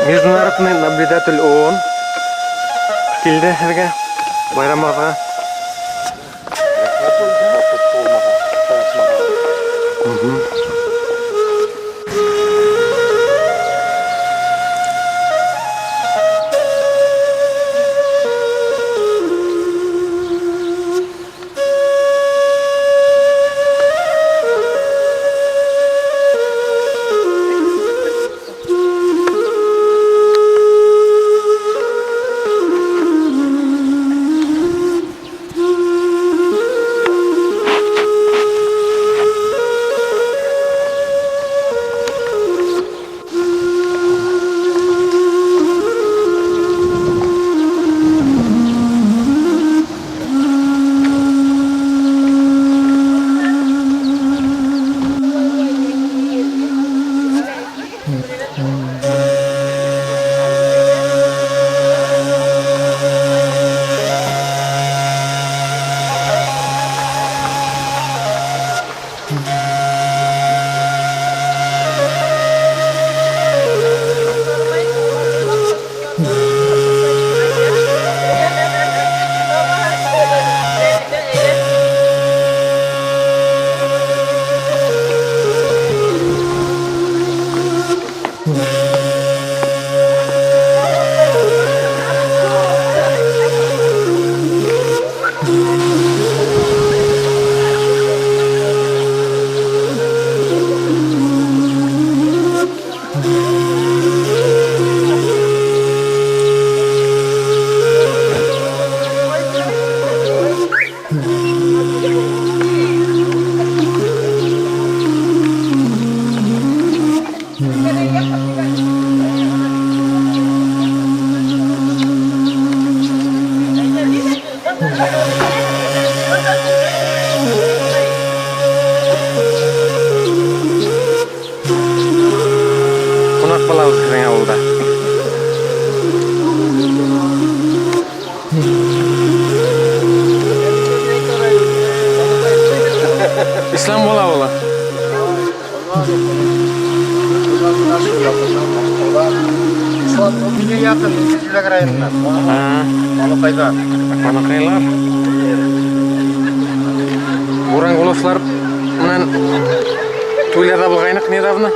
Международный наблюдатель ООН килде һеҙгә байрамығыҙға. Ҡунаҡ булабыҙ һеҙҙең ауылда. Ислам була ауылы. Миңә яҡын, Шүләк районынан. Малаҡайҙар. Малаҡайлар. Бурангуловлар менән туйларҙа булғайныҡ недавно.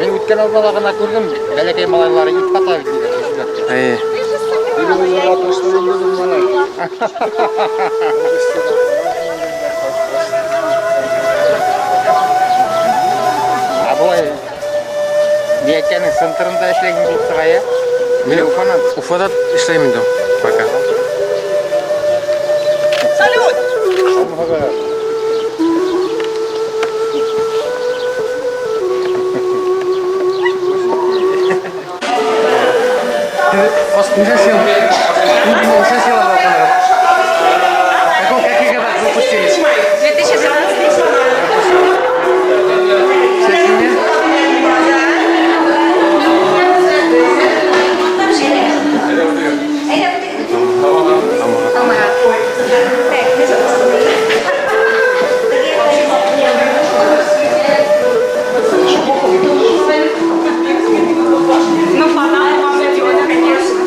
Мин үткән аҙнала ғына күрҙем, бәләкәй малайлары ит һата бит инде Шүләктә. Эйе. Ә былай Миәкәнең центрында эшләгән булып сыға, я? Мин Уфанан. Уфада эшләйем инде пока. Салют! Нисәнсе йыл? Нисәнсе йылда уҡынығыҙ? Каких годах выпустились? 2017. Вся семья? Ну, фонарь вам идет, конечно.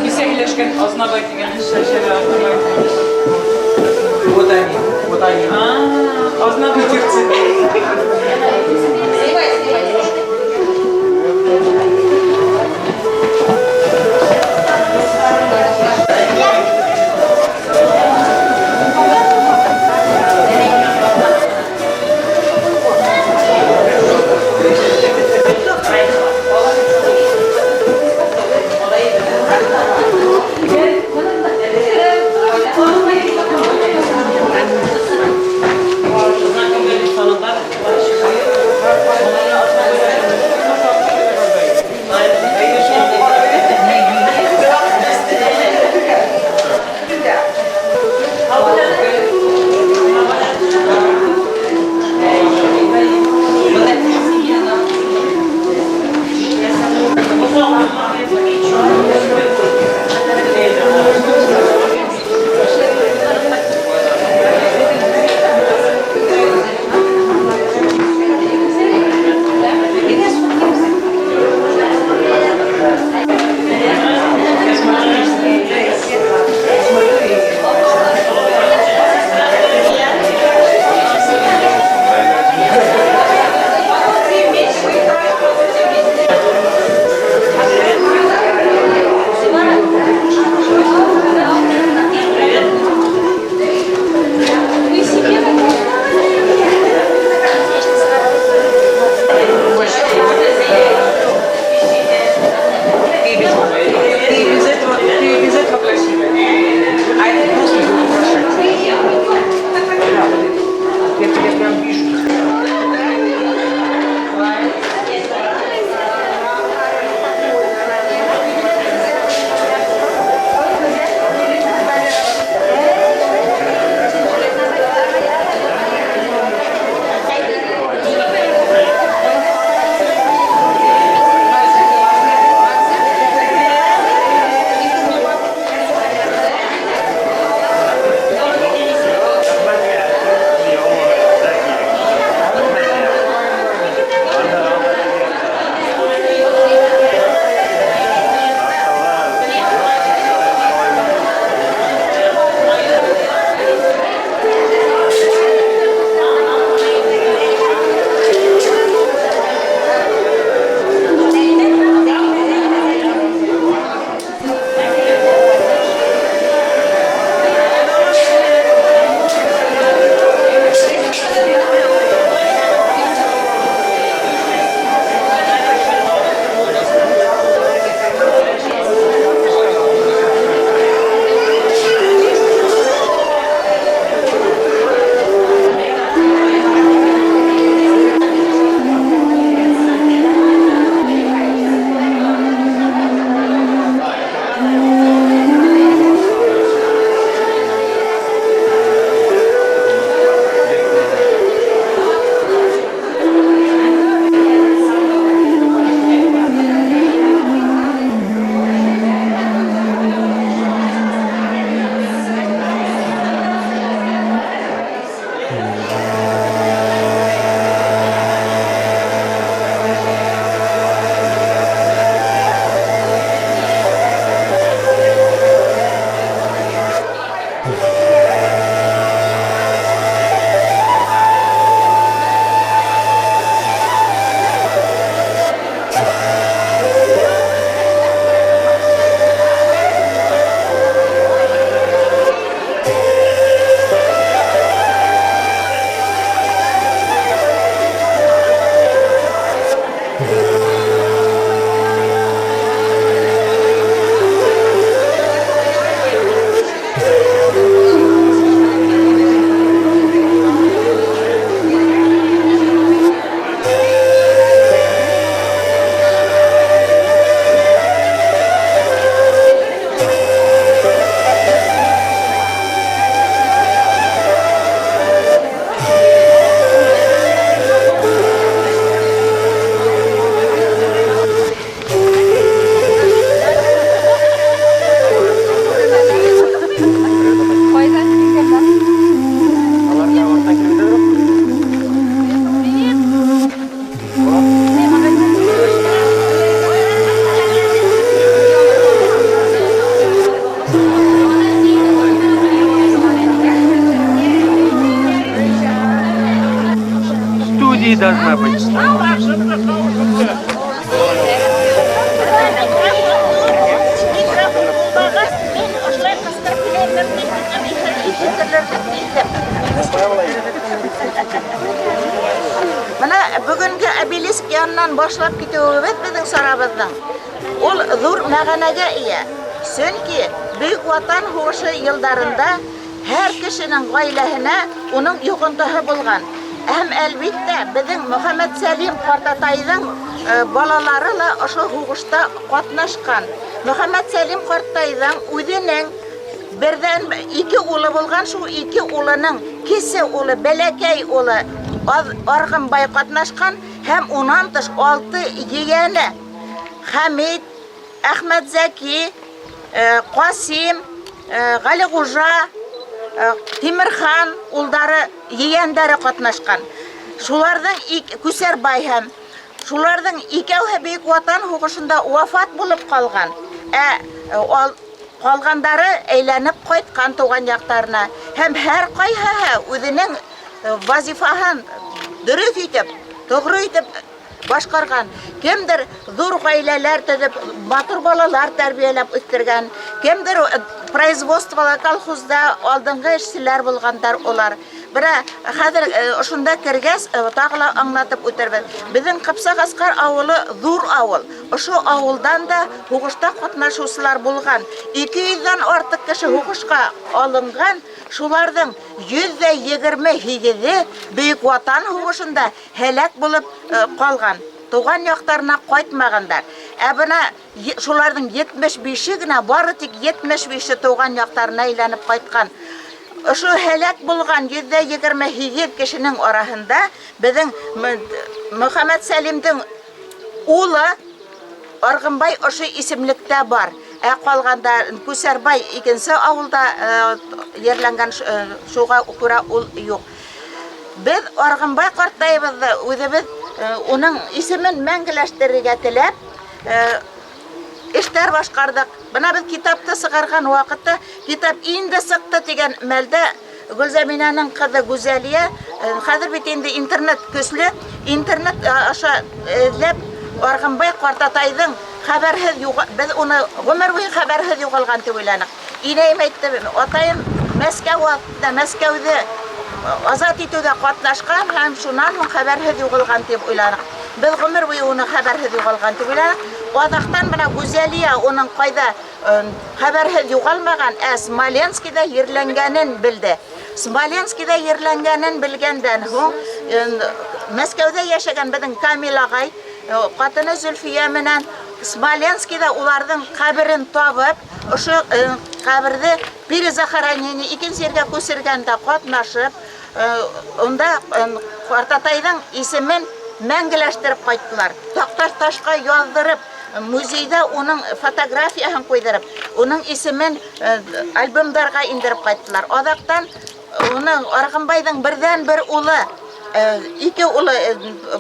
Кисә һөйләшкән Азнабай тигән шәшәле Азнабай. Вот они, вот они. А, Азнабай. Снимай, снимай. Любви должна быть. Бына бөгөнгө обелиск янынан башлап китеүебеҙ беҙҙең сарабыҙҙың ул ҙур мәғәнәгә эйә. Сөнки Бөйөк Ватан һуғышы йылдарында һәр кешенең ғаиләһенә уның йоғонтоһо булған. Һәм әлбиттә беҙҙең Мөхәммәтсәлим ҡартатайҙың балалары ла ошо һуғышта ҡатнашҡан. Мөхәммәтсәлим ҡартайҙың үҙенең берҙән ике улы булған, шул ике улының кесе улы, бәләкәй улы Арғынбай ҡатнашҡан һәм унан тыш 6 ейәне Хәмит, Әхмәтзәки, Ҡасим, Ғәлиғужа, Тимерхан улдары, ейәндәре ҡатнашҡан. Шуларҙың Күсәрбай һәм шуларҙың икәүһе Бөйөк Ватан һуғышында вафат булып ҡалған. Ҡалғандары әйләнеп ҡайтҡан тыуған яҡтарына. Һәм һәр ҡайһыһы үҙенең вазифаһын дөрөҫ итеп, тоғро итеп башҡарған. Кемдер ҙур ғаиләләр төҙөп, матур балалар тәрбиәләп үҫтергән. Кемдер производствола, колхозда алдынғы эшселәр булғандар улар. Бына хәҙер ошонда кергәс, тағы ла аңлатып үтербеҙ. Беҙҙең Ҡыпсаҡ-Асҡар ауылы ҙур ауыл. Ошо ауылдан да һуғышта ҡатнашыусылар булған. Ике йөҙҙән артыҡ кеше һуғышҡа алынған. Шуларҙың 128-е Бөйөк Ватан һуғышында һәләк булып ҡалған. Тыуған яҡтарына ҡайтмағандар. Ә бына шуларҙың 75-е генә, бары тик 75-е тыуған яҡтарына әйләнеп ҡайтҡан. Ошо һәләк булған 128 кешенең араһында беҙҙең Мөхәммәтсәлимдең улы Арғынбай ошо исемлектә бар. Ә ҡалғанда Күсәрбай икенсе ауылда ерләнгән, шуға күрә ул юҡ. Беҙ Арғынбай ҡартайыбыҙҙы үҙебеҙ уның исемен мәңгеләштерергә теләп эштәр башҡарҙыҡ. Бына беҙ китапты сығарған ваҡытта, китап инде сыҡты тигән мәлдә Гөлзәминәнең ҡыҙы Гүзәлиә, хәҙер бит инде интернет көслө, интернет аша эҙләп Арғынбай ҡартатайҙың хәбәрһеҙ юға-, беҙ уны ғүмер буйы хәбәрһеҙ юғалған тип уйланыҡ. Инәйем әйтте, атайым Мәскәү ваҡытында Мәскәүҙе азат итеүҙә ҡатнашҡан һәм шунан һуң хәбәрһеҙ юғалған тип уйланыҡ. Беҙ ғүмер буйы уны хәбәрһеҙ юғалған тип уйланыҡ. Аҙаҡтан бына Гүзәлиә уның ҡайҙа хәбәрһеҙ юғалмаған, ә Смоленскиҙа ерләнгәнен белде. Смоленскиҙа ерләнгәнен белгәндән һуң Мәскәүҙә йәшәгән беҙҙең Камил ағай ҡатыны Зөлфиә менән Смоленскиҙа уларҙың ҡәберен табып, ошо ҡәберҙе перезахоронение икенсе ергә күсергәндә ҡатнашып, унда ҡартатайҙың исемен мәңгеләштереп ҡайттылар. Таҡтар ташҡа яҙҙырып, музейҙа уның фотографияһын ҡуйҙырып, уның исемен альбомдарға индереп ҡайттылар. Аҙаҡтан уның Арғынбайҙың берҙән-бер улы, ике улы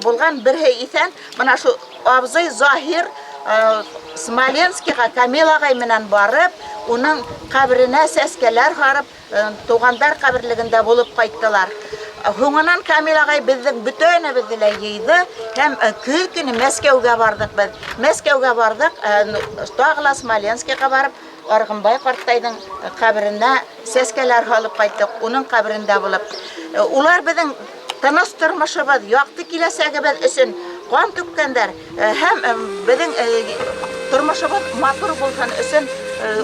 булған, береһе иҫән, бына шул абзый Заһир Смоленскиға Камил ағай менән барып, уның ҡәберенә сәскәләр һарып, туғандар ҡәберлегендә булып ҡайттылар. Һуңынан Камил ағай беҙҙең бөтөнөбөҙҙө лә йыйҙы һәм көҙ көнө Мәскәүгә барҙыҡ беҙ. Мәскәүгә барҙыҡ, тағы ла Смоленскиға барып, Арғынбай ҡарттайҙың ҡәберенә сәскәләр һалып ҡайттыҡ, уның ҡәберендә булып. Улар беҙҙең тыныс тормошобоҙ, яҡты киләсәгебеҙ өсөн ҡан түккәндәр һәм беҙҙең тормошобоҙ матур булһын өсөн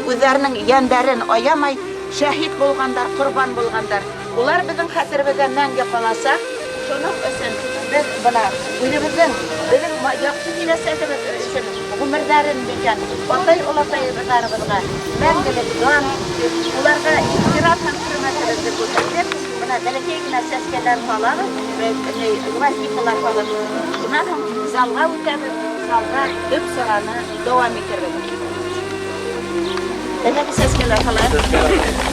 үҙҙәренең йәндәрен аямай шәһит булғандар, ҡорбан булғандар. Улар беҙҙең хәтеребеҙҙә мәңге ҡаласаҡ. Шуның өсөн беҙ бына үҙебеҙҙең, беҙҙең яҡты киләсәгебеҙ өсөн ғүмерҙәрен биргән атай-олатайҙарыбыҙға мәңгелек дан, уларға ихтирам һәм хөрмәтебеҙҙе күрһәтеп, бына бәләкәй генә сәскәләр һалабыҙ, гвоздикалар һалып, шунан һуң залға үтәбеҙ, залға төп сараны дауам итербеҙ. Бәләкәй сәскәләр һалайыҡ.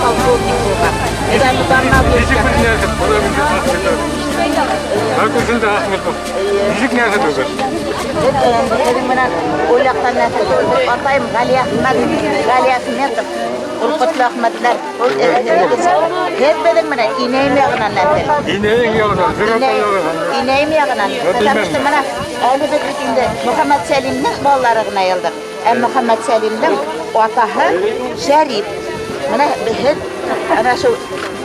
Полковник булған. Нисек белмәйһең? Бына мин Ахметов. Ахметов. Нисек нәҫел түгел? Беҙҙең менән ул яҡтан нәҫел түгел. Атайым Ғәлиәхмәт, Ғәлиәхметов, ул Ҡотлоәхмәтләр. Ул һеҙ беҙҙең менән инәйем яғынан нәҫел. Инәйең яғынан, Зөһрә яғынан. Инәйем яғынан. Потому что мына әле беҙ бит инде Мөхәммәт Сәлимдең балалары ғына йылдыҡ. Ә Мөхәммәт Сәлимдең атаһы Шәрип. Мына һеҙ ана шул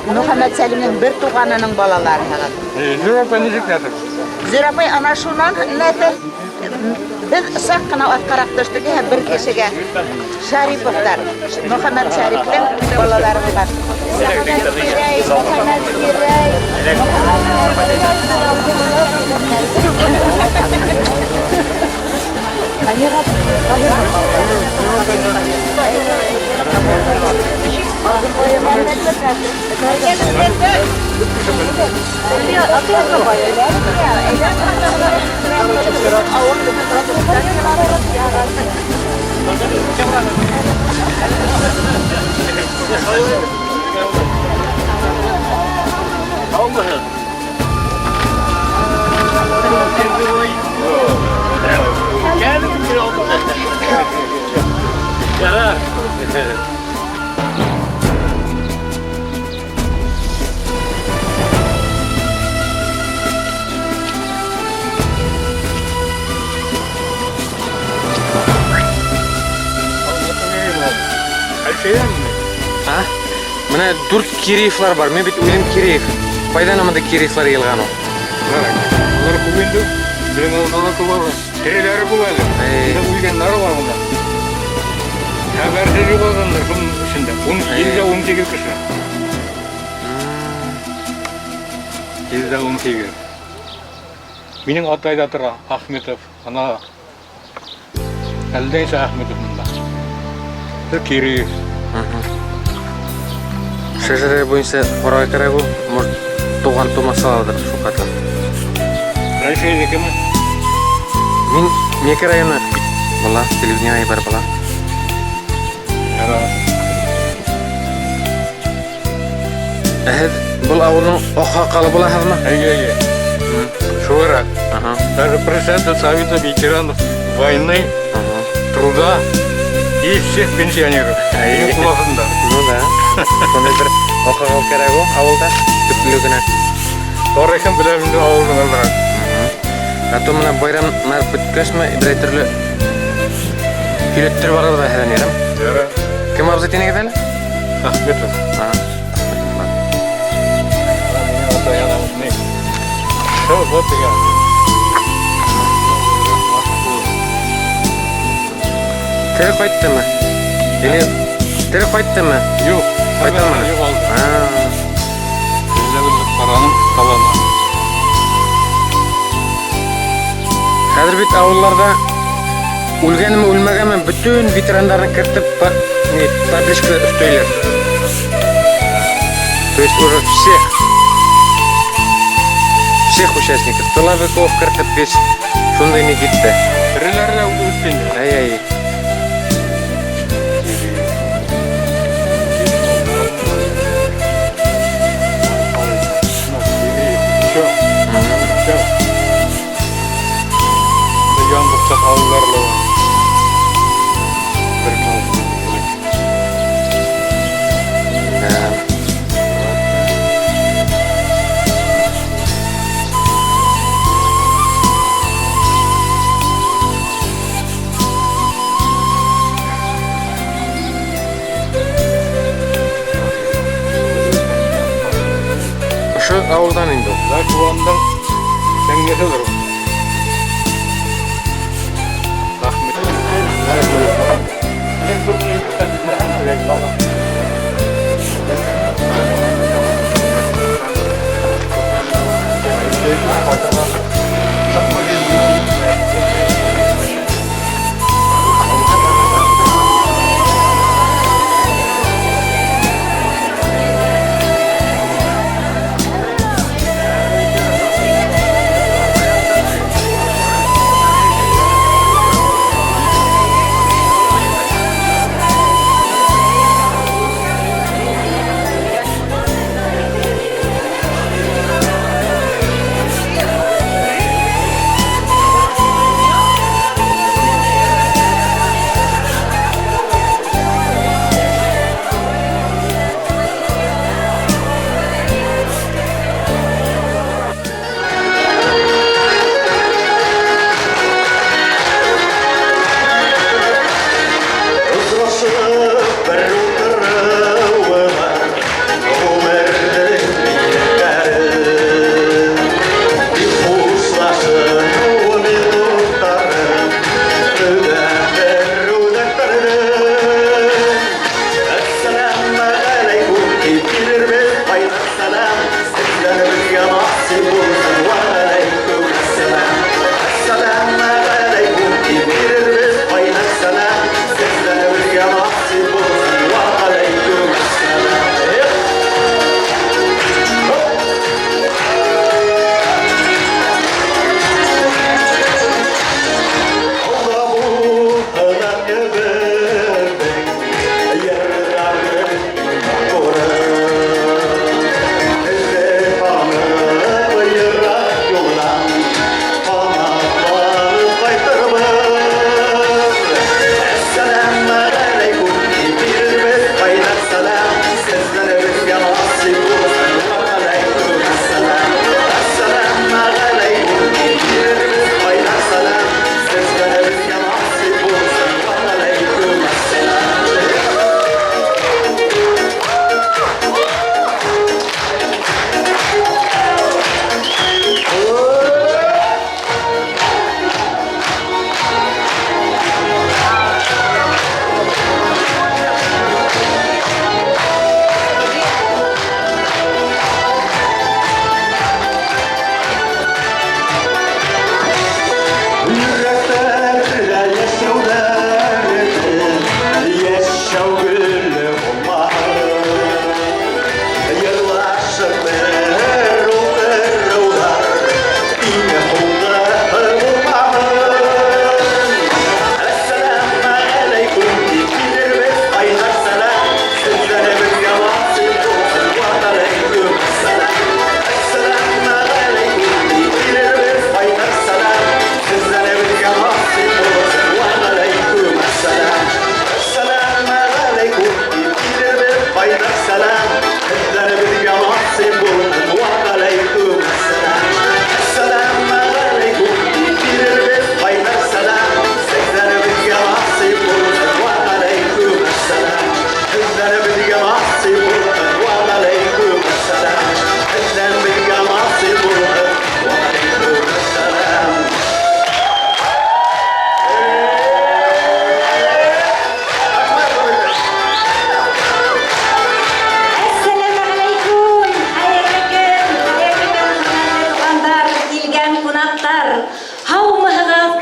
Мөхәммәт Сәлимдең бер туғанының балаларыһығыҙ. Зөһрә апай нисек нәҫел? Зөһрә апай ана шунан нәҫел. Беҙ саҡ ҡына артҡараҡ төштөк һәм бер кешегә Шариповтар, Мөхәммәт Шәриптең балалары булған. Мөхәммәт Гирәй, Мөхәммәт Гирәй, А? Мына дүрт Киреевлар бар. Мин бит үҙем Киреев. Ҡайҙан мында Киреевлар йыйылған ул? Улар күп инде. Беҙҙең ауылда ла күп алар. Тереләре күп әле. Эй. Инде үлгәндәре бар монда. Хәбәрһеҙ юғалғандар шуның эсендә. 18 кеше. 118. Минең атай да тора, Ахметов. Ана әлдә нисә Ахметов монда. Киреев. Шәжәрә буйынса ҡарарға кәрәк ул. Может, туған тумасаларҙыр шул ҡатлам. Рәсәйҙекеме? Мин Меке районы. Була, телевидение бар була. Яра. Ә һеҙ был ауылдың аҡһаҡалы булаһығыҙмы? Әйе, әйе. Шулайыраҡ. Ага. Даже председатель Совета ветеранов войны, труда и всех пенсионеров. Әйе. Минең ҡул аҫтында. Ну да. Шундай бер аҡһаҡал кәрәк ул ауылда. Төплө генә. Тарихын беләм инде ауылдың аҙыраҡ. А то мына байрамдар бөткәсме, берәй төрлө һөйләттереп барырбыҙ ҙа һеҙҙән, ярам. Яра. Кем абзый тинегеҙ әле? Ахметов. Ага. Минең атай анам ни? Шул вот тигән. Тере ҡайттымы? Или тере ҡайттымы? Юҡ. Ҡайтамы? Юғалды. А. Эҙләп ҡараным, таба алманым. Хәҙер бит ауылларҙа үлгәнме, үлмәгәнме, бөтөн ветерандарҙы кертеп, не, табличка өҫтәйләр. То есть уже всех. Всех участников. Тыловиков кертеп весь шундай ни китте. Тереләре лә үтте инде. Ай, ай. Все. Все. Яндыҡсаҡ ауылдары ла бар. Бер колхоз элек. Да. Ошо ауылдан инде ул. Да, туғандың сеңлеһелер ул. Рәхмәт.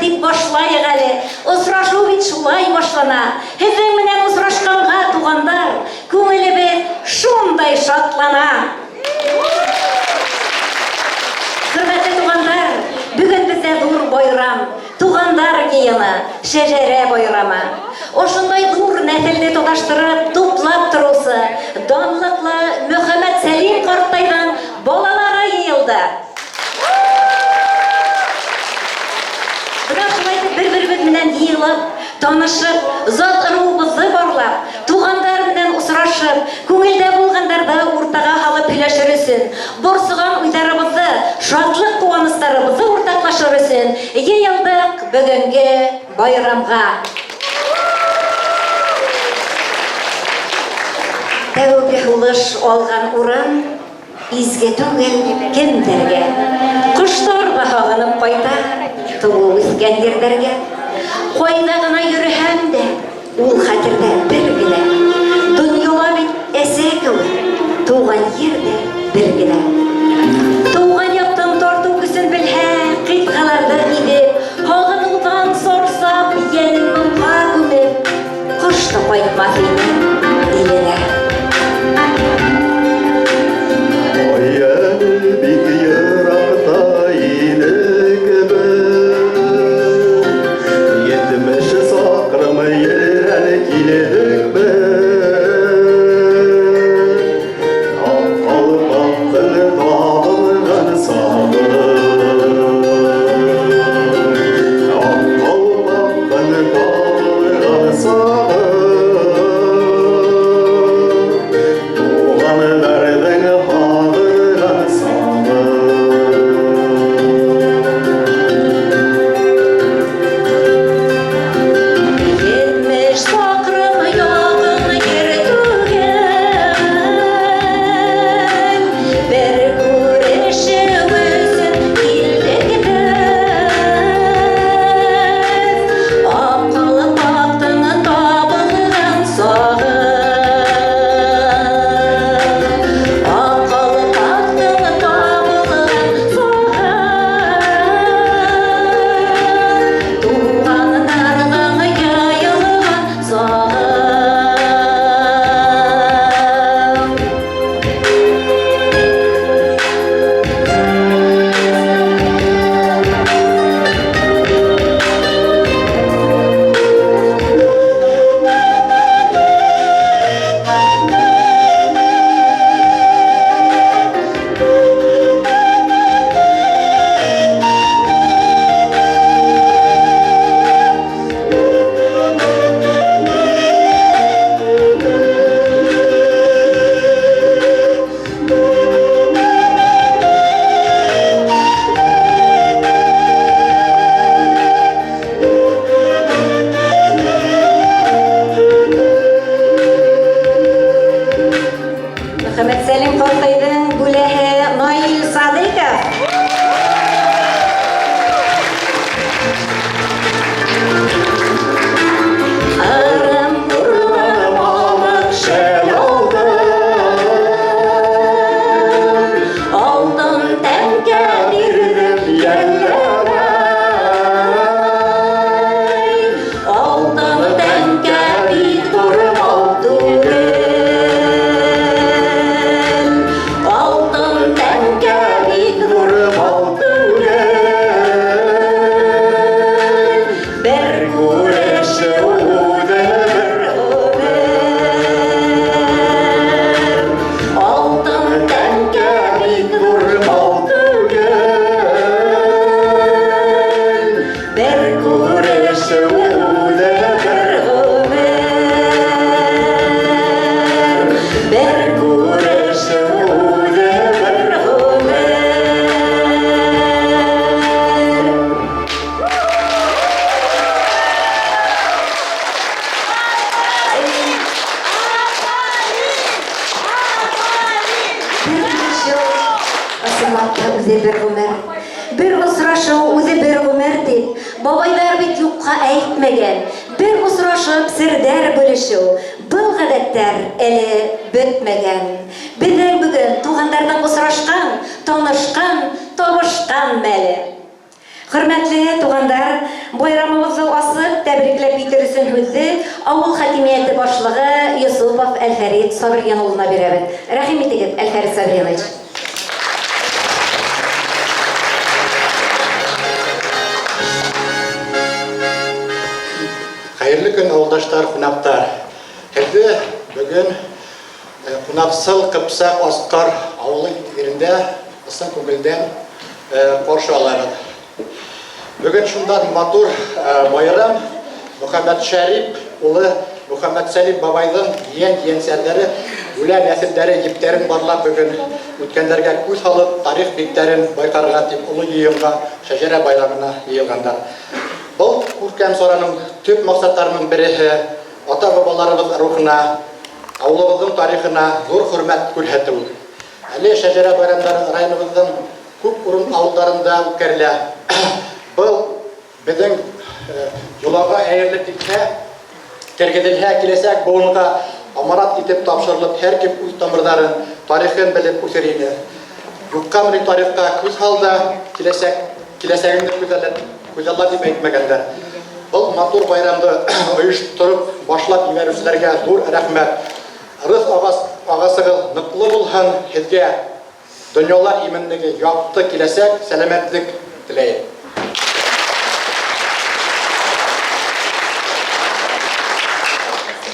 дип башлайык әле. Осрашу бит шулай башлана. Һеҙҙең менән осрашҡанға, туғандар, күңелебеҙ шундай шатлана. Хөрмәтле туғандар, бөгөн беҙҙә ҙур байрам, туғандар йыйыны, шәжәрә байрамы. Ошондай ҙур нәҫелде тоташтырып, туплап тороусы данлыҡлы Мөхәммәтсәлим ҡарттайҙың балалары йыйылды. Бына шулай итеп бер-беребеҙ менән йыйылып, танышып, зат ырыуыбыҙҙы барлап, туғандар менән осрашып, күңелдә булғандарҙы уртаға һалып һөйләшер өсөн, борсоған уйҙарыбыҙҙы, шатлыҡ-ҡыуаныстарыбыҙҙы уртаҡлашыр өсөн йыйылдыҡ бөгөнгө байрамға. Тәүге һулыш алған урын изге түгел кемдәргә. Ҡоштар ҙа һағынып ҡайта тыуып үҫкән ерҙәргә. Ҡайҙа ғына йөрөһәм дә, ул хәтерҙә бер генә. Донъяла бит әсә кеүек, тыуған ер ҙә бер генә. Тыуған яҡтың тартыу көсөн белһә, ҡитғаларҙы гиҙеп, һағыныуҙан сарсап, йәнен моңға күмеп, ҡош та ҡайтмаҫ ине иленә. Ай әле бик еракта идек без, 70 сакрым ерән килдек без. Ак калфактың табылган сагы, Ак калфактың табылган сагы, Туганнарның һагынган сагы. 70 сакрым якын ер түгел, бер күрешеү өсөн килдек беҙ. Аҡ ҡалпаҡтың табылған сағы, Аҡ ҡалпаҡтың табылған сағы, Туғандарҙың йыйылған сағы. Мөхәммәтсәлим ҡартайҙың бүләһе Наил Садыйков. Ырымбурҙан мамыҡ шәл алдым, алтын тәңкә бирҙем йәлләмәй. Алтын тәңкә бик ҙур мал түгел, алтын тәңкә бик ҙур мал түгел. Бер күрешеү үҙе бер ғүмер. Алтын тәңкә бик ҙур мал түгел. Бер күрешеү үҙе бер ғүмер. Бер күрешеү үҙе бер ғүмер. Бер күрешеү ысынлап та үҙе бер ғүмер. Бер осрашыу үҙе бер ғүмер тип, бабайҙар бит юҡҡа әйтмәгән. Бер осрашып серҙәр бүлешеү, был ғәҙәттәр әле бөтмәгән. Беҙҙең бөгөн туғандарҙың осрашҡан, танышҡан, табышҡан мәле. Хөрмәтле туғандар, Байрамыбыҙҙы асып, тәбрикләп китер өсөн һүҙҙе авыл хакимиәте башлығы Йосопов Әлфәрит Сабирйан улына бирәбеҙ. Рәхим итегеҙ, Әлфәрит Сабирьянович. Хәйерле көн, ауылдаштар, ҡунаҡтар. Һеҙҙе бөгөн ҡунаҡсыл Ҡыпсаҡ Асҡар ауылы ерендә ысын күңелдән ҡаршы алабыҙ. Бөгөн шундан матур байрам Мөхәммәтшәрип улы Мөхәммәтсәлим бабайҙың ейән-ейәнсәрҙәре үлә нәҫелдәре ептәрен барлап бөгөн үткәндәргә күҙ һалып тарих биттәрен байҡарға тип оло йыйынға шәжәрә байрамына йыйылғандар. Был күркәм сараның төп маҡсаттарының береһе ата-бабаларыбыҙ рухына, ауылыбыҙҙың тарихына ҙур хөрмәт күрһәтеү. Әле шәжәрә байрамдары районыбыҙҙың күп урын ауылдарында үткәрелә. Был беҙҙең йолаға әйерелеп китһә, тергеҙелһә, киләсәк быуынға аманат итеп тапшырылып, һәр кем үҙ тамырҙарын, тарихын белеп үҫер ине. Юҡҡа мени тарихҡа күҙ һал да, киләсәк киләсәгеңде күҙәллә, күҙалла тип әйтмәгәндәр. Был матур байрамды ойоштороп башлап ебәреүселәргә ҙур рәхмәт. Ырыҫ ағас, ағасығыҙ ныҡлы булһын, һеҙгә донъяла именлеге, яҡты киләсәк, сәләмәтлек теләйем.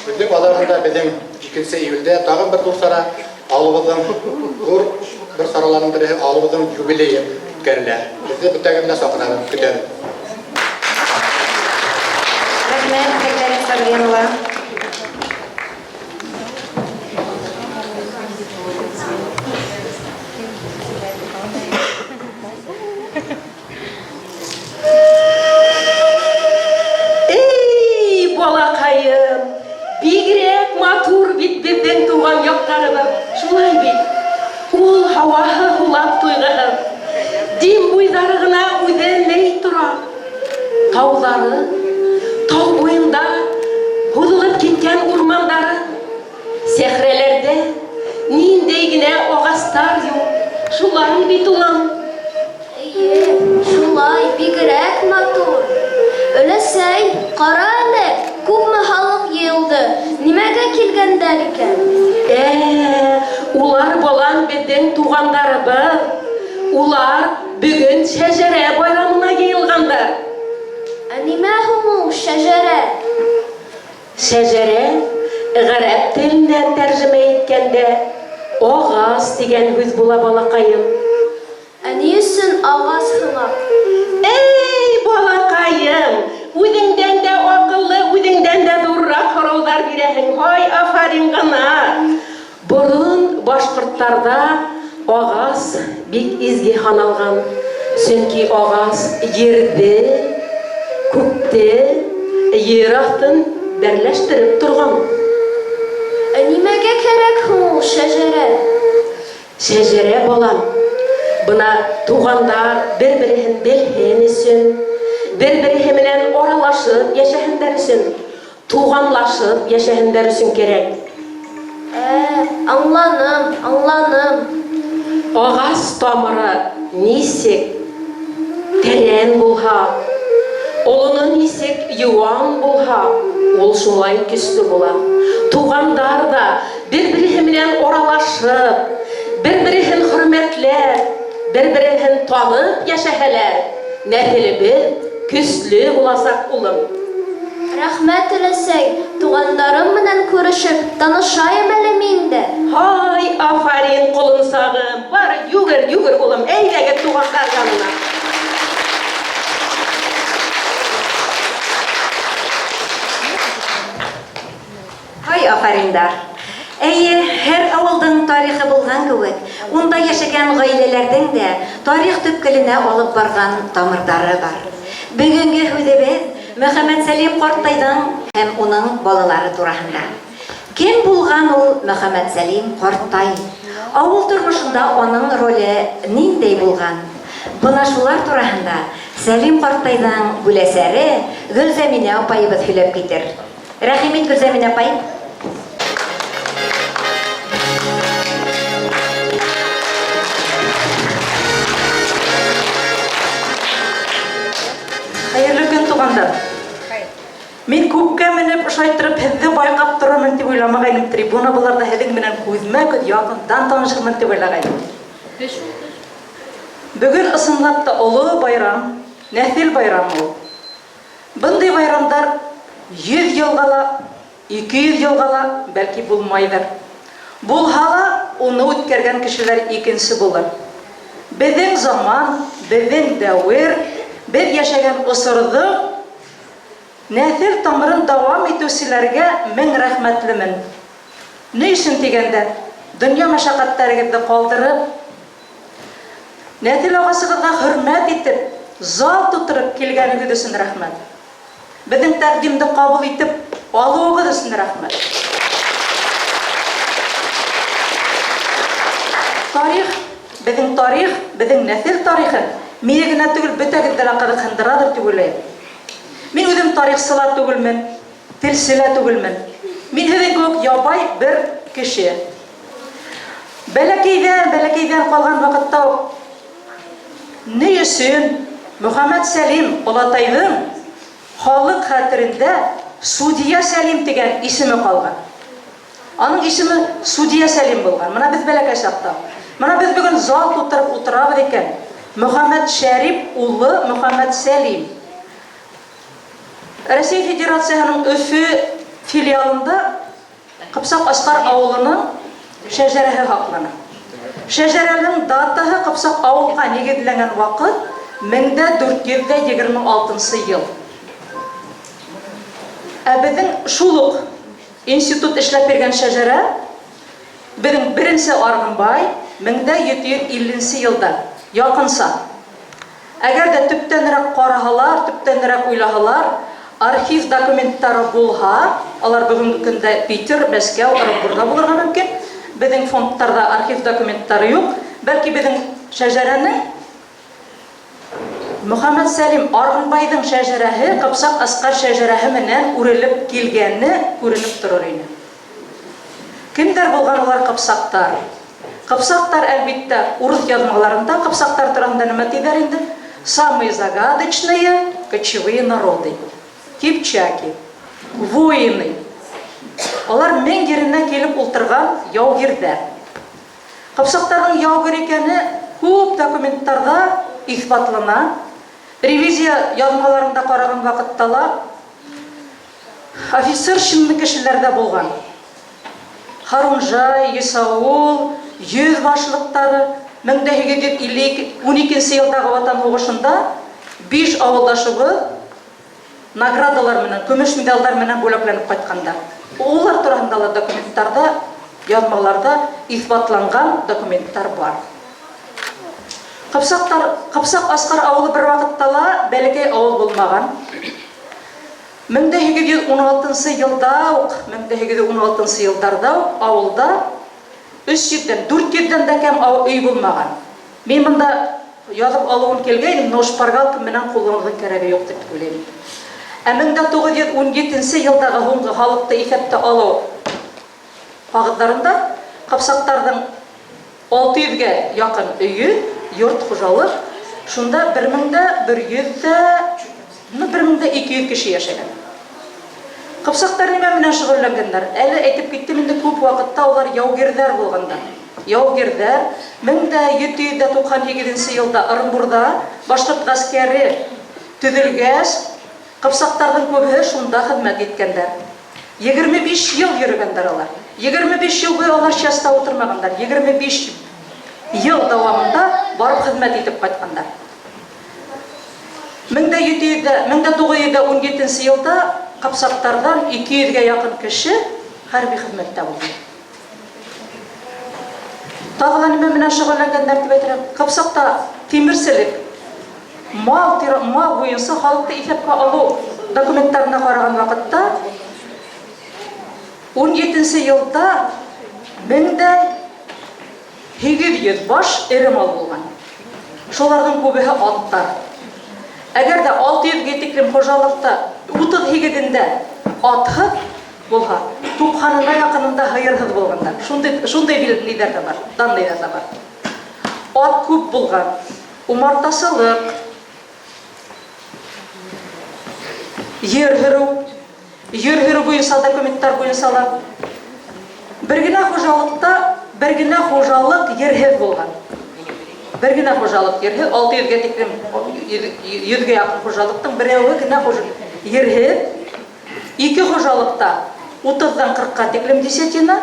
Беҙҙең аҙағында беҙҙең 2 июлдә тағын бер ҙур сара, ауылыбыҙҙың ҙур бер сараларының береһе ауылыбыҙҙың юбилейы үткәрелә. Беҙҙе бөтәгеҙҙе лә саҡырабыҙ, көтәбеҙ. Рәхмәт, Әлфәрит Сабирйан улы. Эй, балаҡайым, бигерәк матур бит беҙҙең тыуған яҡтарыбыҙ, шулай бит. Ул һауаһы һулап туйғыһыҙ. Дим буйҙары ғына үҙе ни тора. Тауҙары, тау буйында һуҙылып киткән урмандары, сәхрәләрҙә ниндәй генә ағастар юҡ, шулай бит, улым? Эйе, шулай, бигерәк матур. Өләсәй, ҡара әле, күпме халыҡ йыйылды. Нимәгә килгәндәр икән? Улар, балам, беҙҙең туғандарыбыҙ. Улар бөгөн шәжәрә байрамына йыйылғандар. Ә нимә һуң ул шәжәрә? Шәжәрә ғәрәп теленән тәржемә иткәндә ағас тигән һүҙ була, балаҡайым. Ә ни өсөн ағас һымаҡ? Эй, балаҡайым, үҙеңдән дә аҡыллы, үҙеңдән дә ҙурыраҡ һорауҙар бирәһең. Һай, афарин ғына. Борон башҡорттарҙа ағас бик изге һаналған. Сөнки ағас ерҙе, күкте, ер аҫтын берләштереп торған. Ә нимәгә кәрәк һуң ул шәжәрә? Шәжәрә, балам, бына туғандар бер-береһен белһен өсөн, бер-береһе менән аралашып йәшәһендәр өсөн, туғанлашып йәшәһендәр өсөн кәрәк. Аңланым, аңланым. Ағас тамыры нисек тәрән булһа, олоно нисек йыуан булһа, ул шулай көслө була. Туғандар ҙа бер-береһе менән аралашып, бер-береһен хөрмәтләп, бер-береһен танып йәшәһәләр, нәҫелебеҙ көслө буласаҡ, улым. Рәхмәт, өләсәй, туғандарым менән күрешеп, танышайым әле мин дә. Һай, афарин, ҡолонсағым. Бар, йүгер, йүгер, улым, әйҙәгеҙ туғандар янына. Һай, афариндар. Эйе, һәр ауылдың тарихы булған кеүек, унда йәшәгән ғаиләләрҙең дә тарих төпкөлөнә алып барған тамырҙары бар. Бөгөнгө һүҙебеҙ Мөхәммәтсәлим ҡарттайҙың һәм уның балалары тураһында. Кем булған ул Мөхәммәтсәлим ҡарттай? Ауыл тормошонда уның роле ниндәй булған? Бына шулар тураһында Сәлим ҡарттайҙың бүләсәре Гөлзәминә апайыбыҙ һөйләп китер. Рәхим ит, Гөлзәминә апай. Хәйерле көн, туғандар. Туғандар, мин күккә менеп ошайтырып һеҙҙе байҡап торормон тип уйламағайным, трибуна быларҙа һеҙҙең менән күҙмә-күҙ яҡындан танышырмын тип уйлағайным. Бөгөн ысынлап та оло байрам, нәҫел байрамы ул. Бындай байрамдар 100 йылға ла, 200 йылға ла бәлки булмайҙыр. Булһа ла, уны үткәргән кешеләр икенсе булыр. Беҙҙең заман, беҙҙең дәүер, беҙ йәшәгән осорҙоң нәҫел тамырын дауам итеүселәргә мең рәхмәтлемен. Ни өсөн тигәндә, донъя мәшәҡәттәрегеҙҙе ҡалдырып, нәҫел ағасығыҙға хөрмәт итеп, зал тутырып килгәнегеҙ өсөн рәхмәт. Беҙҙең тәҡдимде ҡабул итеп алыуығыҙ өсөн рәхмәт. Тарих, беҙҙең тарих, беҙҙең нәҫел тарихы мине генә түгел, бөтәгеҙҙе лә ҡыҙыҡһындыралыр тип уйлайым. Мин үҙем тарихсы ла түгелмен, телсе лә түгелмен. Мин һеҙҙең кеүек ябай бер кеше. Бәләкәйҙән, бәләкәйҙән ҡалған ваҡытта уҡ ни өсөн Мөхәммәт Сәлим олатайҙың халыҡ хәтерендә Судья Сәлим тигән исеме ҡалған? Аның исеме Судья Сәлим булған. Мына беҙ бәләкәй саҡта. Мына беҙ бөгөн зал тутырып ултырабыҙ икән. Мөхәммәт Шәрип улы Мөхәммәт Сәлим. Рәсәй Федерацияһының Өфө филиалында Ҡыпсаҡ Асҡар ауылының шәжәрәһе һаҡлана. Шәжәрәнең датаһы Ҡыпсаҡ ауылға нигеҙләнгән ваҡыт 1426 йыл. Ә беҙҙең шул уҡ институт эшләп биргән шәжәрә беҙҙең беренсе Арғынбай 1750 йылда яҡынса. Әгәр дә төптәнерәк ҡараһалар, төптәнерәк уйлаһалар, архив документтары булһа, алар бөгөнгө көндә Питер, Мәскәү, Ырымбурҙа булырға мөмкин. Беҙҙең фондтарҙа архив документтары юҡ. Бәлки беҙҙең шәжәрәнең Мөхәммәт Сәлим Арғынбайҙың шәжәрәһе Ҡыпсаҡ Асҡар шәжәрәһе менән үрелеп килгәне күренеп торор ине. Кемдәр булған улар ҡыпсаҡтар? Ҡыпсаҡтар, әлбиттә, урыҫ яҙмаларында ҡыпсаҡтар тураһында нәмә тиҙәр инде? Самые загадочные кочевые народы. Кипчаки. Воины. Алар мең еренә килеп ултырған яугирҙәр. Ҡыпсаҡтарҙың яугир икәне күп документтарҙа иҫбатлана. Ревизия яҙмаларында ҡараған ваҡытта ла офицер чинлы кешеләр ҙә булған. Харунжай, Есаул, йөҙ башлыҡтары 1852 йылдағы Ватан һуғышында биш ауылдашыбыҙ наградалар менән, көмөш медалдар менән бүләкләнеп ҡайтҡандар. Улар тураһында ла документтарҙа, яҙмаларҙа иҫбатланған документтар бар. Ҡыпсаҡтар, Ҡыпсаҡ Асҡар ауылы бер ваҡытта ла бәләкәй ауыл булмаған. 1816 йылда уҡ, 1816 йылдарҙа уҡ ауылда 300-дән, 400-дән дә кәм өй булмаған. Мин бында яҙып алыуым килгәйнем, но шпаргалка менән ҡулланыуҙың кәрәге юҡ тип уйлайым. Ә 1917 йылдағы һуңғы халыҡты иҫәпкә алыу ҡағыҙҙарында ҡыпсаҡтарҙың 600-гә яҡын өйө, йорт хужалыҡ, шунда 1100 дә, ну, 1200 кеше йәшәгән. Ҡыпсаҡтар нимә менән шөғөлләнгәндәр? Әле әйтеп киттем инде, күп ваҡытта улар яугирҙәр булғандар. Яугирҙәр 1798 йылда Ырымбурҙа башҡорт ғәскәре төҙөлгәс, ҡыпсаҡтарҙың күбеһе шунда хеҙмәт иткәндәр. 25 йыл йөрөгәндәр алар. 25 йыл буйы алар частьта ултырмағандар. 25 йыл дауамында барып хеҙмәт итеп ҡайтҡандар. 1917 йылда ҡыпсаҡтарҙан 200-гә яҡын кеше хәрби хеҙмәттә булған. Тағы ла нимә менән шөғөлләнгәндәр тип әйтергә, Ҡыпсаҡта тимерселек, мал, мал буйынса халыҡты иҫәпкә алыу документтарына ҡараған ваҡытта 17 йылда 1800 баш эре мал булған. Шуларҙың күбеһе аттар. Әгәр ҙә 600-гә тиклем хужалыҡта 38-ендә атһыҙ булһа, 90-ына яҡынында һыйырһыҙ булғандар. Шундай, шундай ниҙәр ҙә бар, данныйҙар ҙа бар. Ат күп булған, умартасылыҡ. Ер һөрөү, ер һөрөү буйынса документтар буйынса ла. Бер генә хужалыкта бер генә хужалык ерһеҙ булған. Бер генә хужалык ерһеҙ, 600 гә тиклем, 100 гә яҡын хужалыҡтың берәүе генә ерһеҙ. Ике хужалыкта 30-дан 40-ка тиклем десятина,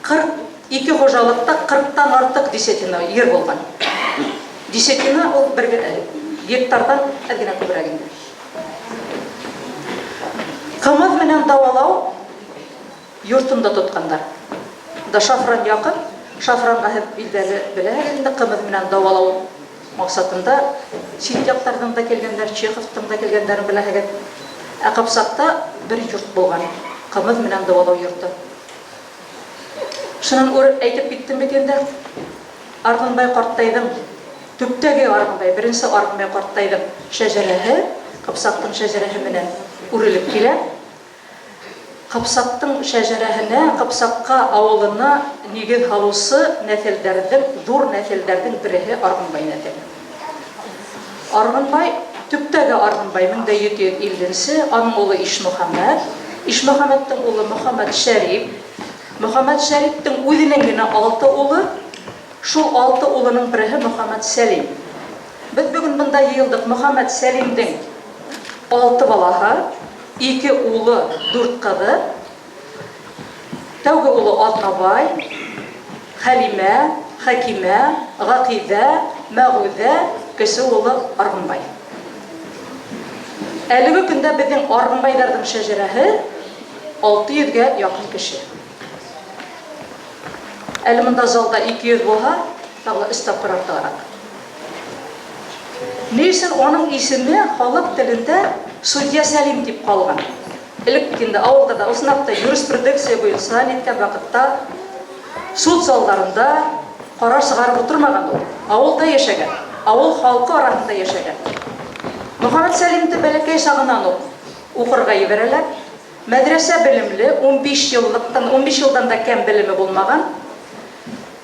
42 хужалыкта 40-тан артыҡ десятина ер булған. Десятина ул бер гектарҙан әҙ генә күберәк инде. Ҡымыҙ менән дауалау йортон да тотҡандар. Да шафран яҡын, шафранға һеҙ билдәле беләһегеҙ инде, ҡымыҙ менән дауалау маҡсатында сит яҡтарҙан да килгәндәр, Чеховтың да килгәндәрен беләһегеҙ. Ә Ҡыпсаҡта бер йорт булған, ҡымыҙ менән дауалау йорто. Шунан үреп әйтеп киттем бит инде, Арғынбай ҡарттайҙың, төптәге Арғынбай, беренсе Арғынбай ҡарттайҙың шәжәрәһе, Ҡыпсаҡтың шәжәрәһе менән үрелеп килә. Ҡыпсаҡтың шәжәрәһенә, Ҡыпсаҡҡа ауылына нигеҙ һалыусы нәҫелдәрҙең, ҙур нәҫелдәрҙең береһе Арғынбай нәҫеле. Арғынбай, төптәге Арғынбай 1750 нче, аның улы Ишмөхәмәт, Ишмөхәмәттең улы Мөхәммәтшәрип, Мөхәммәтшәриптең үҙенең генә алты улы, шул алты улының береһе Мөхәммәтсәлим. Беҙ бөгөн бында йыйылдыҡ Мөхәммәтсәлимдең алты балаһы, ике улы, дүрт ҡыҙы. Тәүге улы Аҙнабай, Хәлимә, Хәкимә, Ғәҡиҙә, Мәғүҙә, кесе улы Арғынбай. Әлеге көндә беҙҙең Арғынбайҙарҙың шәжәрәһе 600 гә яҡын кеше. Әле монда залда 200 булһа, тағы ла өс тапҡыр артығыраҡ. Ни өсөн аның исеме халык телендә Судья Сәлим дип калган? Элек инде авылда да, ысынлап та, юриспруденция буенча ниткән вакытта суд залларында карар чыгарып утырмаган ул. Авылда яшәгән, авыл халкы араһында яшәгән. Мөхәммәтсәлимне бәләкәй чагыннан ук укырга ебәрәләр. Мәдрәсә белемле, 15 еллыктан, 15 елдан да кәм белеме булмаган.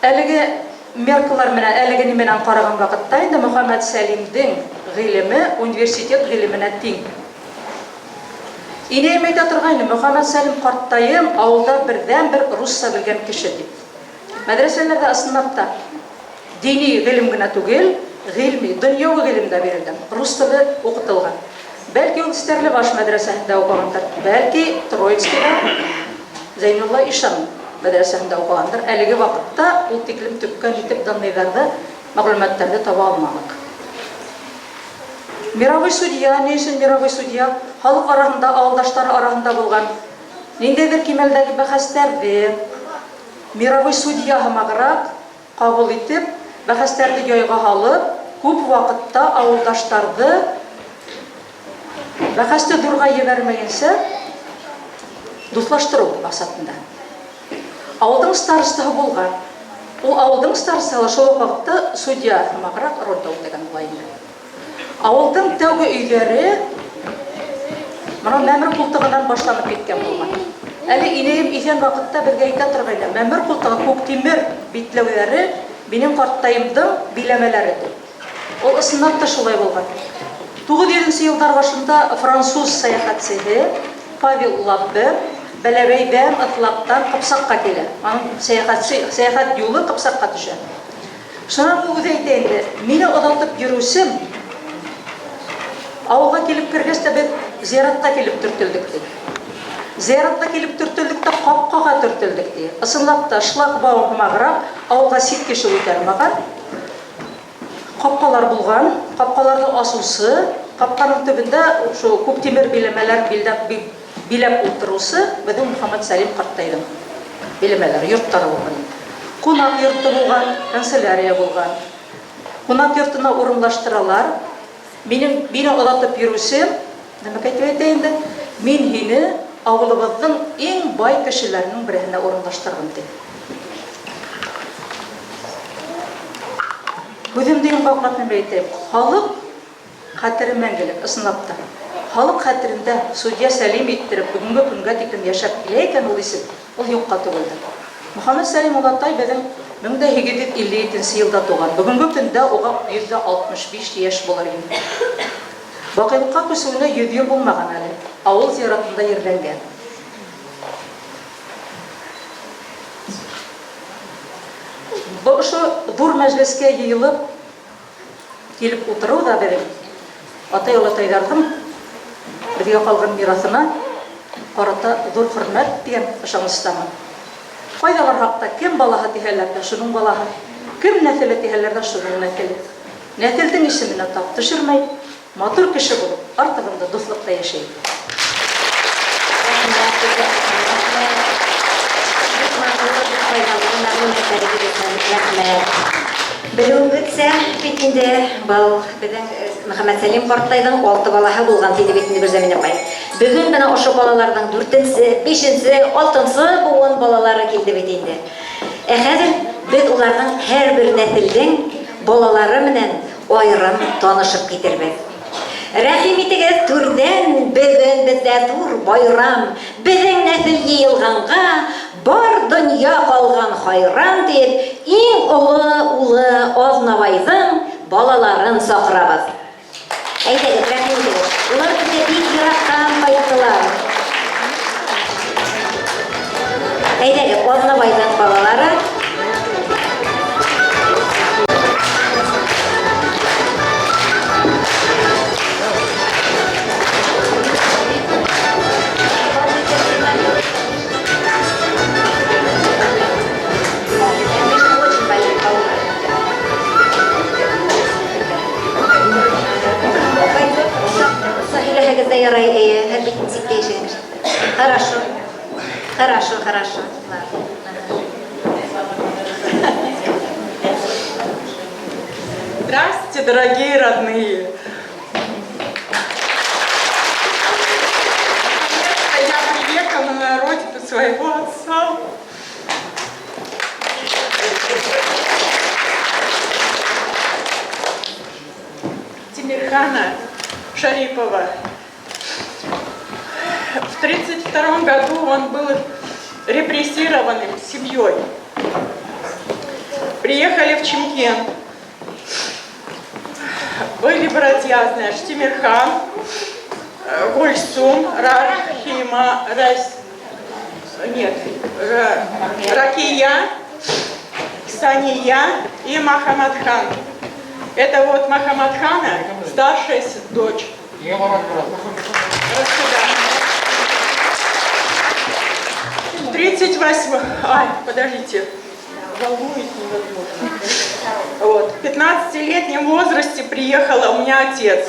Әлеге меркалар менән, әлеге ни менән караган вакытта инде Мөхәммәтсәлимдең гыйлеме университет гыйлеменә тиң. Инәем әйтә торгайны, Мөхәммәтсәлим карттаем авылда бердәнбер русча белгән кеше дип. Мәдрәсәләрдә ысынлап та дини гыйлем генә түгел, гыйльми, дөньяви гыйлем дә бирелгән, рус теле укытылган. Бәлки ул Стәрлебаш мәдрәсәһендә укыгандыр, бәлки Троицкида Зәйнулла ишан мәдрәсәһендә укыгандыр. Әлеге вакытта ул тиклем төпкә нитеп данныйларны, мәгълүматларны таба алмадык. Мировой судья, ни өчен мировой судья? Халык араһында, авылдашлары араһында булган ниндәйдер кимәлдәге бәхәсләрҙе мировой судья һымағыраҡ ҡабул итеп, бәхәстәрҙе яйға һалып, күп ваҡытта ауылдаштарҙы бәхәсте ҙурға ебәрмәйенсә дуҫлаштырыу маҡсатында. Ауылдың старостаһы булған. Ул ауылдың старостаһы шул уҡ ваҡытта судья һымағыраҡ роль дә үтәгән була инде. Ауылдың тәүге өйҙәре мына Мәмер ҡултығынан башланып киткән булған. Әле инәйем иҫән ваҡытта беҙгә әйтә торғайны, Мәмер ҡултығы Күктимер битләүҙәре минең ҡарттайымдың биләмәләре дип. Ул ысынлап та шулай булған. 900 нче еллар башында француз сәяхәтсеһе Павел Лаббе Бәләбәйҙән, Ыҫлаҡтан Ҡыпсаҡҡа килә. Аның сәяхәтсе, сәяхәт юлы Ҡыпсаҡҡа төшә. Шунан ул үҙе әйтә инде, мине оҙатып йөрөүсем авылға килеп кергәс тә беҙ зыяратҡа килеп төртөлдөк, ди. Зыяратҡа килеп төртөлдөк тә ҡапҡаға төртөлдөк, ди. Ысынлап та, шлагбаум һымағыраҡ, авылға сит кеше үтә алмаған. Капкалар булган, капкаларны асыусы, капканың төбендә шул күктимер биләмәләр билдәп биләп утырыусы безнең Мөхәммәтсәлим карттайның биләмәләре, йортлары булган инде. Кунак йорты булган, канцелярия булган. Кунак йортына урынлаштыралар. Минем мине озатып йөрүче, нәмәкәй дип әйтә инде, мин һине авылыбызның иң бай кешеләренең береһенә урынлаштырдым, ди. Һүҙемде йомғаҡлап нимә әйтәйем? Халыҡ хәтере мәңгелек, ысынлап та. Халыҡ хәтерендә судья Сәлим иттереп бөгөнгө көнгә тиклем йәшәп килә икән ул исем, ул юҡҡа түгелдер. Мөхәммәтсәлим олатай беҙҙең 1857 нче йылда туған. Бөгөнгө көндә уға 165 йәш булыр инде. Бакыйлыкка күчүенә 100 ел булмаган әле. Авыл зиратында җирләнгән. Бу ошо зур мәҗлескә йыелып килеп утыру да безнең атай-олатайларның безгә калган мирасына карата зур хөрмәт дигән ышанычтамын. Кайда барсак та, кем балаһы тиһәләр дә, шуның балаһы, кем нәселе тиһәләр дә, шуның нәселе. Нәселдең исеменә тап төшермәй, матур кеше булып, артыгын да дуслыкта яшәйек. Рәхмәт сезгә, рәхмәт. Бик матур, бик файдалы мәгълүматларыгыз өчен рәхмәт. Белүебезчә, бит инде был безнең Мөхәммәтсәлим карттайның алты балаһы булган, диде бит инде Гөлзәмин апай. Бөгөн менә ошо балаларның дүртенче, бишенче, алтынчы буын балалары килде бит инде. Ә хәзер без уларның һәрбер нәселнең балалары менән аерым танышып китербез. Рәхим итегез, түрдән бөгөн бездә зур байрам, безнең нәсел йыелганга бар дөнья калган хайран, диеп, иң олы улы Азнабайның балаларын чакырабыз. Әйдәгез, рәхим итегез. Улар безгә бик ерактан кайттылар. Әйдәгез, Азнабайның балалары. Һөйләһәгез дә ярай, әйе, әлбәттә, сиктә яшәгән кеше. Хорошо. Хорошо, хорошо. Ладно. Здравствуйте, дорогие родные! Наконец-то я приехала на родину своего отца. Тимирхана Шарипова. В 1932 году он был репрессированным семьей. Приехали в Чимкент. Были братья, знаешь, Тимирхан, Гульсум, Рахима, Рас... нет, Ракия, Сания и Махамадхан. Это вот Махамадхана, старшая дочь. В 38... Ай, подождите, волнует невозможно. Вот. В 15-летнем возрасте приехала у меня отец.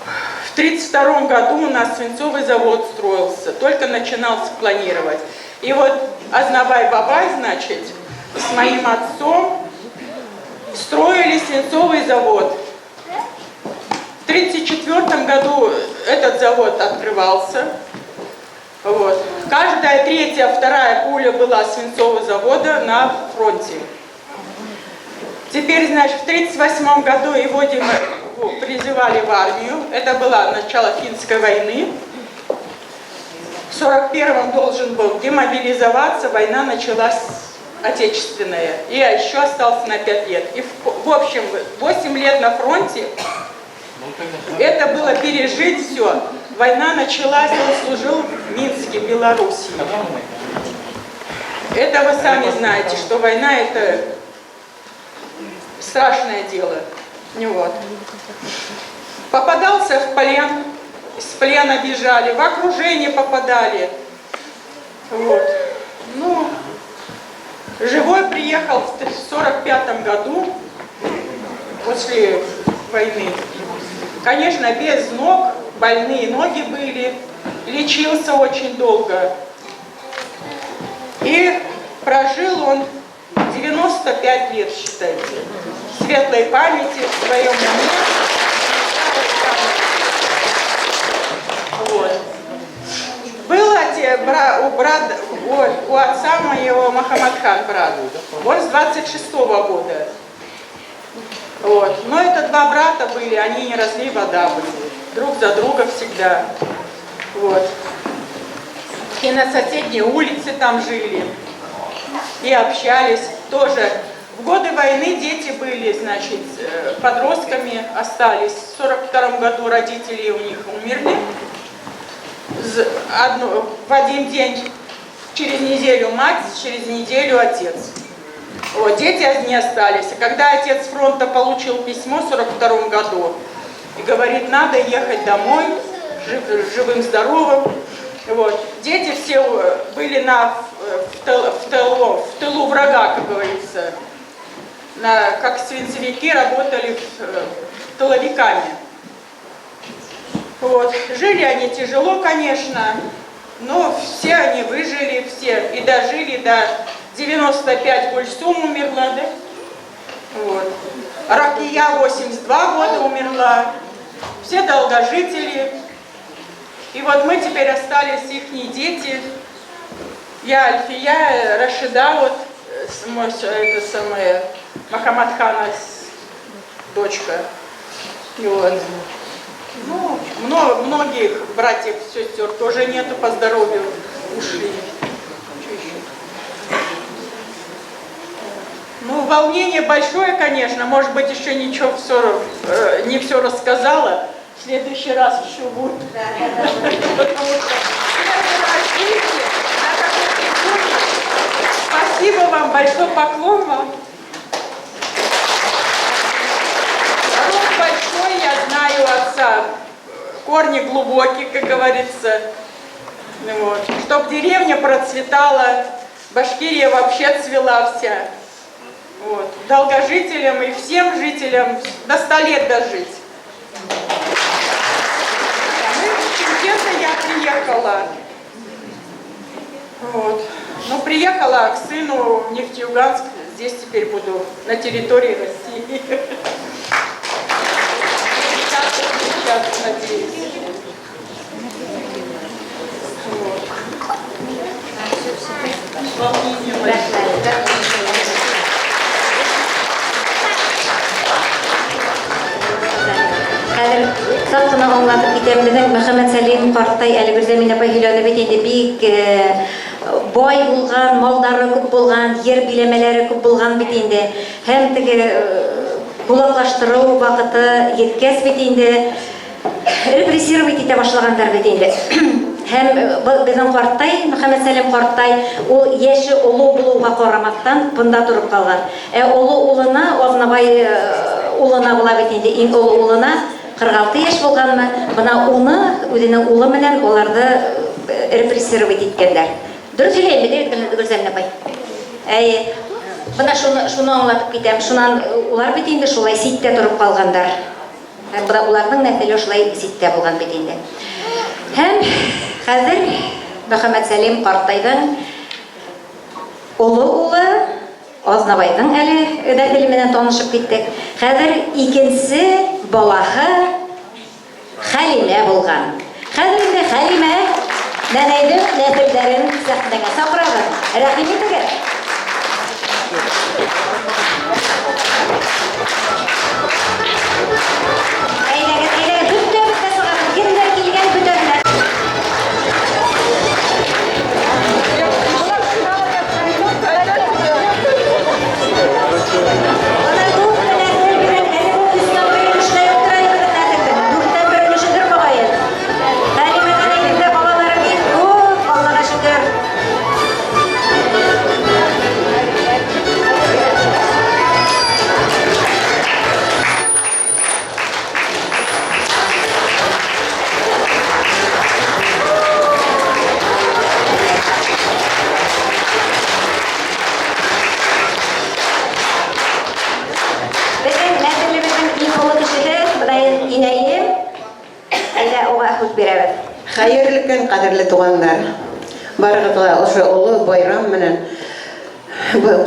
В 32 году у нас свинцовый завод строился, только начинался планировать. И вот Азнабай Бабай, значит, с моим отцом строили свинцовый завод. В 1934 году этот завод открывался. Вот. Каждая третья, вторая пуля была свинцового завода на фронте. Теперь, значит, в 1938 году его призывали в армию. Это было начало финской войны. В 1941-м должен был демобилизоваться, война началась отечественная. И еще остался на 5 лет. И в общем, 8 лет на фронте. Это было пережить все. Война началась, он служил в Минске, Белоруссии. Это вы сами знаете, что война это страшное дело. Вот. Попадался в плен, из плена бежали, в окружение попадали. Вот. Ну, живой приехал в 1945 году, после войны. Конечно, без ног, больные ноги были, лечился очень долго. И прожил он 95 лет, считайте. Светлой памяти в своем уме. Вот. Был у отца моего Махамадхан брат. Он с 26-го года. Вот. Но это два брата были, они не разлей вода были. Друг за друга всегда. Вот. И на соседней улице там жили. И общались тоже. В годы войны дети были, значит, подростками остались. В 42 году родители у них умерли. В один день, через неделю мать, через неделю отец. Вот, дети одни остались. А когда отец с фронта получил письмо в 42 году и говорит, надо ехать домой, живым, здоровым. Вот. Дети все были в тылу врага, как говорится. Как свинцевики работали тыловиками. Вот. Жили они тяжело, конечно, но все они выжили, все, и дожили до 95, Гульсум умерла, да? Вот. Ракия 82 года умерла, все долгожители. И вот мы теперь остались их дети. Я Альфия, Рашида, вот, мой, это самое, Махамадхана дочка. И вот. Ну, многих братьев, сестер тоже нету по здоровью, ушли. Что еще? Ну, волнение большое, конечно, может быть, еще ничего не все рассказала. В следующий раз еще будет. Потому что первый раз выйти на такой трибуне. Спасибо вам, большой поклон вам. Род большой, я знаю отца. Корни глубокие, как говорится. Вот. Чтоб деревня процветала, Башкирия вообще цвела вся. Вот. Долгожителям и всем жителям до 100 лет дожить. Мы из Чимкента я приехала. Вот. Ну, приехала к сыну в Нефтеюганск. Здесь теперь буду, на территории России. Сейчас, надеюсь. Вот. Волнение большое. Хәҙер саҡ ҡына аңлатып китәм. Беҙҙең Мөхәммәтсәлим ҡартай әле Гөлзәмин апай һөйләне бит инде, бик бай булған, малдары күп булған, ер биләмәләре күп булған бит инде. Һәм теге кулаклаштырыу ваҡыты еткәс бит инде, репрессировать итә башлағандар бит инде. Һәм был беҙҙең ҡартай, Мөхәммәтсәлим ҡартай, ул йәше оло булыуға ҡарамаҫтан бында тороп ҡалған. Ә оло улына, Аҙнабай улына була бит инде, иң оло улына 46 йәш булғанмы, бына уны үҙенең улы менән уларҙы репрессировать иткәндәр. Дөрөҫ һөйләйем бит, Гөлзәмин апай? Әйе. Бына шуны аңлатып китәм. Шунан улар бит инде шулай ситтә тороп ҡалғандар. Һәм бына уларҙың нәҫеле шулай ситтә булған бит инде. Һәм хәҙер Мөхәммәтсәлим ҡартайҙың оло улы Аҙнабайҙың әле нәҫеле менән танышып киттек. Хәҙер икенсе балаһы Хәлимә булған. Хәҙер инде Хәлимә нәнәйҙең нәҫелдәрен сәхнәгә саҡырабыҙ. Рәхим итегеҙ. Әйҙәгеҙ, әйҙәгеҙ, бөтәбеҙ ҙә сығабыҙ. Кемдәр килгән, бөтәбеҙ ҙә. Бына күпме нәҫел бирә, әле был өстән бер өлөшенә ултыра беҙҙең нәҫелдең. Дүрттән бер өлөшөдөр моғайын. Хәлимә нәнәйҙең дә балалары бик күп, Аллаға шөкөр. Беҙҙең нәҫелебеҙҙең иң оло кешеһе, бына инәйем, әйҙә уға һүҙ бирәбеҙ. Хәйерле көн, ҡәҙерле туғандар. Барығыҙға ошо оло байрам менән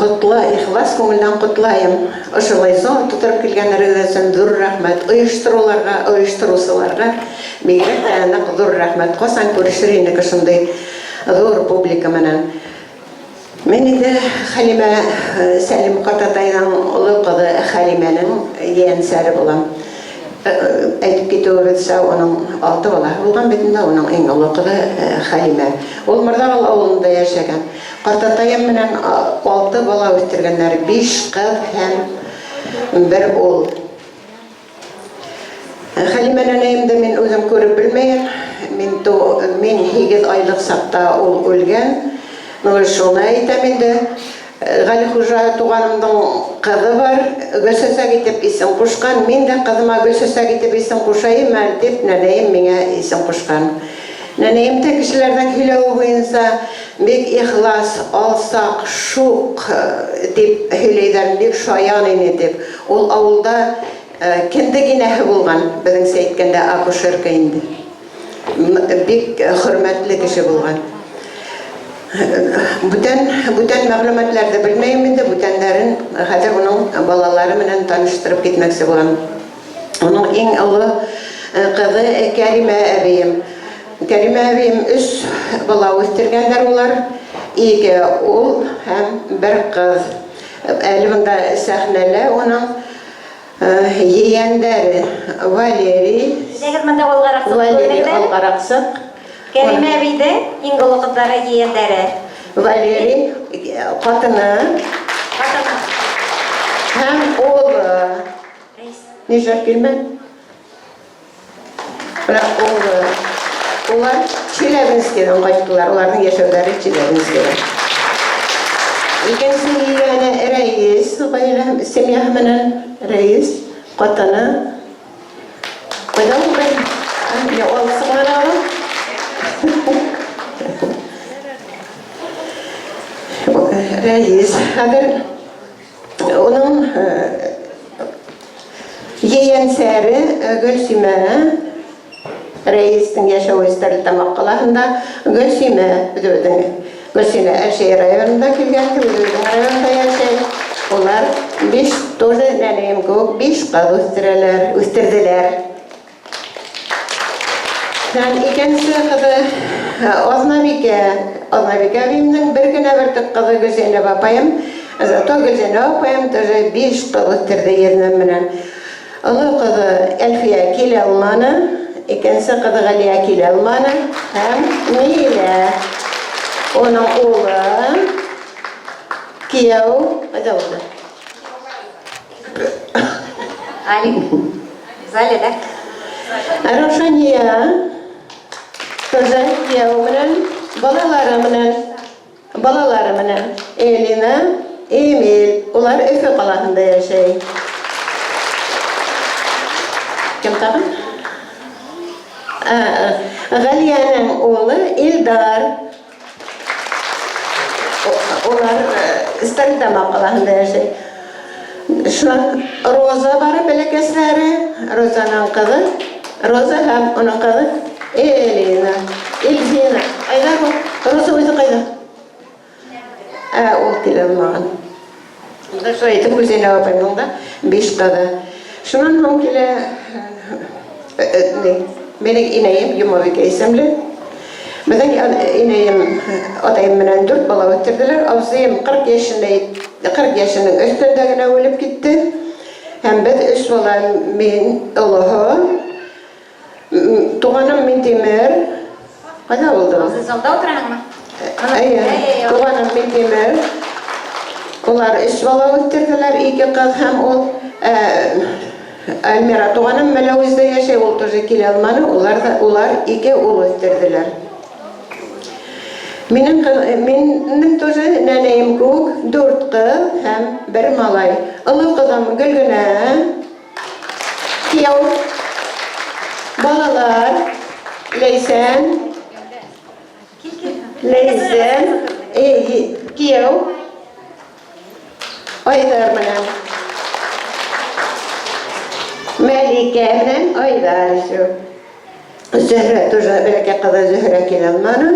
ҡотла, ихлас күңелдән ҡотлайым. Ошолай зал тутырып килгәндәрегеҙ өсөн ҙур рәхмәт. Ойоштороуларға, ойоштороусыларға бигерәк тә ныҡ ҙур рәхмәт. Ҡасан күрешер инек ошондай ҙур публика менән. Мин инде Хәлимә Сәлим ҡартатайҙың оло ҡыҙы Хәлимәнең ейәнсәре булам. Әйтеп китеүебеҙсә, уның алты балаһы булған бит инде, уның иң оло ҡыҙы Хәлимә. Ул Мырҙағол ауылында йәшәгән. Ҡартатайым менән алты бала үҫтергәннәр, биш ҡыҙ һәм бер ул. Хәлимә нәнәйемде мин үҙем күреп белмәйем. Мин ту, мин һигеҙ айлыҡ саҡта ул үлгән. Ну, шуны әйтәм инде. Галихужа туганымның кызы бар, Гөлсәсәк итеп исем кушкан. Мин дә кызыма Гөлсәсәк итеп исем кушаем әле, дип, нәнәем миңа исем кушкан. Нәнәем дә кешеләрнең һөйләве буенча бик ихлас, алсак, шук дип һөйләйҙәр, бик шаян ине дип. Ул авылда кендек инәһе булган, безнеңчә әйткәндә, акушерка инде. Бик хөрмәтле кеше булган. Бүтән, бүтән мәгълүматларны белмәйем инде, бүтәннәрен хәзер уның балалары менән таныштырып китмәксе булам. Уның иң олы кызы Кәримә әбием. Кәримә әбием өч бала үстергәннәр улар. Ике ул һәм бер кыз. Әле монда сәхнәлә уның Ейәндәре Валерий. Әйдәгез монда алгарак чыгып Валерий алгарак чык. Кәримә әбидең иң олы кызлары ейәндәре. Валерий хатыны. Хатыны. Һәм улы. Рәис. Нишләп килмәде? Менә улы. Улар Челябинскидан кайттылар. Уларның яшәүләре Челябинскида. Икенче егәне Рәис гаилә семьясы менән Рәис хатыны. Кайда ул? Я алып чыкмады аны. Рәис хәзер Уның ейәнсәре Гөлсимә Рәистең яшәве Стәрлетамак калаһында. Гөлсимә үзебезнең Гөлсинә Әлшәй районында килгән, үзебезнең районда яшәй. Улар биш тоже нәнәем кебек биш кыз үстерәләр, үстерделәр. Һәм икенче кызы Азнабикә. Азнабикә әбиемнең бер генә бөртек кызы Гөлзәйнәп апаем. Зато Гөлзәйнәп апаем тоже биш кыз үстерде езнәм менән. Олы кызы Әлфия килә алманы, икенче кызы Галия килә алманы һәм Милә. Уның улы кияү кайда булды? Алик. Зале, да? Раушания тоже кияүе менән, балалары менән, балалары менән Элина, Эмиль, улар Өфө ҡалаһында йәшәй. Кем тагын? Галиянең улы Илдар. Улар Стәрлетамак ҡалаһында йәшәй. Шунан Роза бар, бәләкәсләре, Розаның ҡыҙы, Роза һәм уның ҡыҙы Элина, Эльзина. Ҡайҙа ул? Роза үҙе ҡайҙа? Ә, ул килә алмаған. Шулай итеп, Гүзәл апайның да биш кызы. Шуннан һуң килә минең инәем Йомабикә исемле. Безнең инәем атаем менән дүрт бала үстерделәр. Абзыем 40 яшендә, 40 яшенең өстендә генә үлеп китте. Һәм без өч бала, мин олыһы, Туганым Минтимер. Кайда булды ул? Сез залда утыраһыңмы? Әйе, туганым Минтимер. Улар өч бала үстерделәр, ике кыз һәм ул. Ә, Альмира туганым Мәләвездә яшәй, ул тоже килә алмады. Улар да, улар ике ул үстерделәр. Минем кыз, минем тоже нәнәем кебек дүрт кыз һәм бер малай. Олы кызым Гөлгенә, Кияү, балалар, Ләйсән, Ләйсән, кияү, Айдар менән. Мәликә белән Айдар еще. Зөһрә тоже бәләкәй кызы Зөһрә килә алмады.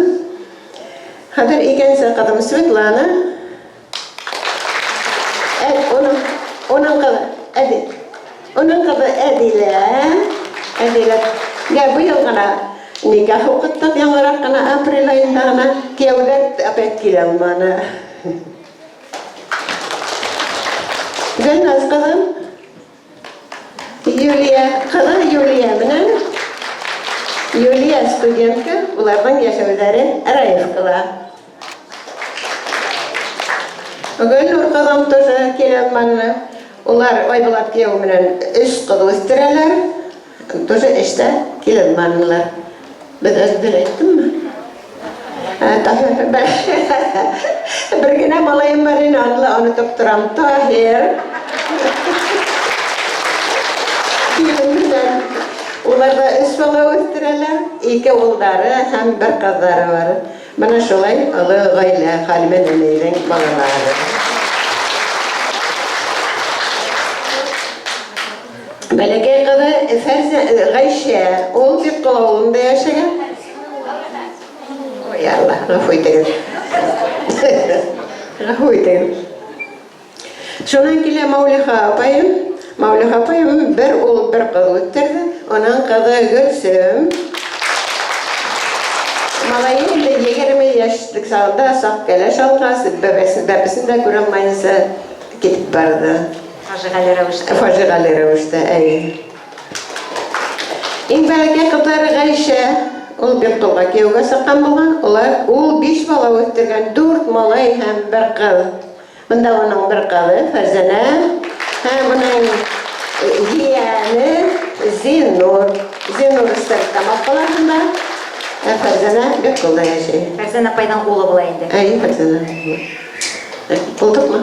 Хәзер икенче кызым Светлана. Ә, оның, оның кызы, Әди, оның кызы Әдилә, Әдилә, я быел гына никах укыттык, яңарак кына апрель аенда гына, кияүләр опять килә алмады. Гөлназ кызым, Юлия, ҡыҙы Юлия менән Юлия студентка, уларҙың йәшәүҙәре Раевкала. Гөлнур ҡыҙым тоже килә алманы. Улар Айбулат кейәүе менән өс ҡыҙ үҫтерәләр. Тоже эштә килә алманылар. Беҙ әҙер әйттемме? Таһир, бер генә малайым бар инде, аны ла онотоп торам. Таһир. Килен белән. Улар да өч бала үстерәләр, ике улдары һәм бер кызлары бар. Менә шулай олы гаилә Хәлимә нәнәйнең балалары. Бәләкәй кызы Фәрзә, Гайшә, ул Биккол авылында яшәгән. Ой, Алла, гафу итегез. Гафу итегез. Шуннан килә Мәүлиха апаем. Мәүлиха апаем бер ул, бер кыз үстерде. Аның кызы Гөлсем. Малае инде 20 яшьлек чагында сак кәләш алгач, бәбәсен, бәбесен дә күрә алмаенча китеп барды. Фаҗигале рәвештә. Фаҗигале рәвештә, әйе. Иң бәләкәй кызлары Гайшә, ул Бикколга кияүгә чыккан булган. Улар ул биш бала үстергән, дүрт малай һәм бер кыз. Монда аның бер кызы Фәрзәнә һәм аның җияне Зиннур. Зиннур Стәрлетамак каласында, ә Фәрзәнә Бикколда яши. Фәрзәнә апайның улы була инде. Әйе, Фәрзәнә. Булдыкмы?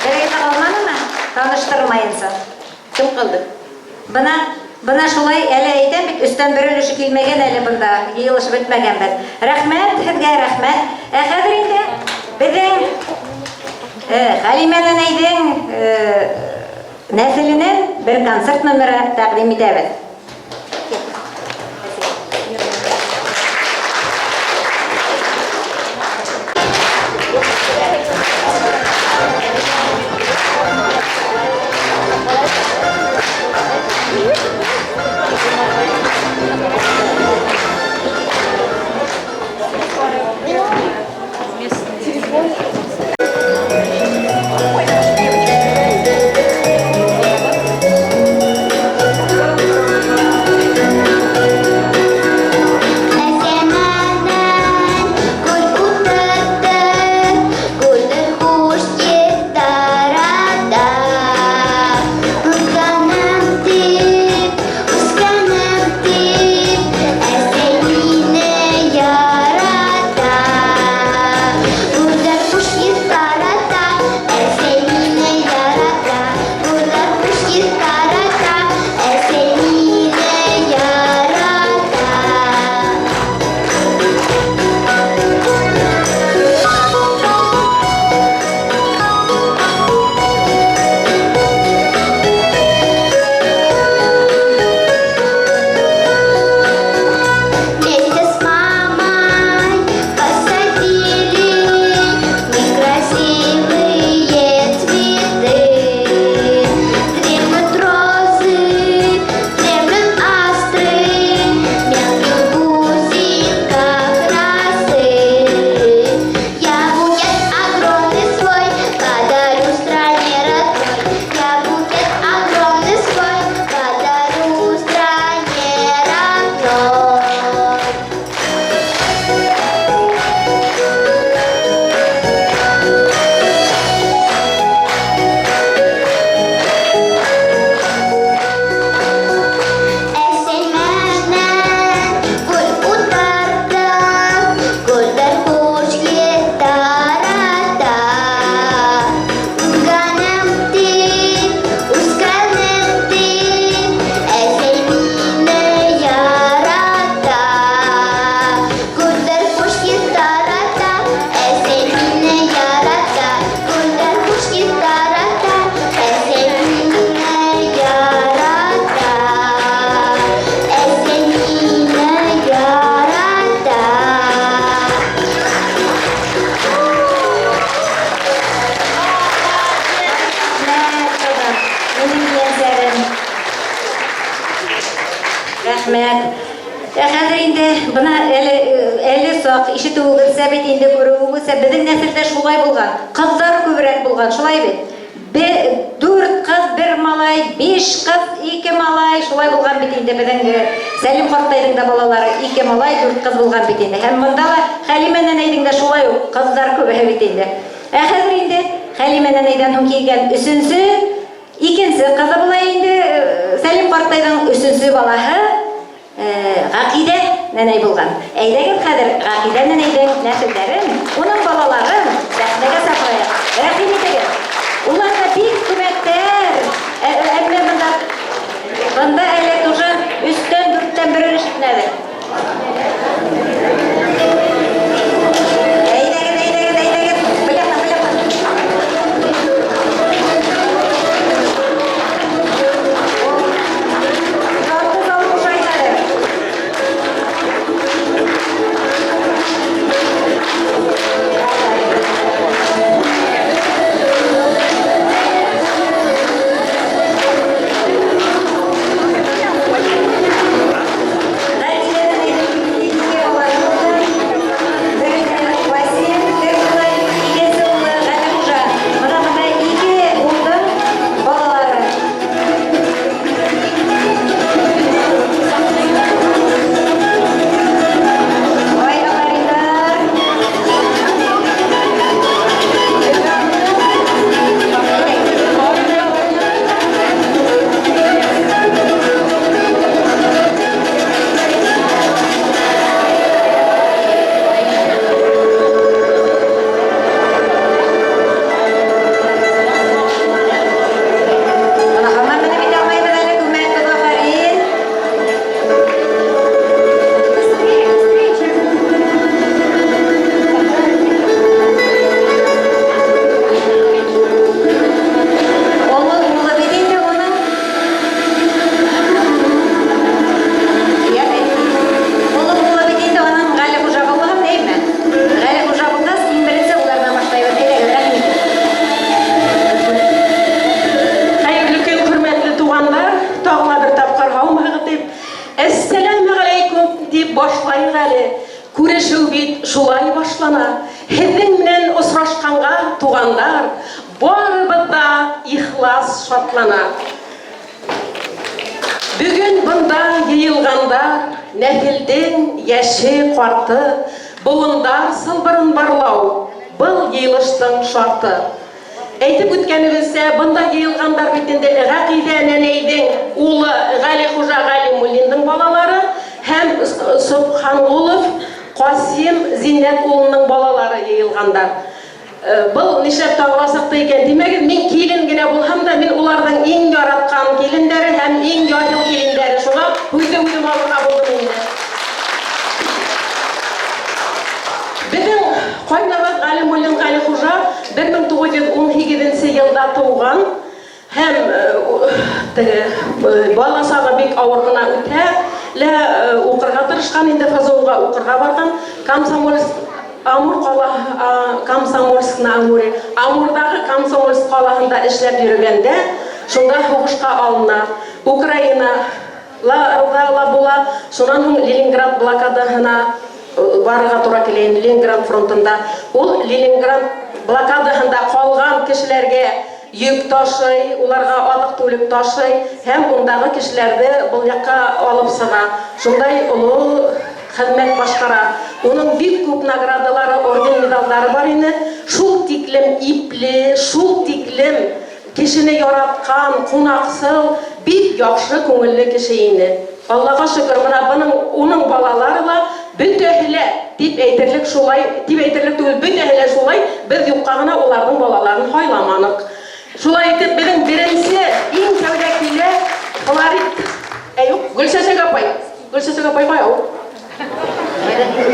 Берәй дә калмадымы? Таныштырмаенча. Кем калды? Бына, бына шулай әле әйтәм бит, өстән бер өлеше килмәгән әле бында, йыелышып бетмәгәнбез. Рәхмәт һеҙгә, рәхмәт. Ә хәҙер инде беҙҙең э, Хәлимә нәнәйҙең э, нәҫеленән бер концерт номеры тәҡдим итәбеҙ. Рәхмәт. Ә хәзер инде бына әле әле сак ишетүегезчә бит инде күрүегезчә безнең нәселдә шулай булган. Кызлар күбрәк булган, шулай бит? Бе, дүрт кыз. кыз, бер малай, биш кыз, ике малай. Шулай булган бит инде безнең Сәлим карттайның да балалары ике малай, дүрт кыз булган бит инде. Һәм монда ла Хәлимә нәнәйнең дә шулай ук кызлар күбәя бит инде. Ә хәзер инде Хәлимә нәнәйдән һуң килгән өченче, икенче кызы була инде Сәлим карттайның өченче балаһы Гакыйдә нәнәй булган. Әйдәгез хәзер Гакыйдә нәнәйнең нәселләрен, уның балаларын сәхнәгә чакырыйк. Рәхим итегез. Улар да бик күмәктәр. Әмма монда монда әле тоже өчтән, дүрттән бер өлеш кенәдер. Әйдәгез, әйдәгез, әйдәгез. Бер яктан, бер яктан. Тарту залы бушай хәзер. Балалары. Ай, афәриннәр! Менә һаман менеп җитә алмыйбыз әле, күмәк кыз, афәрин! Олы улы бит инде уның. Олы улы бит инде аның Гали Хуҗа булган, әйме? Гали Хуҗа булгач, иң беренче улардан башлайбыз. Әйдәгез, рәхим итегез. Хәерле көн, хөрмәтле туганнар! Тагын да бер тапкыр һаумыһыгыз дип, Әссәламегаләйкүм дип башлаек әле. Күрешү бит шулай башлана. Һезнең белән очрашканга, туганнар, барыбыз да ихлас шатлана. Бүген бында йыелгандар, нәһелдең яше, карты, буындар сылбырын барлау, был йыелыштың шарты. Әйтеп үткәнебезчә, бында йыелгандар бит инде Гакыйдә нәнәйнең улы Галихужа Галимуллинның балалары һәм Собхангулов Касыйм Зиннәт улының балалары йыелгандар. Был нишләп тагыласак та икән димәгез, мин килен генә булһам да, мин уларның иң яраткан килендәре һәм иң яһил килендәре. Шуңа һүзне үзем алырга булдым инде. Безнең кайнабыз Галимуллин Галихужа 1918 нче елда туган һәм теге бала чагы бик авыр гына үтә. Лә укырга тырышкан инде, ФЗУга укырга барган. Комсомольск Амур кала Комсомольск на Амуре, Амурдагы Комсомольск калаһында эшләп йөрегәндә, шунда һугышка алына. Украина ла ла була. Шуннан һуң Ленинград блокадаһына барырга тура килә инде, Ленинград фронтында. Ул Ленинград блокадаһында калган кешеләргә йөк ташый, уларга азык-түлек ташый һәм ундагы кешеләрне был якка алып чыга. Шундай олы хезмәт башкара. Уның бик күп наградалары, орден-медальләре бар ине. Шул тиклем ипле, шул тиклем кешене яраткан, кунакчыл, бик яхшы күңелле кеше ине. Аллага шөкер, менә бының, уның балалары ла бөтәһе лә, дип әйтерлек шулай, дип әйтерлек түгел, бөтәһе лә шулай, без юкка гына уларның балаларын һайламанык. Шулай итеп, безнең беренче, иң тәүдә килә Флорид, ә юк, Гөлчәчәк апай. Гөлчәчәк апай кая ул?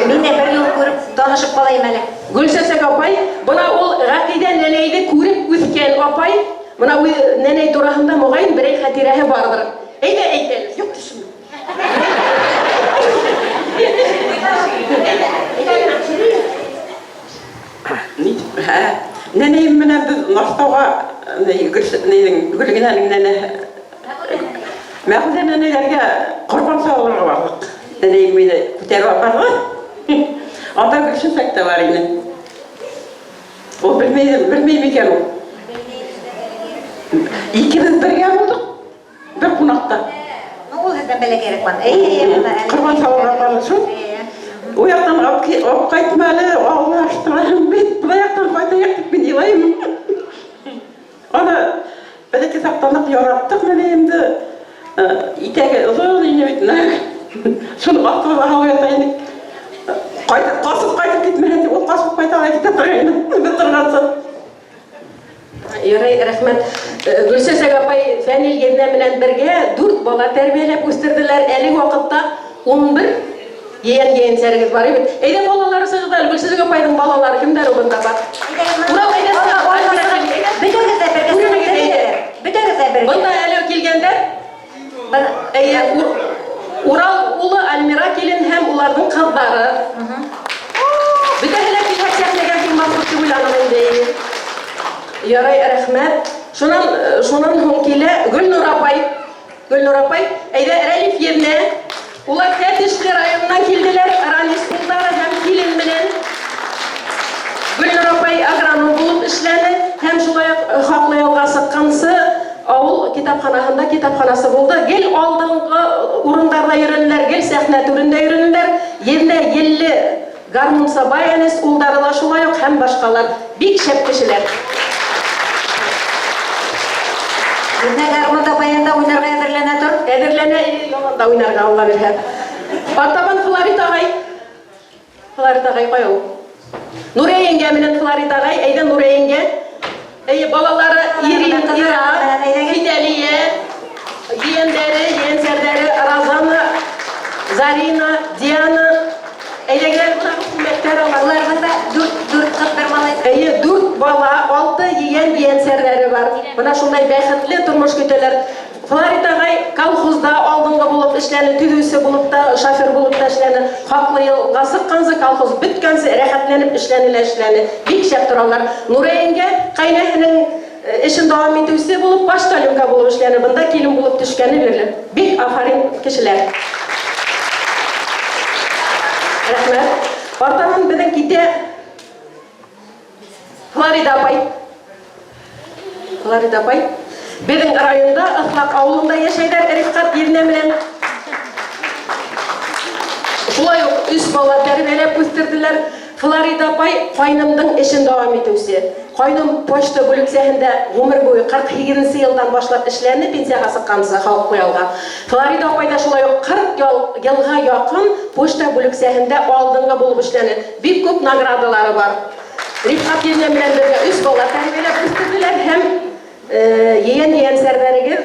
Мин дә бер юлы күреп, танышып калыйм әле. Гөлчәчәк апай, бына ул Гакыйдә нәнәйне күреп үскән апай, мына ү нәнәй тураһында мөгаен берәй хатирәһе бардыр. Әйдә, әйт әле. Юк, төшенмим. Ни, һә, нәнәем менән без Нарстауга, ни, Гөлс, нинең, Гөлгенәнең нәнә, Мәгъүдә нәнәйләргә корбан салырга бардык. Нәнәем мине күтәреп апарды. Анда Гөлчәчәк тә бар иде. Ул белмәйде, белмәй микән ул? Икебеҙ бергә булдыҡ, бер ҡунаҡта. Ну, ул һеҙҙән бәләкәйерәк булған. Эйе, эйе, бына әле. Ҡорбан сауырға барҙы шул. Ул яҡтан алып ҡайтма әле, ауыллаштырайым бит. Был яҡтан ҡайтайыҡ тип мин илайым. Аны бәләкәй саҡтан уҡ яраттыҡ нәнәйемде. Итәге оҙон ине бит. Шуны аҫтыбыҙға һалып ята инек. Ҡайтып, ҡасып ҡайтып китмәһен тип, ул ҡасып ҡайта ла китә торғайны. Беҙ торғансы. Ярай, рәхмәт. Гөлсәсәк апай Фәнил еҙнә менән бергә дүрт бала тәрбиәләп үҫтерҙеләр. Әлеге ваҡытта 11 ейән ейәнсәрегеҙ бар бит. Әйҙә балалары сығыҙ әле. Гөлсәсәк апайҙың балалары кемдәр бында бар? Урал, әйҙә сығыҙ. Бөтәгеҙ ҙә бергә Күренегеҙ, сығып әйҙә. Бөтәгеҙ ҙә бергә. Бында әле килгәндәр. Әйе, Урал улы Альмира килен һәм уларҙың ҡыҙҙары. Бөтәһе лә килһәк сәхнәгә һыймаҫбыҙ тип уйланым инде. Ярай, рәхмәт. Шунан һуң килә Гөлнур апай. Гөлнур апай, әйҙә Рәлиф еҙнә. Улар Тәтешле районынан килделәр, Ранис улдары һәм килен менән. Гөлнур апай агроном булып эшләне һәм шулай уҡ хаҡлы ялға сыҡҡансы ауыл китапханаһында китапханасы булды. Гел алдынғы урындарҙа йөрөнөләр, гел сәхнә түрендә йөрөнөләр. Еҙнә елле гармунсы баянист улдары ла шулай уҡ һәм башҡалар. Бик шәп кешеләр. Еҙнә гармунда баянда уйнарға әҙерләнә тор. Әҙерләнә, яланда уйнарға, Алла бирһә. Артабан Флорид ағай. Флорид ағай ҡайҙа ул? Нурия еңгә менән Флорид ағай, әйҙә Нурия еңгә. Әйе, балалары Ирин, Ира, Фидәлиә, ейәндәре, ейәнсәрҙәре Розана, Зарина, Диана. Әйҙәгеҙ, бына күлмәктәр алар. Уларҙың да дүрт ҡыҙ, бер малай. Әйе, дүрт бала, алты ейән ейәнсәрҙәре бар. Бына шундай бәхетле тормош көтәләр. Флорид ағай колхозда алдынғы булып эшләне, төҙөүсе булып та, шофер булып та эшләне. Хаҡлы ялға сыҡҡансы, колхоз бөткәнсе рәхәтләнеп эшләне лә эшләне. Бик шәп торалар. Нурия еңгә ҡәйнәһенең эшен дауам итеүсе булып, почтальонка булып эшләне. Бында килен булып төшкәне бирле. Бик афарин кешеләр. Рәхмәт. Артабан беҙҙең китә Флорида апай. Флорида апай. Беҙҙең районда Ыҫлаҡ ауылында йәшәйҙәр Рифҡәт еҙнә менән. Шулай уҡ өс бала тәрбиәләп үҫтерҙеләр. Флорида апай ҡайнымдың эшен дауам итеүсе. Ҡайным почта бүлексәһендә ғүмер буйы ҡырҡ һигеҙенсе йылдан башлап эшләне, пенсияға сыҡҡансы халыҡ ялға. Флорида апай ҙа шулай уҡ ҡырҡ йылға яҡын почта бүлексәһендә алдынғы булып эшләне. Бик күп наградалары бар. Рифҡәт еҙнә менән бергә өс бала тәрбиәләп үҫтерҙеләр һәм ейән ейәнсәрҙәрегеҙ,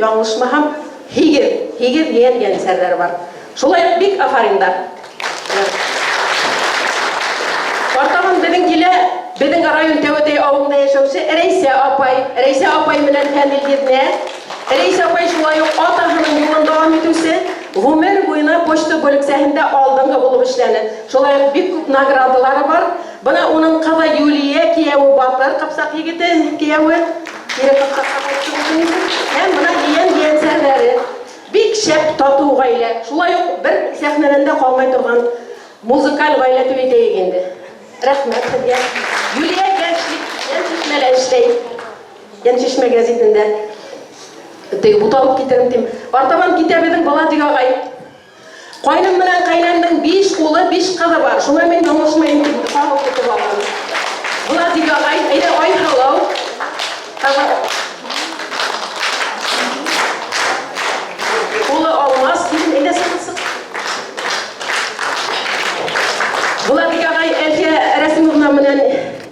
яңылышмаһам, һигеҙ ейән ейәнсәрҙәре бар. Шулай уҡ бик афариндар. Артабан беҙҙең килә беҙҙең район Тәүәтәй ауылында йәшәүсе Рәйсә апай. Рәйсә апай менән Фәнил еҙнә. Рәйсә апай шулай уҡ атаһының юлын дауам итеүсе, ғүмер буйына почта бүлексәһендә алдынғы булып эшләне. Шулай уҡ бик күп наградалары бар. Бына уның ҡыҙы Юлия, кейәүе Батыр, Ҡыпсаҡ егете кейәүе. Кире Ҡыпсаҡҡа ҡайтты. Һәм бына ейән ейәнсәрҙәре. Бик шәп татыу ғаилә. Шулай уҡ бер сәхнәнән дә ҡалмай торған музыкаль ғаилә тип әйтәйек инде. Рәхмәт һеҙгә. Юлия Йәншишмәлә эшләй. Йәншишмә гәзитендә. Теге буталып китерем тим. Артабан китә беҙҙең Владик ағай. Ҡайным менән ҡәйнәмдең 5 улы, 5 ҡыҙы бар. Шуңа мин яңылышмайым тип ҡағып тотоп алдым. Владик ағай, әйҙә Айһылыу. Улы Алмаз, килен, әйҙә сығыҙ, сыҡ. Владик ағай Әлфиә Рәсимовна менән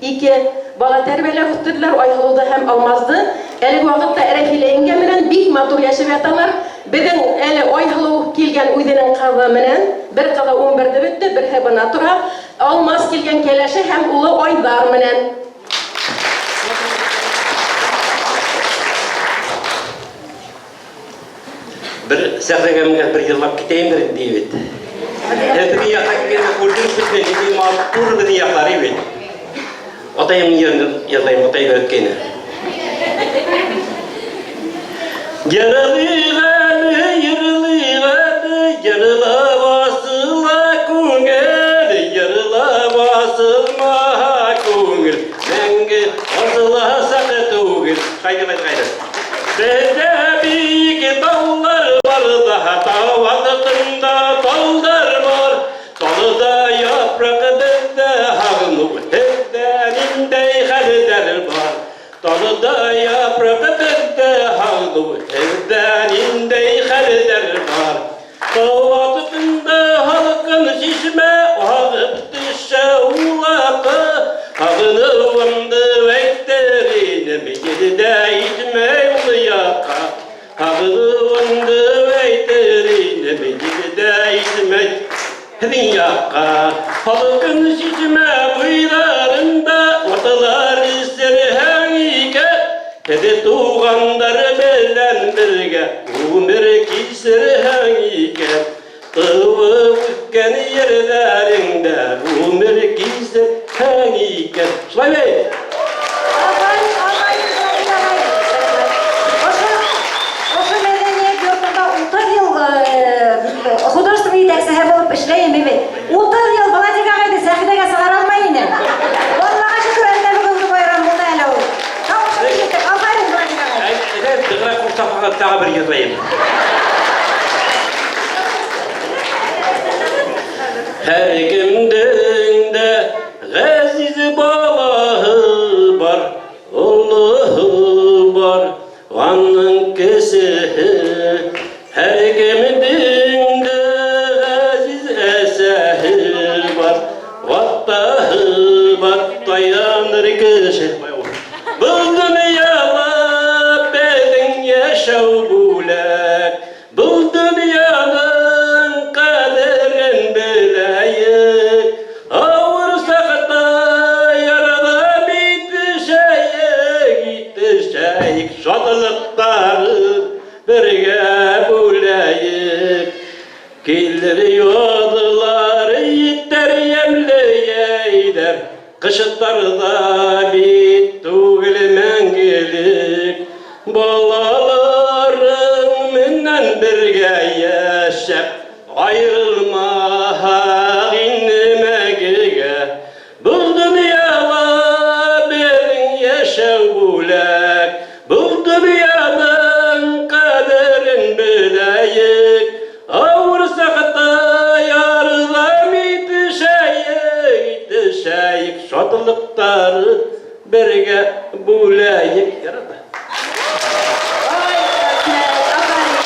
ике бала тәрбиәләп үҫтерҙеләр, Айһылыуҙы һәм Алмазды. Әлеге ваҡытта Рәфилә еңгә менән бик матур йәшәп яталар. Беҙҙең әле Айһылыу килгән үҙенең ҡыҙы менән, бер ҡыҙы ун берҙе бөттө, береһе бына тора. Алмаз килгән кәләше һәм улы Айҙар менән. Бер сәхнәгә менгәс бер йырлап китәйемдер инде бит. Беҙҙең яҡҡа килгәндә күрҙегеҙ бит, нинди матур беҙҙең яҡлар бит. Атайымдың йырын йырлайым, атай өйрәткәйне. Яралыған, яралыған, ярыла басыла күңел, ярыла басылма күңел, мәңге асыласаҡ түгел. Ҡайҙа, ҡайҙа, ҡайҙа? һалыу, Һеҙҙә ниндәй хәлдәр бар? Талда япраҡ беҙҙә һалыу, Һеҙҙә ниндәй хәлдәр бар? Тау артында һалҡын шишмә Ағып төшә улаҡа. Һағыныуымды әйтер инем, Ел дә итмәй ул яҡҡа. Һағыныуымды әйтер инем, Ел дә итмәй һеҙҙең яҡҡа. Һалҡын шишмә буйҙарында Атлар эсерһәң икән, Һеҙ туғандар белән бергә Ғүмер кисерһәң икән, Тыуып үҫкән ерҙәреңдә Ғүмер кисерһәң икән. Шулай бит? Афарин, афарин, Шакир ағай. Ошо, ошо мәҙәниәт йортонда 30 йыл художественный етәксеһе булып эшләйем бит. 30 йыл Владик ағайҙы сәхнәгә сығара алмай инем. Аллаға шөкөр, әлдә бөгөнгө байрам булды әле ул. Тауышын ишеттек. Афарин, Владик ағай. Әйҙә, нығыраҡ ҡурсаҡлаған тағы бер йырлайым. Һәр кемдең дә ғәзиз балаһы бар, олоһо бар, уның кесеһе. Һәр кемдең дә ғәзиз әсәһе бар, атаһы бар, таяныр кеше. Был донъяла беҙҙең йәшәү бүләк, был донъяның ҡәҙерен беләйек. Ауыр саҡта ярҙам итешәйек, итешәйек, шатлыҡтарын бергә бүләйек. Килер яҙлар, етер йәмле йәйҙәр, ҡыштар ҙа бит түгел мәңгелек. Балаларың менән бергә йәшәп, айырылмаһаҡ инде мәңгегә. Был донъяла беҙҙең йәшәү бүләк, был донъяның ҡәҙерен беләйек. Ауыр саҡта ярҙам итешәйек, итешәйек, шатлыҡтары бергә бүләйек. Ярата. Ай, рәхмәт, афарин.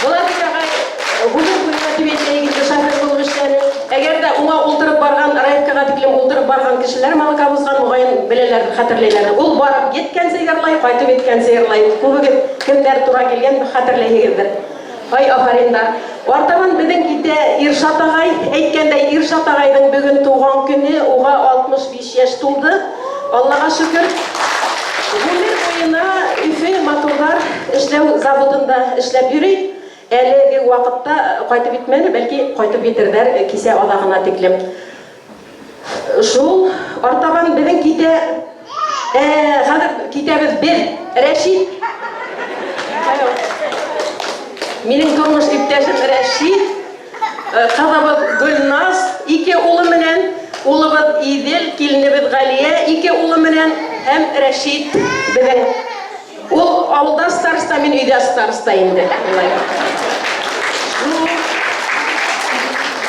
Владик ағай ғүмер буйына дип әйтәйек инде шофер булып эшләне. Әгәр ҙә уңа ултырып барған, Раевкаға тиклем ултырып барған кешеләр молоковозға моғайын беләләр, хәтерләйләр. Ул барып еткәнсе йырлай, ҡайтып еткәнсе йырлай. Күбегеҙ кемдәр тура килгән хәтерләйһегеҙҙер. Ай, афариндар. Артабан беҙҙең китә Иршат ағай. Әйткәндәй, Иршат ағайҙың бөгөн тыуған көнө, уға 65 йәш тулды. Аллаға шөкөр. Ғүмер буйына Өфө моторҙар эшләү заводында эшләп йөрөй. Әлеге ваҡытта ҡайтып етмәне, бәлки ҡайтып етерҙәр кисә аҙағына тиклем. Шул артабан беҙҙең китә, хәҙер китәбеҙ беҙ, Рәшит. Минең тормош иптәшем Рәшит, ҡыҙыбыҙ Гөлназ, ике улы менән, улыбыҙ Иҙел, киленебеҙ Ғәлиә, ике улы менән һәм Рәшит беҙҙең. Ул ауылда староста, мин өйҙә староста инде. Улай.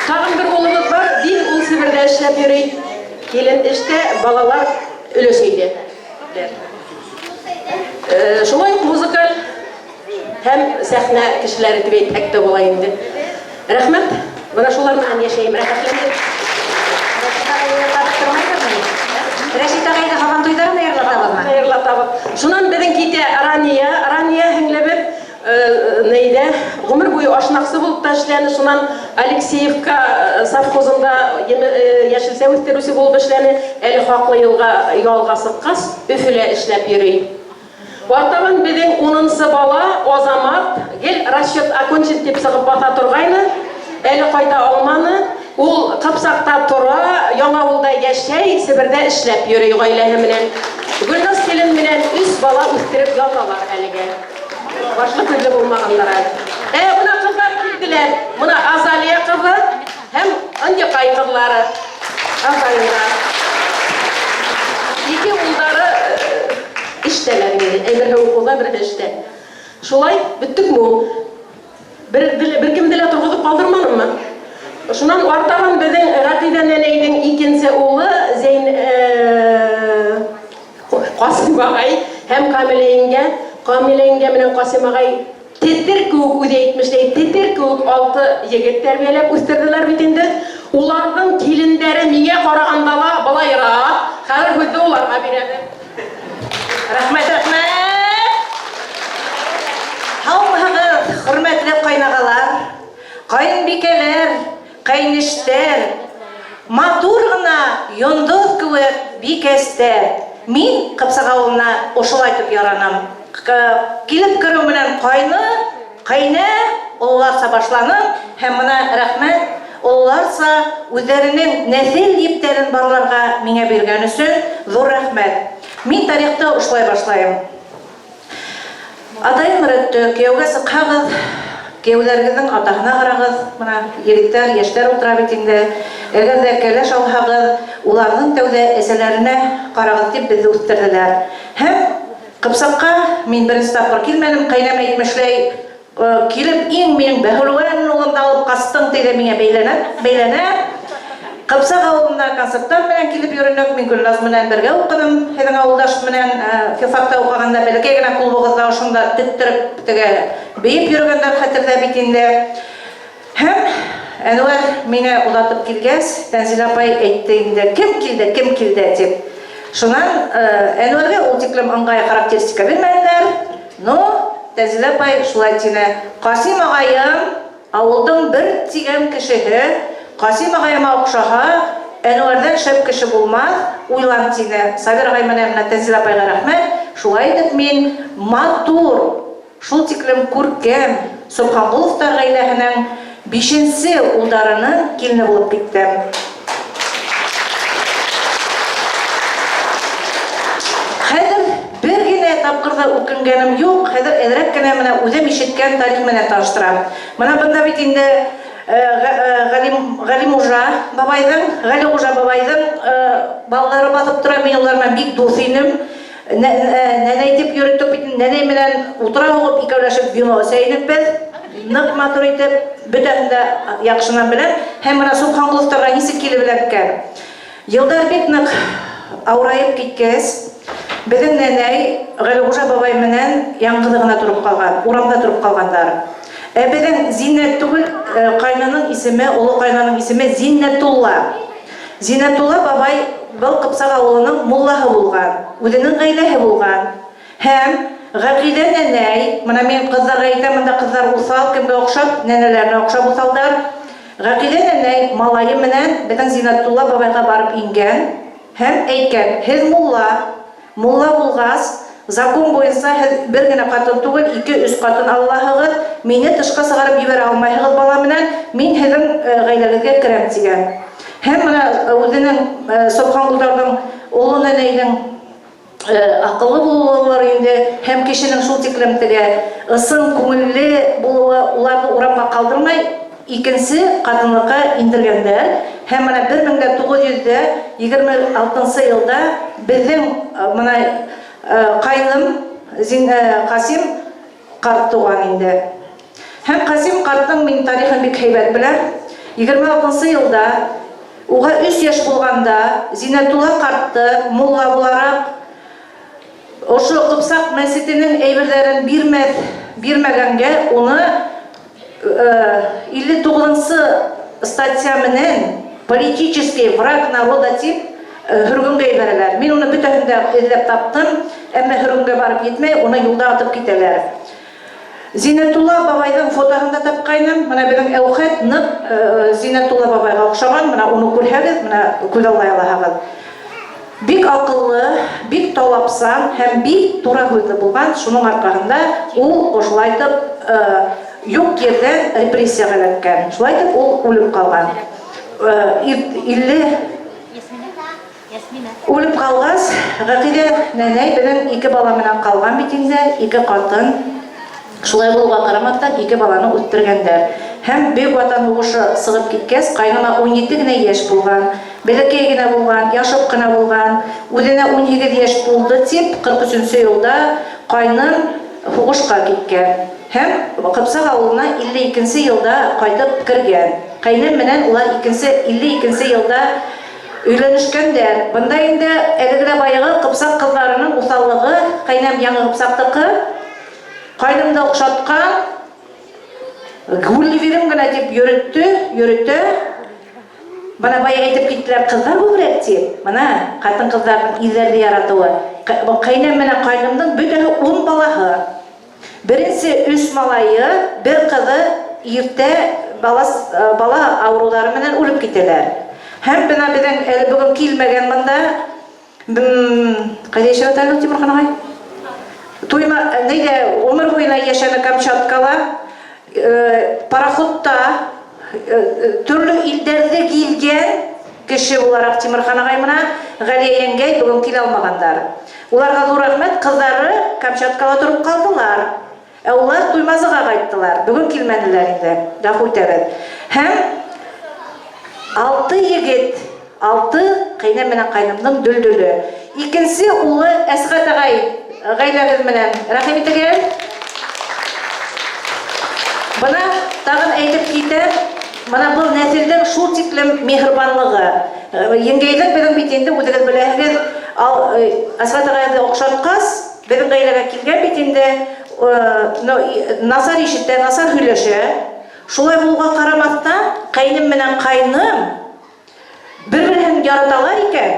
Тағын бер улыбыҙ бар, Дин, ул Себерҙә эшләп йөрөй. Килен эштә, балалар өләсәйҙә. Шулай уҡ музыкаль һәм сәхнә кешеләре тип әйтһәк тә була инде. Рәхмәт. Бына шулар менән йәшәйем, рәхәтләнеп. Рәшит ағай йырлатып тормайҙырмы? Рәшит ағайҙы һабан туйҙарында йырлатабыҙмы? Йырлатабыҙ. Шунан беҙҙең китә Рания, Рания һеңлебеҙ, нейҙә ғүмер буйы ашнаҡсы булып та эшләне, шунан Алексеевка совхозында йәшелсә үҫтереүсе булып эшләне, әле хаҡлы йылға ялға сыҡҡас, Өфөлә эшләп йөрөй. Артабан беҙҙең 10-нсы бала Азамат гел расчет окончен тип сығып баҫа торғайны, әле ҡайта алманы. Ул Ҡыпсаҡта тора, Яңауылда йәшәй, Себерҙә эшләп йөрөй ғаиләһе менән. Гөлназ килен менән 3 бала үҫтереп яталар әлегә. Башлы күҙле булмағандар әле. Бына ҡыҙҙар килделәр. Бына Азалия ҡыҙы һәм Ынйыҡай ҡыҙлары. Афариндар. Ике улдары эштәләр инде. Береһе уҡыуҙа, береһе эштә. Шулай бөттөкмө ул? Бер кемде лә торғоҙоп ҡалдырманыммы? Шунан артабан беҙҙең Рәҡибә нәнәйҙең икенсе улы Зәйн Ҡасим ағай һәм Камилә еңгә. Камилә еңгә менән Ҡасим ағай тетер кеүек, үҙе әйтмешләй, тетер кеүек алты егет тәрбиәләп үҫтерҙеләр бит инде. Уларҙың килендәре миңә ҡарағанда ла былайыраҡ. Хәҙер һүҙҙе уларға бирәбеҙ. Рәхмәт, рәхмәт! Һаумыһығыҙ, хөрмәтле ҡайнағалар, ҡайынбикәләр, ҡәйнештәр, матур ғына йондоҙ кеүек бикәстәр. Мин Ҡыпсаҡ ауылына ошолайтып яраным. Килеп кереү менән ҡайны, ҡәйнә, ололарса башланым һәм мына рәхмәт, ололарса үҙҙәренең нәҫел ептәрен барларға миңә биргән өсөн ҙур рәхмәт. Мин тарихты ошолай башлайым. Атайым өйрәтте, кияүгә сыҡһағыҙ, кияүҙәрегеҙҙең атаһына ҡарағыҙ, мына егеттәр, йәштәр ултыра бит инде. Әгәр ҙә кәләш алһағыҙ, уларҙың тәүҙә әсәләренә ҡарағыҙ тип беҙҙе үҫтерҙеләр. Һәм Ҡыпсаҡҡа мин беренсе тапҡыр килмәнем, ҡәйнәм әйтмешләй, Килеп иң минең бәһүлүән улымды алып ҡастың, ти ҙә миңә бәйләнә, бәйләнә. Ҡыпсаҡ ауылына концерттар менән килеп йөрөнөк. Мин Гөлназ менән бергә уҡыным, һеҙҙең ауылдаш менән филфакта уҡығанда бәләкәй генә клубығыҙҙа ошонда теттереп теге бейеп йөрөгәндәр хәтерҙә бит инде. Һәм Әнүәр мине оҙатып килгәс, Тәнзилә апай әйтте инде, кем килде, кем килде, дип. Шунан Әнүәргә ул тиклем ыңғай характеристика бирмәнеләр. Но Тәнзилә апай шулай тине, Касыйм агаем авылдың бер тигән кешеһе, Касыйм агаема охшаһа, Әнүәрдән шәп кеше булмаҫ, уйлан, тине. Сабир агай менән менә Тәнзилә апайга рәхмәт, шулай итеп мин матур, Шул тиклем күркәм Собханголовтар гаиләһенең бишенче улдарының килене булып киттем. Хәзер бер генә тапкыр да үкенгәнем юк, хәзер әзрәк кенә менә үзем ишеткән тарих менән таныштырам. Менә бында бит инде Галим, Галимужа бабайҙың, Галиғужа бабайҙың балалары баҫып тора, мин улар менән бик дуҫ инем. Нәнәй дип йөреттек бит, нәнәй менән утыра һуғып икәүләшеп вино эсә идек без. Нык матур итеп, бөтәһен дә яхшынан беләм. Һәм менә Субханкуловтарга ничек килеп эләккән. Елдар бик нык авыраеп киткәч, безнең нәнәй Галигужа бабай менән яңгызы гына торып калган, урамда торып калганнар. Ә безнең Зиннәт түгел, кайнының исеме, олы кайнаның исеме Зиннәтулла. Зиннәтулла бабай был Кыпсак авылының муллаһы булган, үзенең гаиләһе булган. Һәм Гакыйдә нәнәй, менә мин кызларга әйтәм, монда кызлар усал, кемгә охшап, нәнәләренә охшап усалдар. Гакыйдә нәнәй малае менән безнең Зиннәтулла бабайга барып иңгән һәм әйткән, Һез мулла, Мулла булгас, закон буенча һез бер генә катын түгел, ике, өч катын алалаһыгыз, мине тышка чыгарып җибәрә алмайһыгыз бала менән, мин һезнең гаиләгезгә керәм, дигән. Һәм менә үзенең Собханголдарның олы нәнәйнең акыллы булулары инде һәм кешенең шул тиклем теге ысын күңелле булуы уларны урамга калдырмай, Икенче катынлыкка индергәннәр һәм менә 1926 нчы елда безнең менә кайным Касим карт туган инде. Һәм Касим картның мин тарихын бик һәйбәт беләм. 26 нчы елда уга өч яшь булганда Зиннәтулла картты мулла буларак ошо Кыпсак мәчетенең әйберләрен бирмәс, бирмәгәнгә уны 59 нчы статья менән политический враг народа дип һөргенгә ебәрәләр. Мин уны бөтәһен дә эзләп таптым, әмма һөргенгә барып етмәй, уны юлда атып китәләр. Зиннәтулла бабайның фотоһын да тапкайным. Менә безнең Әүхәт нык Зиннәтулла бабайга охшаган. Менә уны күрһәгез, менә күзаллай алаһыгыз. Бик акыллы, бик талапсан һәм бик тура һүзле булган, шуның аркаһында ул ошолайтып юк ердән репрессиягә эләккән. Шулай итеп ул үлеп калган. 50 Үлеп калгач, Гакыйдә нәнәй безнең ике бала менән калган бит инде, ике катын. Шулай булуга карамастан, ике баланы үстергәннәр. Һәм Бөек Ватан һугышы сыгып киткәч, кайнана 17 генә яшь булган. Бәләкәй генә булган, яшок кына булган. Үзенә 18 яшь тулды дип, 43 нче елда кайным һугышка киткән. Һәм Кыпсак авылына 52 нче елда кайтып кергән. Кайнем менән улар икенче 52 нче елда өйләнешкәннәр. Бында инде әлеге дә баягы Кыпсак кызларының усаллыгы, кайнәм Яңа Кыпсактыкы, кайным да охшаткан, Гулливерым гына дип йөретте, йөретә. Менә бая әйтеп киттеләр, кызлар күбрәк дип. Менә хатын-кызларның ирләрне яратуы. Кайнәм менән кайнымның бөтәһе ун балаһы. Беренче өч малае, бер кызы иртә бала бала авырулары менән үлеп китәләр. Һәм менә безнең әле бүген килмәгән монда кайда яшәп ята әле ул Тимерхан агай? Туйма, нидә, гомер буена яшәде Камчаткала, пароходта төрле илдәрдә килгән кеше буларак Тимерхан агай менә Галия яңгәй бүген килә алмаганнар. Уларга зур рәхмәт, кызлары Камчаткада торып калдылар. Ә улар Туймазыга кайттылар. Бүген килмәделәр инде. Гафу итәбез. Һәм алты егет, алты кайнәм менән кайнымның дөлдөле. Икенче улы Әсгать агай гаиләбез менән рәхим итегез. Бына тагын әйтеп китәм, менә был нәселнең шул тиклем миһербанлыгы. Еңгәйнең безнең бит инде, үзегез беләһегез, Әсгать агайны охшаткач, безнең гаиләгә килгән бит инде, ну, насар ишетә, насар һөйләшә. Шулай булуга карамастан, кайным менән кайным бер-берен яраталар икән,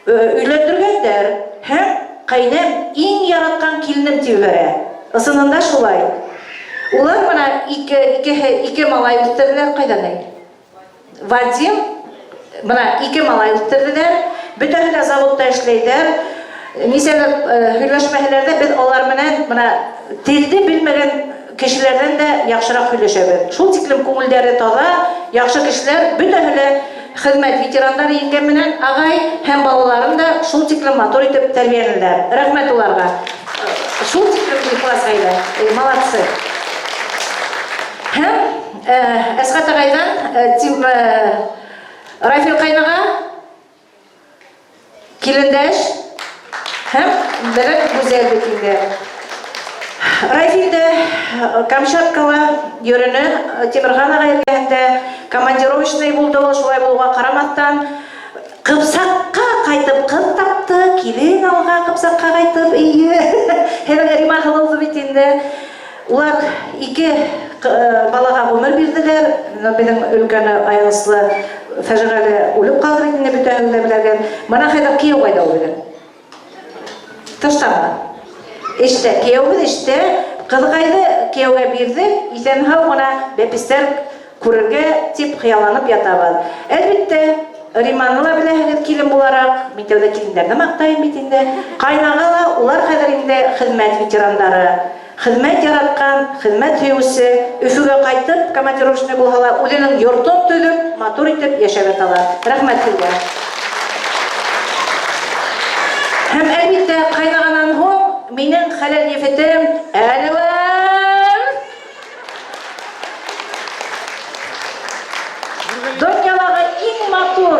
Өйләндергәннәр һәм кайнәм иң яраткан киленем дип җибәрә. Ысынында шулай. Улар менә ике, ике, ике малай үстерделәр. Кайдан әй? Вадим, менә ике малай үстерделәр. Бөтәһе дә заводта эшләйләр. Нисәләр һөйләшмәһәләр дә, без алар менән менә телде белмәгән кешеләрдән дә яхшырак һөйләшәбез. Шул тиклем күңелдәре таза, яхшы кешеләр, бөтәһе дә Хезмәт ветераннары еңгәм менән агай һәм балаларын да шул тиклем матур итеп тәрбиялиләр. Рәхмәт уларга. Шул тиклем ихлас гаилә. Молодцы. Һәм Әсгать агайдан Рафил кайнага Килендәш һәм берәр гүзәл бит инде. Рафил дә Камчаткала йөрене Тимерхан агай эргәһендә командировочный булды ул, шулай булуга карамастан, Кыпсакка кайтып кыз тапты, килен алга Кыпсакка кайтып, өе. Һәм Рима һылылды бит инде. Улар ике балага гомер бирделәр. Безнең өлкәне аянычлы фаҗигале үлеп калды бит инде, бөтәһен дә беләгез. Менә хәзер кияү кайда ул безнең? Тыштамы? Эштә. Кияүебез эштә. Кызыкайды кияүгә бирдек. Исән-һау гына бәпесләр күрергә дип хыялланып ятабыз. Әлбиттә, Риманы ла беләһегез килен буларак, мин тәүдә киленнәрне мактайым бит инде. Кайнага ла, улар хәзер инде хезмәт ветераннары. Хезмәт яраткан, хезмәт сөюче, Өфегә кайтып, командировочный булһалар, үзенең йортын төзеп, матур итеп яшәп яталар. Рәхмәт сезгә. Һәм әлбиттә, кайнаганнан һуң минем хәләл ефетем Әнвәр! Дөньядагы иң матур,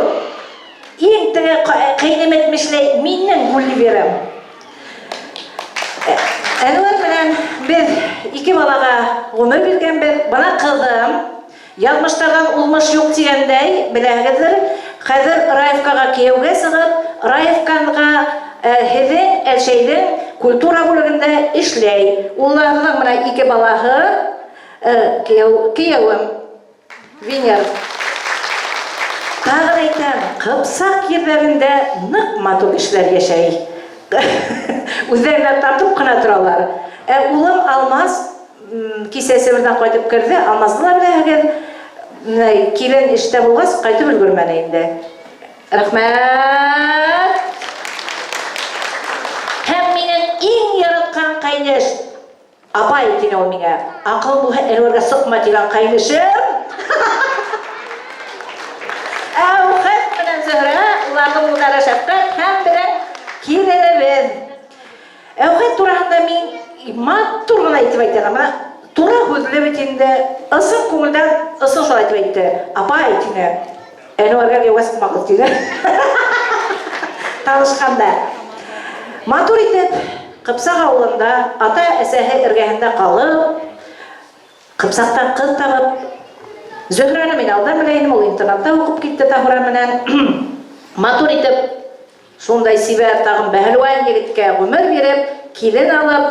иң теге кыйным әйтмешләй, минем Гулливерым. Әнвәр белән без ике балага гомер биргәнбез. Бына кызым, язмыштардан узмыш юк дигәндәй, беләгездер, хәзер Раевкага кияүгә чыгып, Раевканга һеҙең Әлшәйҙең культура бүлегендә эшләй. Уларының менә ике балаһы, кияү, кияүем Венер. Тагын әйтәм, Кыпсак ерләрендә нык матур кешеләр яшәй. Үзләренә тартып кына торалар. Ә улым Алмаз кичә Себердән кайтып керде, Алмазны да беләһегез. Килен эштә булгач, кайтып өлгермәде инде. Рәхмәт! Һәм минем иң яраткан кайнеш, апай тиде ул миңа. Акылың булһа, Әнвәргә сыкма дигән кайнешем. Әүхәт белән Зөһрә, уларның уллары Шәфкать һәм безнең киленебез. Әүхәт тураһында мин матур гына итеп әйтә алам. Менә туры һүзле бит инде, ысын күңелдән ысын шулай итеп әйтте. Апай, тине, Әнвәргә кияүгә чыкмагыз, тиде. Танышканда. Матур итеп. Ҡыпсаҡ ауылында ата-әсәһе эргәһендә ҡалып, Ҡыпсаҡтан ҡыҙ табып, Зөһрәне мин алдан белә инем, ул интернатта уҡып китте Таһура менән. Матур итеп, шундай сибәр тагын бәһлүән егеткә гомер биреп, килен алып,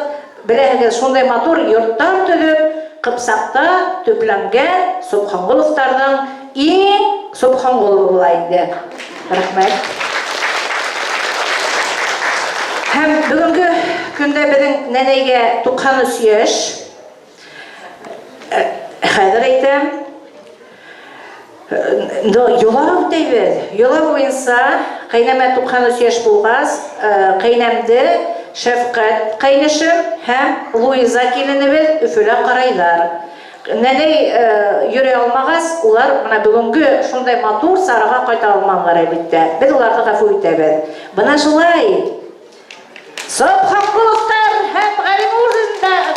беләһегеҙ, шундай матур йорттар төҙөп, Ҡыпсаҡта төпләнгән Собханғоловтарҙың иң Собханғоловы була инде. Рәхмәт. Һәм бөгөнгө көндә беҙҙең нәнәйгә 93 йәш. Хәҙер әйтәм, йола үтәйбеҙ. Йола буйынса ҡәйнәмә 93 йәш булғас, ҡәйнәмде Шәфҡәт ҡәйнешем һәм Луиза киленебеҙ Өфөлә ҡарайҙар. Нәнәй йөрөй алмағас, улар бына бөгөнгө шундай матур сараға ҡайта алманылар, әлбиттә. Беҙ уларҙы ғәфү итәбеҙ. Бына шулай. Собханкуловтар һәм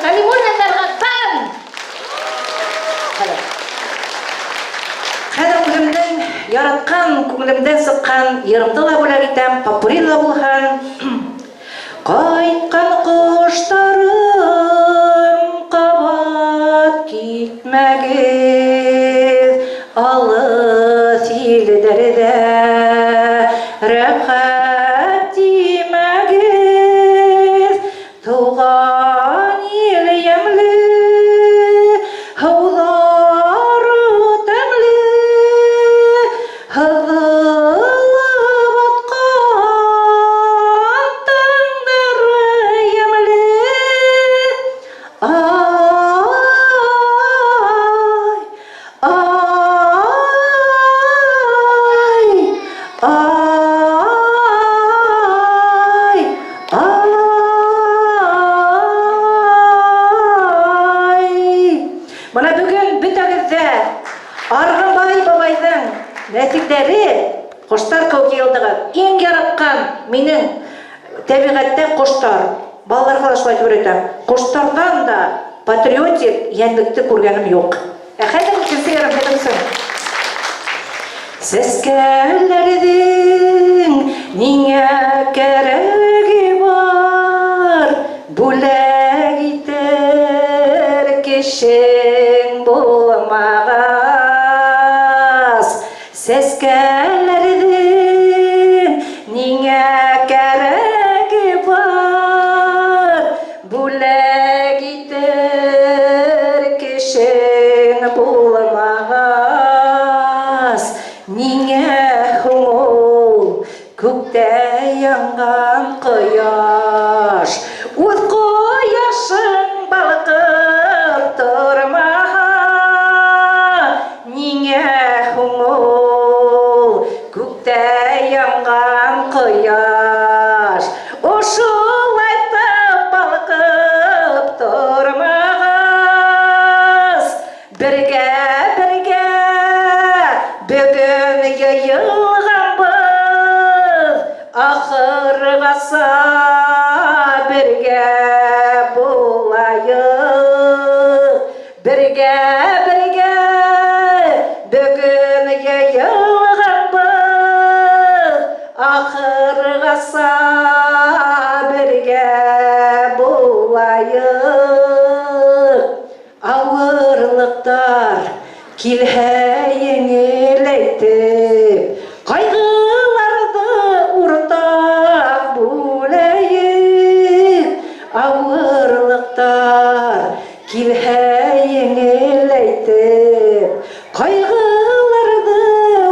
Галимуллиннарга дан! Хәзер үземнең яраткан, күңелемдән сыккан йырымды ла бүләк итәм, попурри ла булһын. Кайткан коштарым, кабат китмәгез, Алыс илләрдә рәхәт димәгез, Туган ил ямьле, һулары тәмле, Һыҙылып аткан таңнары ямьле. Ай, Ай, ай, ай. Бына бөгөн бөтәгеҙ ҙә Арғынбай бабайҙың нәҫелдәре ҡоштар кеүек йыйылдығыҙ. Иң яратҡан минең тәбиғәттә ҡоштар. Балаларға ла шулай өйрәтәм. Ҡоштарҙан да патриотик йәнлекте күргәнем юҡ. Ә хәҙер икенсе ярым һеҙҙең өсөн. Сәскәләрҙең ниңә кәрәге бар, Бүләк итер кешең булмағас. Сәскәләрҙең ниңә кәрәге бар, Бүләк итер кешең булмағас, Ниңә һуң ул күктә янған ҡояш? Үҙ ҡояшың балҡып тормаһа, Ниңә һуң ул күктә янған ҡояш? Ошолайтып балҡып тормағас, Бергә-бергә бөгөн йыйылғанбыҙ, Ахырғаса бергә булайыҡ. Бергә-бергә бөгөн йыйылғанбыҙ, Ахырғаса бергә булайыҡ. Авырлыҡтар килһә еңеләйтеп, Ҡайғыларҙы уртаҡ бүләйек. Авырлыҡтар килһә еңеләйтеп, Ҡайғыларҙы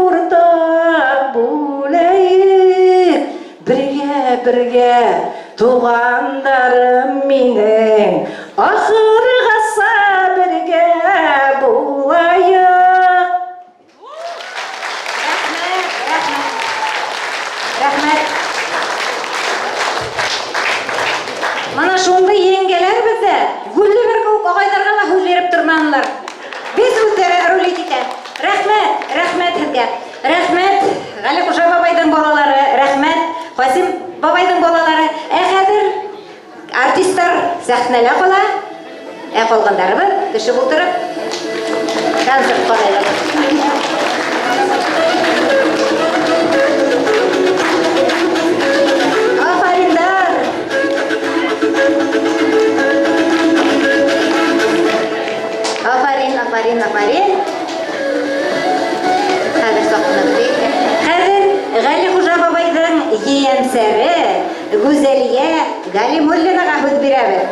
уртаҡ бүләйек. Бергә-бергә, туғандарым минең, Ахырғаса бергә булайыҡ. Рәхмәт, рәхмәт. Рәхмәт. Мына шундый еңгәләр бездә, Гулливер кеүек агайларга ла һүҙ биреп торманылар. Без үзләре рулить итә. Рәхмәт, рәхмәт һеҙгә. Рәхмәт, Галихужа бабайҙың балалары, рәхмәт, Касим бабайҙың балалары. Ә хәҙер артистлар сәхнәлә ҡала, ә ҡалғандарыбыҙ төшөп ултырып концерт ҡарайбыҙ. Афариндар! Афәрин, афәрин, афәрин. Хәҙер саҡ ҡына көтәйек тә. Хәҙер Ғәлихужа бабайҙың ейәнсәре Гүзәлиә Галимуллинаға һүҙ бирәбеҙ.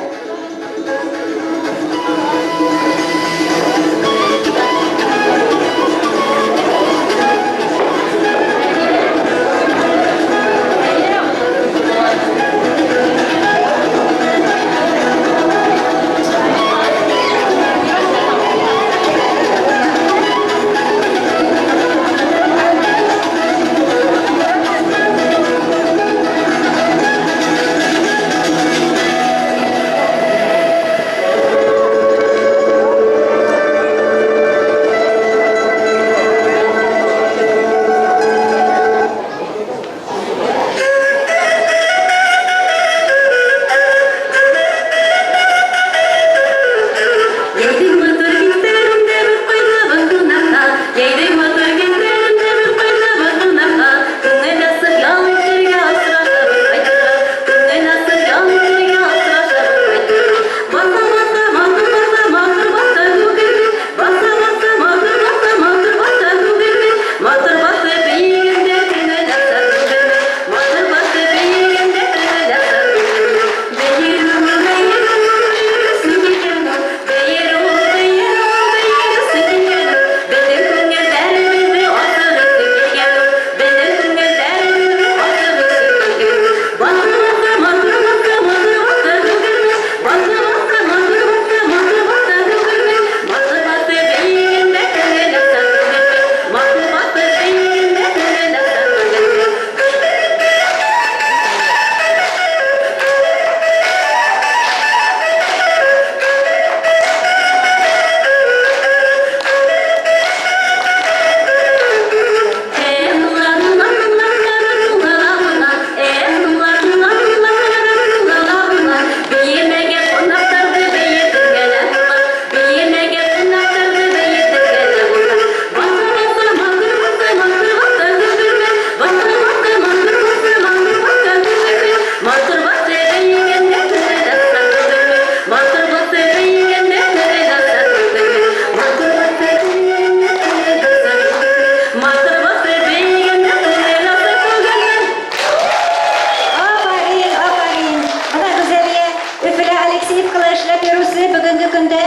Афәрин, афәрин. Менә Гүзәлия Өфөлә Алексеевкала эшләп йөрүсе бүгенге көндә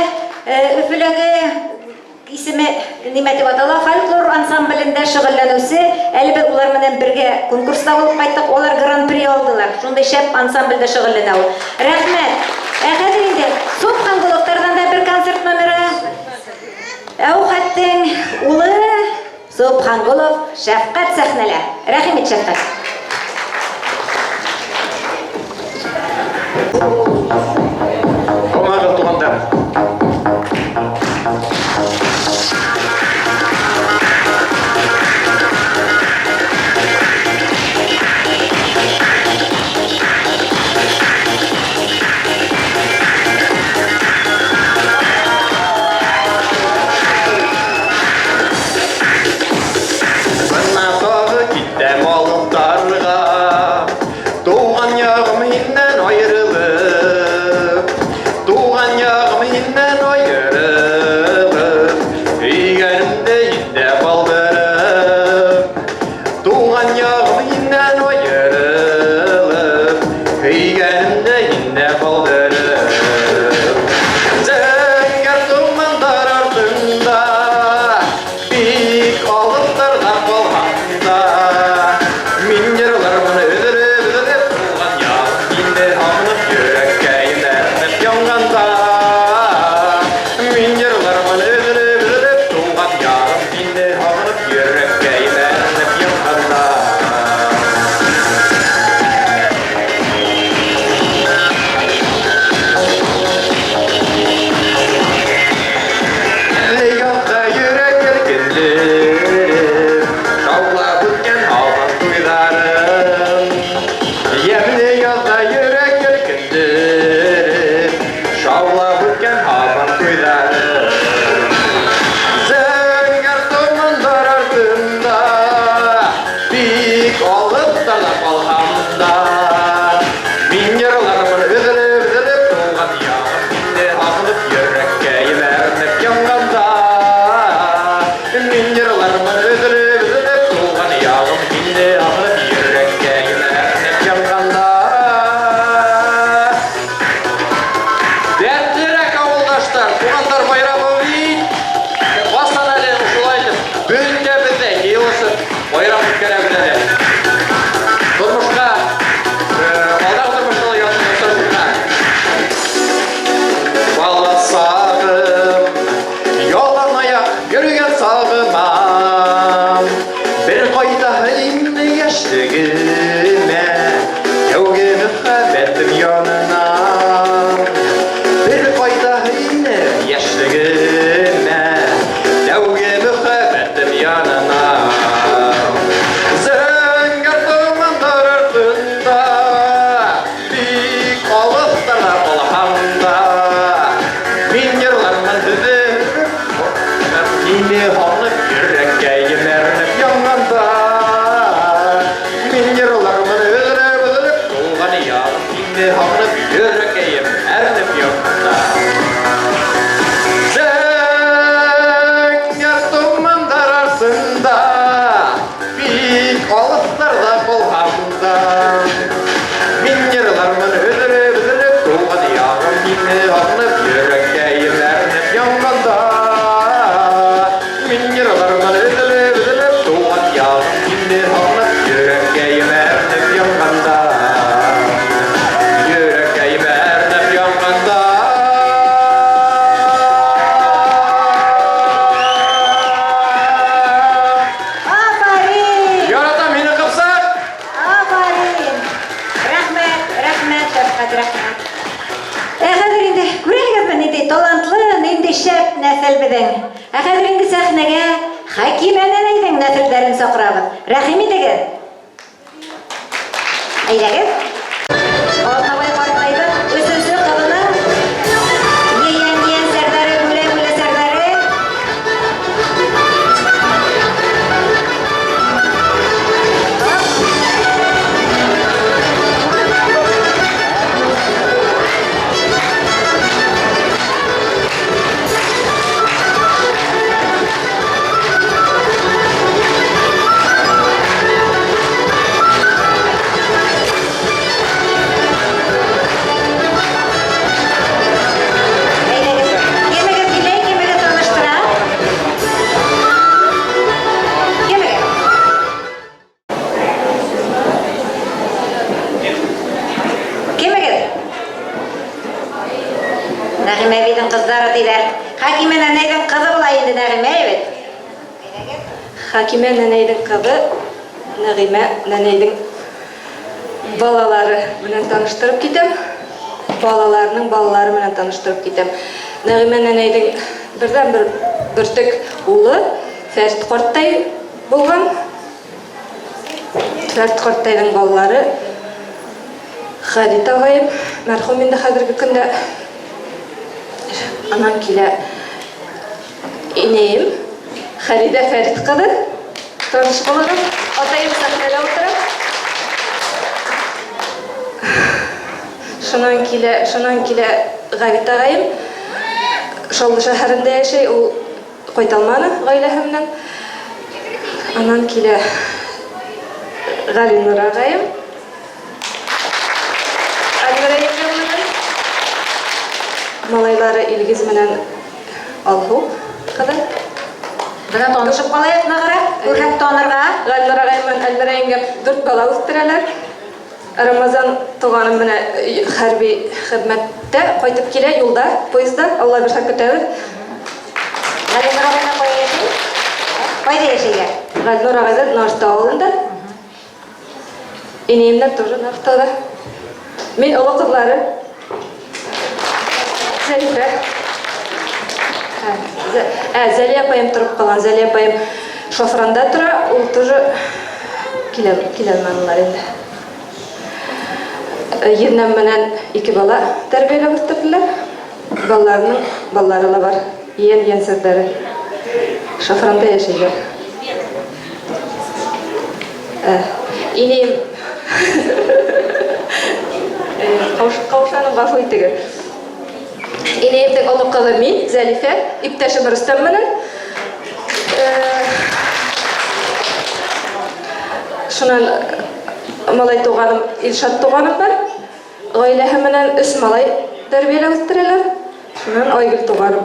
Өфөләге исеме нимә дип атала, фольклор ансамблендә шөгыльләнүсе. Әле без улар менән бергә конкурста булып кайттык, алар гран-при алдылар. Шундый шәп ансамбльдә шөгыльләнә ул. Рәхмәт. Ә хәзер инде Собханголовтардан да бер концерт номеры. Әүхәттең улы Собханголов Шәфкать сәхнәлә. Рәхим ит, Шәфкать. Һаумыһығыҙ, туғандар. Бына тағы китәм алыҫтарға, Тыуған яғым һинән айырылып. Сине һағынып йөрәккәйем әрнеп янганда. Мин йырлармын өзелеп-өзелеп туган ягым сине һағынып йөрәккәйем әрнеп янганда. Зәңгәр томандар артында бик алысларда калһам да мин йырлармын өзелеп-өзелеп туган ягым сине һағынып йөрәккәйем әрнеп янганда. Мин йырлармын өзелеп-өзелеп туган ягым сине һағынып йөрәккәйем әрнеп янганда. Йөрәккәйем әрнеп янганда. Афарин! Яратам һине, Ҡыпсаҡ! Афарин! Рәхмәт, рәхмәт, Шәфҡәт, рәхмәт. Ә хәҙер инде күрәһегеҙме, ниндәй талантлы, ниндәй шәп нәҫел беҙҙең. Ә хәҙер инде сәхнәгә Хәкимә нәнәйҙең нәҫелдәрен саҡырабыҙ. Рәхим итегеҙ. Әйҙәгеҙ. Алтабай ҡартайҙың өсөнсө ҡыҙының ейән ейәнсәрҙәре, бүлә-бүлә сәрҙәре. Әйҙәгеҙ. Кемегеҙ килә, кемегеҙ таныштыра? Кемегеҙ? Кемегеҙ? Нәғимә әбейҙең ҡыҙҙары тиҙәр. Хәкимә нәнәйҙең ҡыҙы була инде Нәғимә бит. Хәкимә нәнәйҙең ҡыҙы Нәғимә нәнәйҙең балалары менән таныштырып китәм. Балаларының балалары менән таныштырып китәм. Нәғимә нәнәйҙең берҙән-бер бөртөк улы Фәрит ҡартай булған. Фәрит ҡартайҙың балалары Хәлит ағайым, мәрхүм инде хәҙерге көндә. Анан килә инәйем Хәлидә Фәрит ҡыҙы. Таныш булығыҙ. Атайым сәхнәлә ултыра. Шунан килә Ғәбит ағайым. Шаллы шәһәрендә йәшәй, ул ҡайта алманы ғаиләһе менән. Анан килә Ғәлинур ағайым. Әлмирә еңгәм менән. Малайлары Илгиз менән Алһыу ҡыҙы. Бына танышып ҡалайыҡ нығыраҡ, күберәк танырға. Ғәлинур ағайым менән Әлмирә еңгәм 4 бала үҫтерәләр. Рамазан туғаным менән хәрби хеҙмәттә ҡайтып килә, юлда, поездда, Алла бирһә көтәбеҙ. Ғәлинур ағайҙа ҡайҙа йәшәй? Ҡайҙа йәшәйҙәр? Ғәлинур ағайҙар Нарта ауылында. Инәйемдәр тоже Нартала. Мин оло ҡыҙлары. Зәлифә. Зәлиә апайым тороп ҡалған. Зәлиә апайым Шафранда тора, ул тоже килә алманылар инде. Еҙнәм менән 2 бала тәрбиәләп үҫтерҙеләр. Балаларының балалары ла бар. Ейән ейәнсәрҙәре. Шафранда йәшәйҙәр. Инәйем. Ҡаушаным, ғәфү итегеҙ. Инәйемдең оло ҡыҙы мин, Зәлифә, иптәшем Рөстәм менән. Шунан малай туғаным, Илшат туғаным бар. Ғаиләһе менән 3 малай тәрбиәләп үҫтерәләр. Шунан Айгөл туғаным.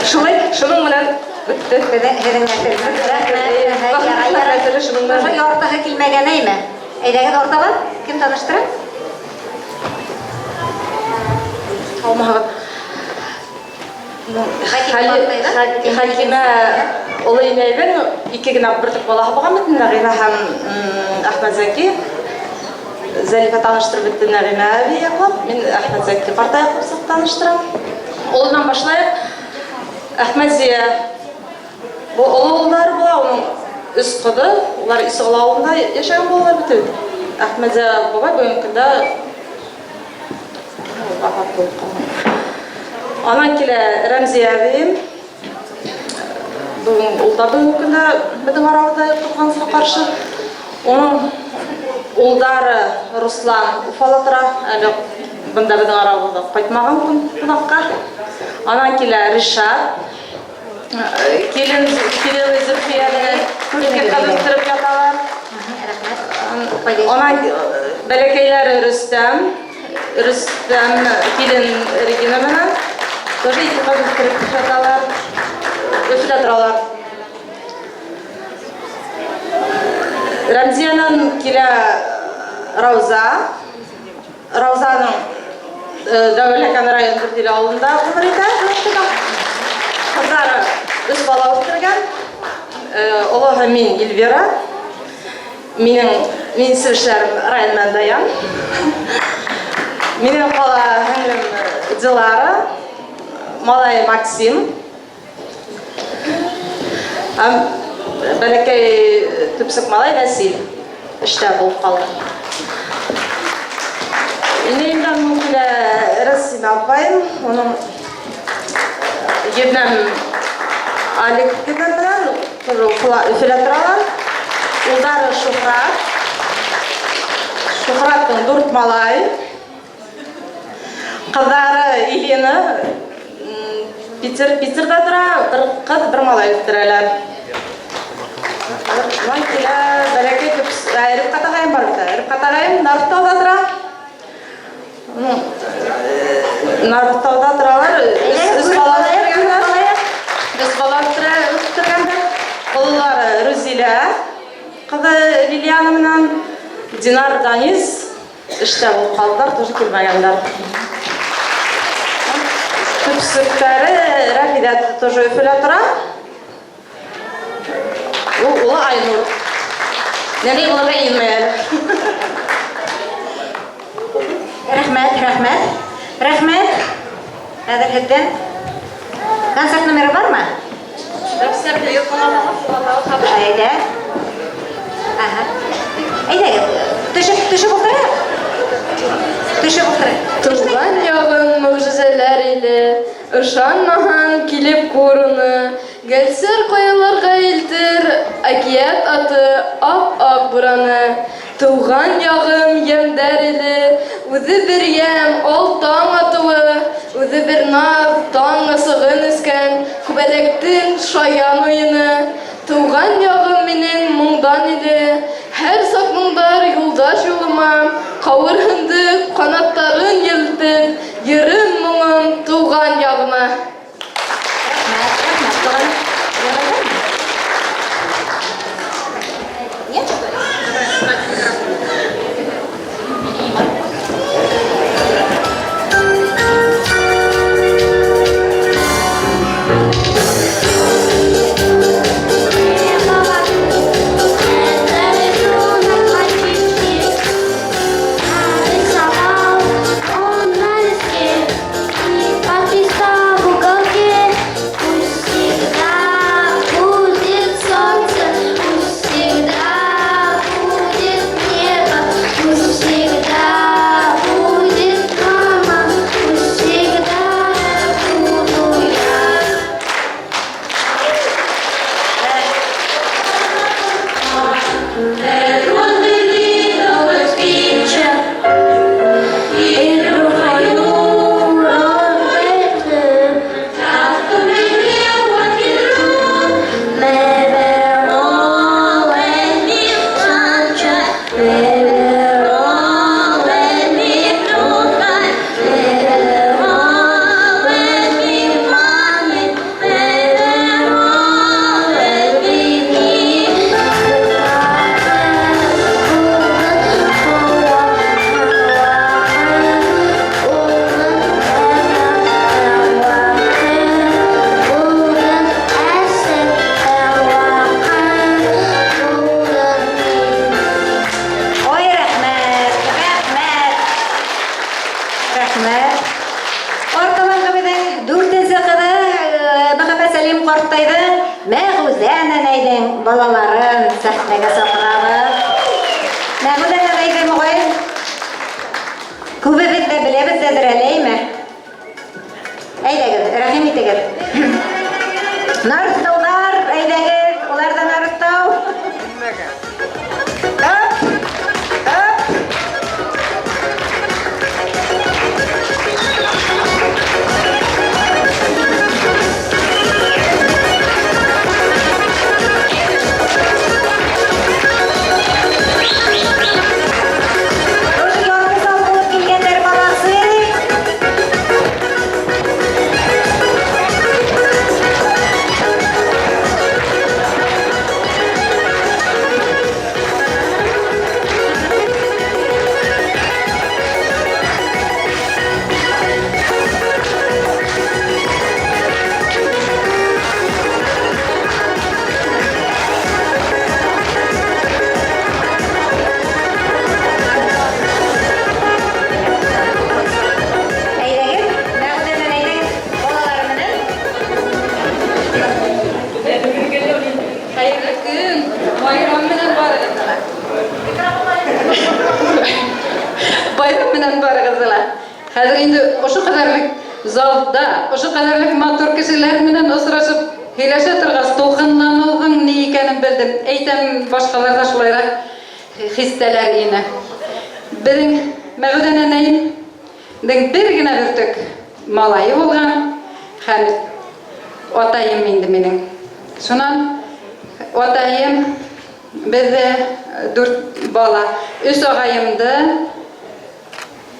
Шулай, шуның менән бөттө. Һеҙҙең нәҫел. Рәхмәт. Шуның менән. Шул яртыһы килмәгән әйме? Әйҙәгеҙ ортала. Кем таныштыра? Алмағыҙ. Хәкимә оло инәйҙең 2 генә бөртөк балаһы булған бит, Нәғимә һәм Әхмәтзәки. Зәлифә таныштырып бөттө Нәғимә әбей яҡлап. Мин Әхмәтзәки ҡартай яҡлап таныштырам. Олонан башлайыҡ. Әхмәтзия. Был оло улдары була, уның 3 ҡыҙы. Улар Исоғол ауылында йәшәгән булалар бит инде. Әхмәтзия бабай бөгөнгө көндә вафат булып ҡалған. Анан килә Рәмзия әбейем. Бөгөн ул да бөгөнгө көндә беҙҙең арабыҙҙа юҡ, ҡыҙғанысҡа ҡаршы. Уның улдары Руслан Уфала тора, әле бында беҙҙең арабыҙҙа ҡайтмаған ҡунаҡҡа. Анан килә Ришат. Килен Кирилл Зөлфия менән ике ҡыҙ үҫтереп яталар. Анан бәләкәйләре Рөстәм, Рөстәм килен Регина менән тоже ике ҡыҙ үҫтереп яталар. Өфөлә торалар. Рәмзиянан килә Рауза. Раузаның Дәүләкән район Дүртөйлө ауылында ғүмер итә. Ҡыҙҙары өс бала үҫтергән. Олоһо мин Эльвира. Минең мин эшләрем Райан менән Даян. Минең ҡала һеңлем Дилара, малай Максим. Һәм бәләкәй төпсөк малай Вәсил эштә булып ҡалды. Инәйемдән һуң килә Рәсимә апайым, уның еҙнәм Алик еҙнәм менән тоже Өфөлә торалар. Улдары Шухрат. Шухраттың дүрт малай. Ҡыҙҙары Елена Питер, Питерҙа тора, бер ҡыҙ, бер малай үҫтерәләр. Унан килә бәләкәй төп, Рифҡәт ағайым бар бит. Рифҡәт ағайым Нарыҫтауҙа тора. Нарыҫтауҙа торалар. Өс бала үҫтергәндәр. Өс бала үҫтергәндәр. Ололары Рузилә, ҡыҙы Лилиана менән Динар, Данис эштә булып ҡалдылар, тоже килмәгәндәр. Төпсөктәре Рәфидә тоже Өфөлә тора. Ул улы Айнур. Нәни булырға инмәй әле. Рәхмәт, рәхмәт. Рәхмәт. Хәҙер һеҙҙән концерт номеры бармы? Әйҙә. Ага. Әйҙәгеҙ, төшөп, төшөп ултырайыҡ. Төшөп ултырайыҡ. Туған яғым мөгжизәләр иле, Ышанмаһаң, килеп күр уны. Гәлсәр ҡаяларға илтер, Әкиәт аты, ап-аҡ бураны. Тыуған яғым йәмдәр иле, Үҙе бер йәм, ал таң атыуы, Үҙе бер наҙ, таң ысығын эскән Күбәләктең шаян уйыны. Тыуған яғым минең моңдан иле, Һәр саҡ моңдар юлдаш юлыма, Ҡауырһынды ҡанаттарын елтеп, Йырым, моңом тыуған яғыма. Рәхмәт, рәхмәт, туғаным. Йырлайҙармы? Нет? Он на листке и подписал в уголке. Пусть всегда будет солнце, пусть всегда будет небо, пусть всегда будет мама, пусть всегда буду я. Ой, рәхмәт, рәхмәт. Рәхмәт. Артабанғы беҙҙең дүртенсе ҡыҙы Мөхәммәт Сәлим ҡарттайҙың Мәғүзә нәнәйҙең балаларын сәхнәгә саҡырабыҙ. Мәғүзә нәнәйҙе моғайын күбебеҙ ҙә беләбеҙҙәдер әле, әйме? Әйҙәгеҙ, рәхим итегеҙ. Нарыҫтауҙар, әйҙәгеҙ, улар ҙа Нарыҫтау. Ап, ап. Тоже ярты зал булып килгәндәр, молодцы. Әйҙәгеҙ, Мәғүдә нәнәйҙең балалары менән. Хәйерле көн, байрам менән барығыҙҙы ла. Байрам менән барығыҙҙы ла. Хәҙер инде ошо ҡәҙәрлек залда, ошо ҡәҙәрлек матур кешеләр менән осрашып һөйләшә торғас, тулҡынланыуҙың ни икәнен белдем. Әйтәм, башҡалар ҙа шулайыраҡ хистәләр ине. Беҙҙең Мәғүдә нәнәйемдең бер генә бөртөк малайы булған, Хәмит атайым инде минең. Шунан атайым беҙҙе дүрт бала, өс ағайымды,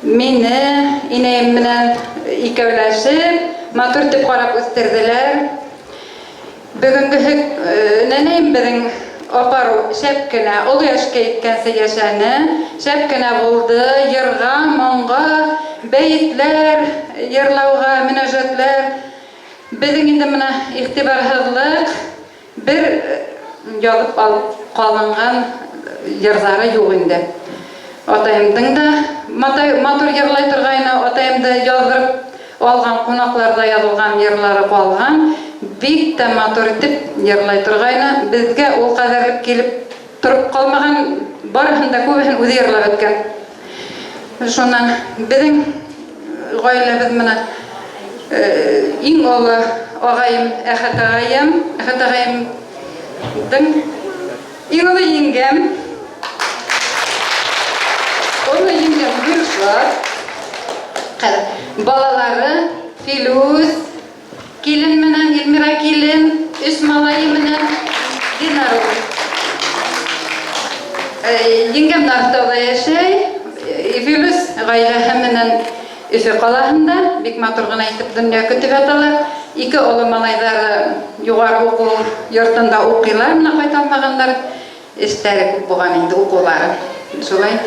мине инәйем менән икәүләшеп, матур итеп ҡарап үҫтерҙеләр. Бөгөнгө нәнәйем беҙҙең апарыу шәп кенә, оло йәшкә еткәнсе йәшәне, шәп кенә булды, йырға, моңға, бәйетләр, йырлауға, мөнәжәтләр. Беҙҙең инде бына иғтибарһыҙлыҡ, бер яҙып алып ҡалынған йырҙары юҡ инде. Атайымдың да матур йырлай торғайны, атайымды яҙҙырып алған ҡунаҡларҙа яҙылған йырлары ҡалған, бик тә матур итеп йырлай торғайны. Беҙгә ул ҡәҙәр килеп тороп ҡалмаған, барыһын да күбеһен үҙе йырлап бөткән. Шунан беҙҙең ғаиләбеҙ менән иң оло ағайым Әхәт ағайым, Әхәт ағайымдың иң оло еңгәм, оло еңгәм Гөлшат, хәҙер балалары Филүс килен менән Эльмира килен, өс малайы менән Динар. Еңгәм Нарыҫтауҙа йәшәй, Филүс ғаиләһе менән Өфө ҡалаһында бик матур ғына итеп донъя көтөп яталар. Ике оло малайҙары юғары уҡыу йортонда уҡыйлар, бына ҡайта алмағандар. Эштәре күп булған инде, уҡыулары. Шулай.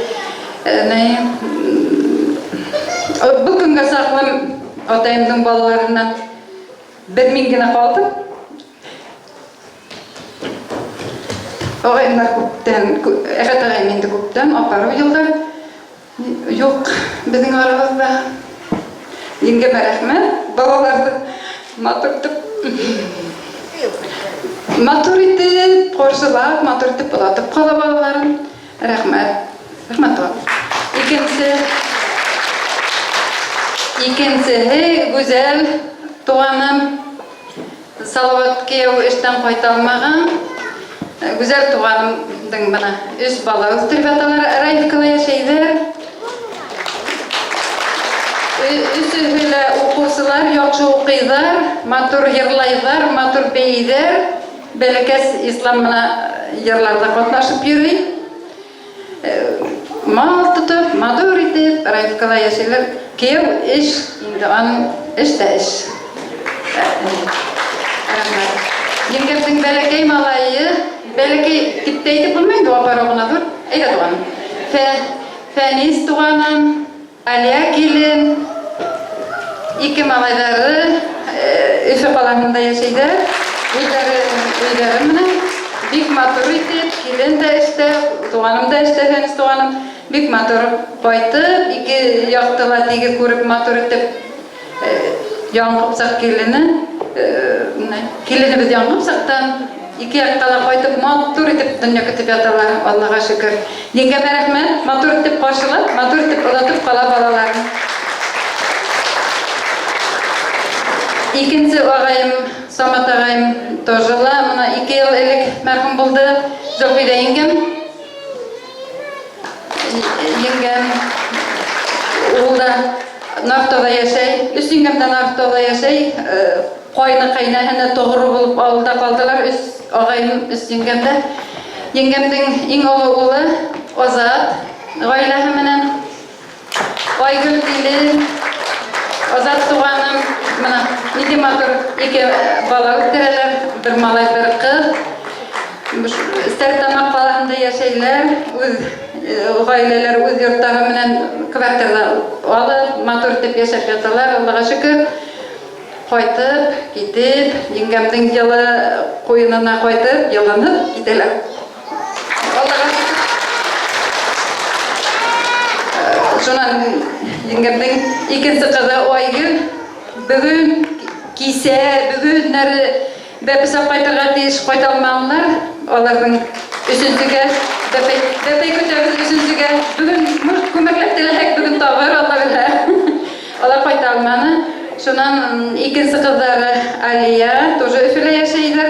Был көнгә саҡлы атайымдың балаларынан бер мин генә ҡалдым. Ағайымдар күптән, Әхәт ағайым инде күптән, апарыу йылдар юҡ беҙҙең арабыҙҙа. Еңгәмә рәхмәт, балаларҙы матур итеп, матур итеп ҡаршылап, матур итеп оҙатып ҡала балаларын. Рәхмәт. Рәхмәт туған. Икенсеһе Гүзәл туғаным. Салават кейәү эштән ҡайта алмаған. Гүзәл туғанымдың бына өс бала үҫтереп яталар, Раевкала йәшәйҙәр. Өсөһө лә уҡыусылар, яҡшы уҡыйҙар, матур йырлайҙар, матур бейейҙәр. Бәләкәс Ислам бына йырларҙа ҡатнашып йөрөй. Мал тотоп, матур итеп Раевкала йәшәйҙәр. Кейәү эш инде, аның эш тә эш. Рәхмәт. Еңгәмдең бәләкәй малайы, бәләкәй тип тә әйтеп булмай инде, апараҡ ғына ҙур. Әйҙә, туғаным. Фәнис туғаным, Алия килен, ике малайҙары Өфө ҡалаһында йәшәйҙәр. Үҙҙәре өйҙәре менән бик матур итеп, килен дә эштә, туғаным да эштә, Фәнис туғаным. Бик матур ҡайтып, ике яҡты ла тигеҙ күреп, матур итеп, Яңы Ҡыпсаҡ килене, киленебеҙ Яңы Ҡыпсаҡтан ике яҡҡа ла ҡайтып, матур итеп донъя көтөп яталар, Аллаға шөкөр. Еңгәмә рәхмәт, матур итеп ҡаршылап, матур итеп оҙатып ҡала балаларын. Икенсе ағайым, Самат ағайым тоже ла, мына 2 йыл элек мәрхүм булды. Зөлфидә еңгәм. Еңгәм ул да Нафтада яшәй. Өс еңгәм дә Нафтада яшәй. Кайны кайнәһенә тоғры булып авылда калдылар. Өс ағайым, өс еңгәм дә. Еңгәмдең иң оло улы Азат гаиләһе менән. Айгөл килен, Азат туганым, менә нинди матур ике бала үстерәләр, бер малай, бер кыз. Стәрлетамак каласында яшәйләр, үз гаиләләр, үз йортлары менән квартирда алып, матур итеп яшәп яталар, Аллага шөкер. Кайтып, китеп, еңгәмнең җылы куенына кайтып, елынып китәләр. Аллага шөкер. Шуннан еңгәмнең икенче кызы Айгөл бүген кисә, бүгеннәре бәпес алып кайтырга тиеш, кайта алмаганнар. Аларның өченчегә бәпәй, бәпәй көтәбез өченчегә. Бүген, может, күмәкләп теләһәк, бүген табыр, Алла белә. Алар кайта алмады. Шуннан икенче кызлары Алия тоже Өфелә яшәйдер.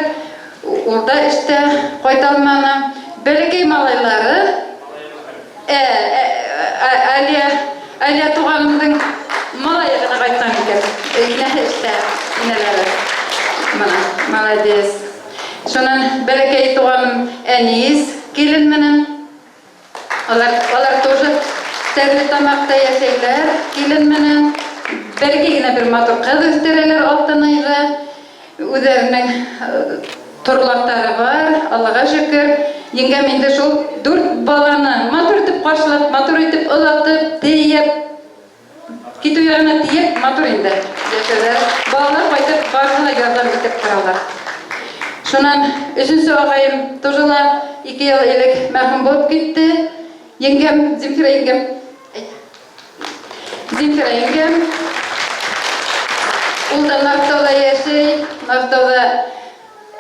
Ул да эштә кайта алмады. Бәләкәй малайлары ә, ә, Алия, Алия туганымның малае гына кайткан икән. Инәһе эштә, инәләре. Менә, молодец. Шуннан бәләкәй туганым Әнис килен менән. Алар, алар тоже Стәрлетамакта яшәйләр, килен менән. Бәләкәй генә бер матур кыз үстерәләр Алтынайда. Үзләренең торлактары бар, Аллага шөкер. Еңгәм инде шул дүрт баланы матур итеп каршылап, матур итеп озатып, төяп, Китү ягына тиеп, матур инде яшәүләр. Балалар кайтып, барысына да ярдәм итеп торалар. Шуннан өченче агаем тоже ла 2 ел элек мәрхүм булып китте. Еңгәм, Земфира еңгәм. Земфира еңгәм. Ул да Нартауда яши. Нартауда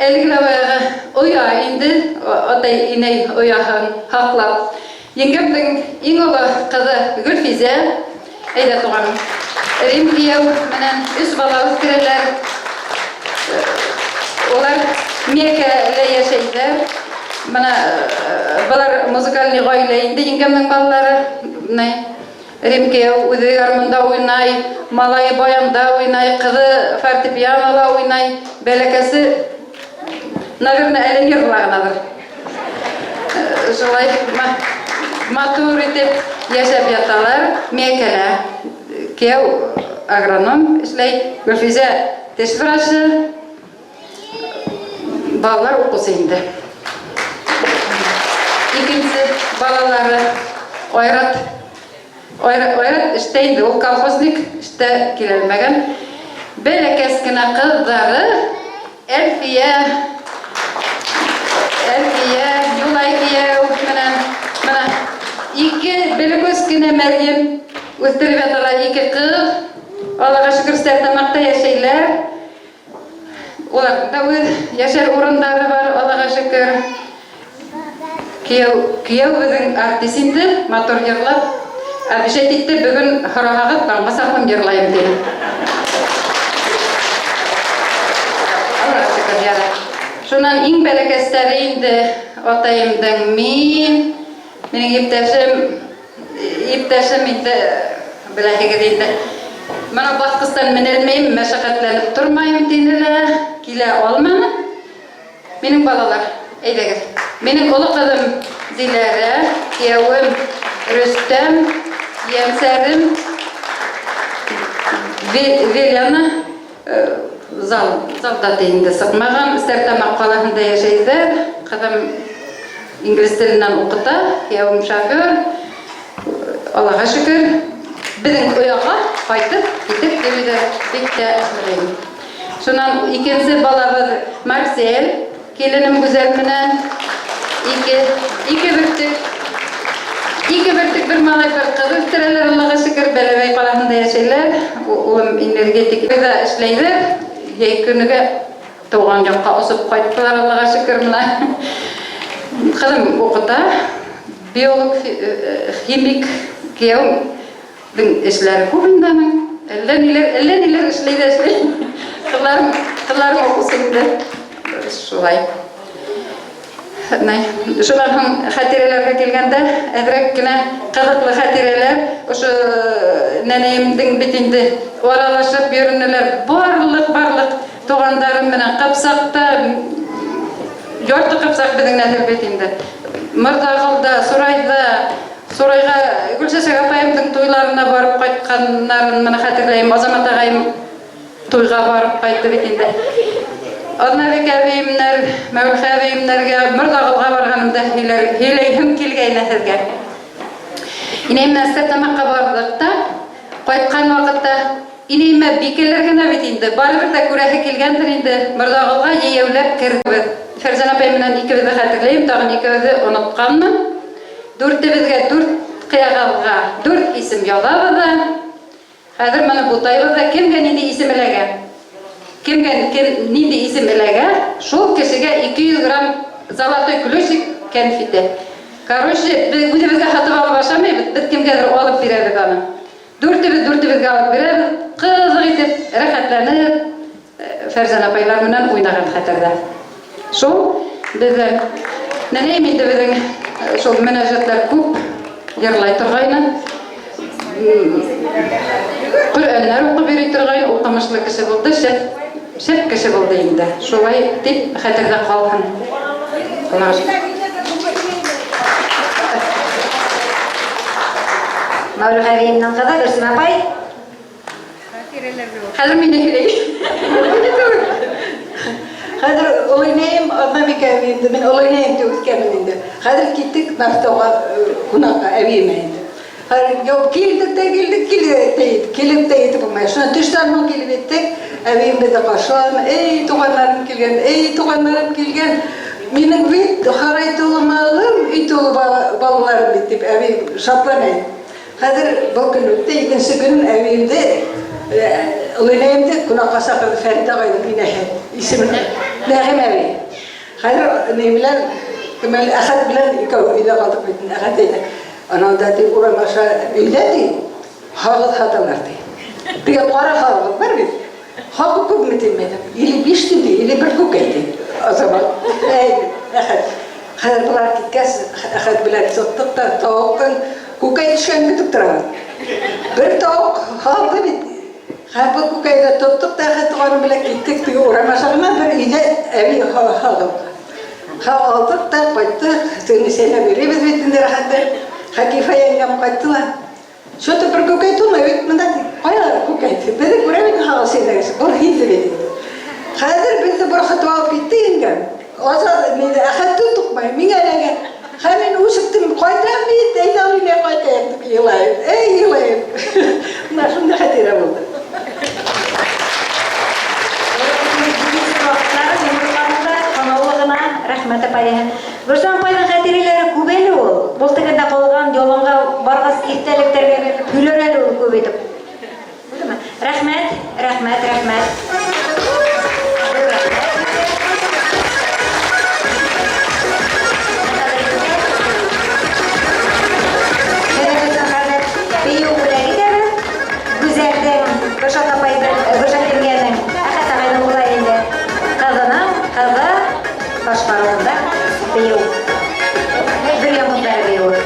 Әлеге дә баягы оя инде, атай-инәй ояһын һаклап. Еңгәмнең иң олы кызы Гөлфизә, әйдә, туганым, Рим кияү менән өч бала үстерәләр. Алар Меккәдә яшәйләр. Менә болар музыкальный гаилә инде, еңгәмнең балалары. Менә Рим кияү үзе гармунда уйнай, малае баянда уйнай, кызы фортепианола уйнай, бәләкәсе, наверное, әле нервла гынадыр. Шулай матур итеп яшәп яталар. Миякәлә кияү агроном эшләй, Гөлфизә теш врачы. Балалар укусы инде. Икенче балалары Айрат. Айрат, Айрат эштә инде, ул колхозник, эштә киләлмәгән. Бәләкәс кенә кызлары Әлфия, Әлфия, Юлай кияү менә, менә ике бәләкәс кенә Мәрьям үстереп яталар ике кыз. Аллага шөкер, Стәрлетамакта яшәйләр. Уларның да үз яшәр урыннары бар, Аллага шөкер. Кияү, кияү безнең артист инде, матур җырлап. Обещать итте, бүген һораһагыз, таңга саклым җырлаем, диде. Аллага шөкер, ярар. Шуннан иң бәләкәсләре инде атаемның мин, минем иптәшем Иптәшем инде, беләһегез инде. Моны баскычтан менәлмәйм, мәшәкатьләнеп тормаем, диде дә, килә алмады. Минем балалар, әйдәгез. Минем олы кызым Диләрә, киявем Рөстәм, янсәрем Веляна зал, залда инде сыкмаган, Стәрлетамак каласында яшәйдер. Кызым Инглиз теленнән укыта, киявем шофер. Аллага шөкер, безнең ояга кайтып, китеп йөри дә бик тә мөһим. Шуннан икенче балабыз Марсель, киленем Гүзәл менән ике, ике бөртек. Ике бөртек бер малай, бер кыз үстерәләр, Аллага шөкер, Бәләбәй каласында яшәйләр. Улым энергетик да эшләйдер. Җәй көнегә Туган якка очып кайттылар, Аллага шөкер, менә. Кызым укыта, биолог, химик, кияүнең эшләре күп инде аның. Әллә ниләр, әллә ниләр эшли дә эшли. Ҡыҙларым, ҡыҙларым уҡысын инде. Шулай. Шунан һуң хәтирәләргә килгәндә, әҙерәк кенә ҡыҙыҡлы хәтирәләр. Ошо нәнәйемдең бит инде аралашып йөрөнөләр. Барлыҡ, барлыҡ туғандарым менән Ҡыпсаҡта, ярты Ҡыпсаҡ беҙҙең нәҫел бит инде. Мырҙағылда, Сурайҙа, Сурайға Гөлсәсәк апайымдың туйларына барып ҡайтҡаннарын мына хәтерләйем. Азамат ағайым туйға барып ҡайтты бит инде. Аҙнабик әбейемдәр, Мәүлхә әбейемдәргә, Мырҙағылға барғанымда һөйләйһем килгәйне һеҙгә. Инәйем менән Стәрлетамаҡҡа барҙыҡ та, ҡайтҡан ваҡытта инәйемә бикәләр генә бит инде, барыбер ҙә күрәһе килгәндер инде, Мырҙағылға йәйәүләп керҙек. Фәрзәнә апай менән икебеҙҙе хәтерләйем, тағын икебеҙҙе онотҡанмын. Дүртебеҙгә дүрт ҡыяғыҙға дүрт исем яҙабыҙ ҙа, хәҙер быны бутайбыҙ ҙа, кемгә ниндәй исем эләгә? Кемгә кем нинди исем эләгә, шул кешегә 200 грамм золотой ключик кәнфите. Короче, беҙ үҙебеҙгә һатып алып ашамайбыҙ, беҙ кемгәлер алып бирәбеҙ аны. Дүртебеҙ дүртебеҙгә алып бирәбеҙ, ҡыҙыҡ итеп, рәхәтләнеп, Фәрзән апайлар менән уйнаған хәтерҙә. Шул беҙҙең нәнәйем инде беҙҙең шул мөнәжәтләр күп йырлай торғайны. Ҡөрьәннәр уҡып йөрөй торғайны, уҡымышлы кеше булды, шәп, шәп кеше булды инде. Шулай тип хәтерҙә ҡалһын. Аллаға шөкөр. Мәүлүх әбейемнең ҡыҙы Гөлсөм апай. Хәҙер мине һөйләй. Хәҙер оло инәйем, Аҙнабикә әбейем инде, мин оло инәйем тип үҫкәнмен инде. Хәҙер киттек Нарҫтауға ҡунаҡҡа әбейемә инде. Хәҙер юк, килдек тә килдек, килдек тә еттек, килеп тә етеп булмай. Шунан төштән һуң килеп еттек. Әбейем беҙҙе ҡаршыланы. Эй, туғандарым килгән, эй, туғандарым килгән. Минең бит һарай тулы малым, өй тулы балаларым бит, тип әбейем шатлана инде. Хәҙер был көн үтте, икенсе көнөн әбейемде, оло инәйемде ҡунаҡҡа саҡырҙы Фәрит ағайҙың инәһе, исеме Нәғим әбей. Хәҙер ни белән, кем әле, Әхәт белән икәү өйҙә ҡалдыҡ бит. Әхәт әйтә, анау да ти, урам аша өйҙә ти, һағыҙ һаталар ти. Теге ҡара һағыҙ бар бит. Хаҡы күпме тим мин? 55 тин ти, 51 күкәй ти. Азамат. Әй, Әхәт. Хәҙер былар киткәс, Әхәт белән сыҡтыҡ та тауыҡтың күкәй төшкәнен көтөп торабыҙ. Бер тауыҡ һалды бит. Хәҙер был күкәйҙе тоттоҡ та Әхәт туғаным белән киттек теге урам аша ғына бер өйҙә әбей һалып. Ха алдыҡ та ҡайттыҡ. Тегене сәйләп йөрөйбөҙ бит инде рәхәтләнеп. Хәкифә еңгәм ҡайтты ла. Что-то бер күкәй тулмай бит мында ти. Ҡайҙа күкәй? Беҙҙе күрә бит һағыҙ сәйләгәс. Был һиҙҙе бит инде. Хәҙер беҙҙе борхотоп алып китте еңгәм. Азат мине Әхәтте туҡмай, миңә эләгә. Хәҙер мин үсектем, ҡайтам бит, әйҙә өйгә ҡайтайым тип илайым. Эй, илайым. Менә шундай хәтирә булды. Ваҡытлары йомырҡаны да танаулы ғына, рәхмәт апай. Гөлсем апайҙың хәтирәләре күп әле ул. Был тегендә ҡалған яланға барғас иҫтәлектәргә бирелеп һөйләр әле ул күп итеп. Булдымы? Рәхмәт, рәхмәт, рәхмәт. Хәҙер бейеү бүләк итәбеҙ. Гүзәлдең, Гөлшат апайҙың, Гөлшат еңгәнең, Әхәт ағайҙың улы инде. Ҡыҙының ҡыҙы башҡарыуында бейеү. Бер яңғыҙҙары бейеүе.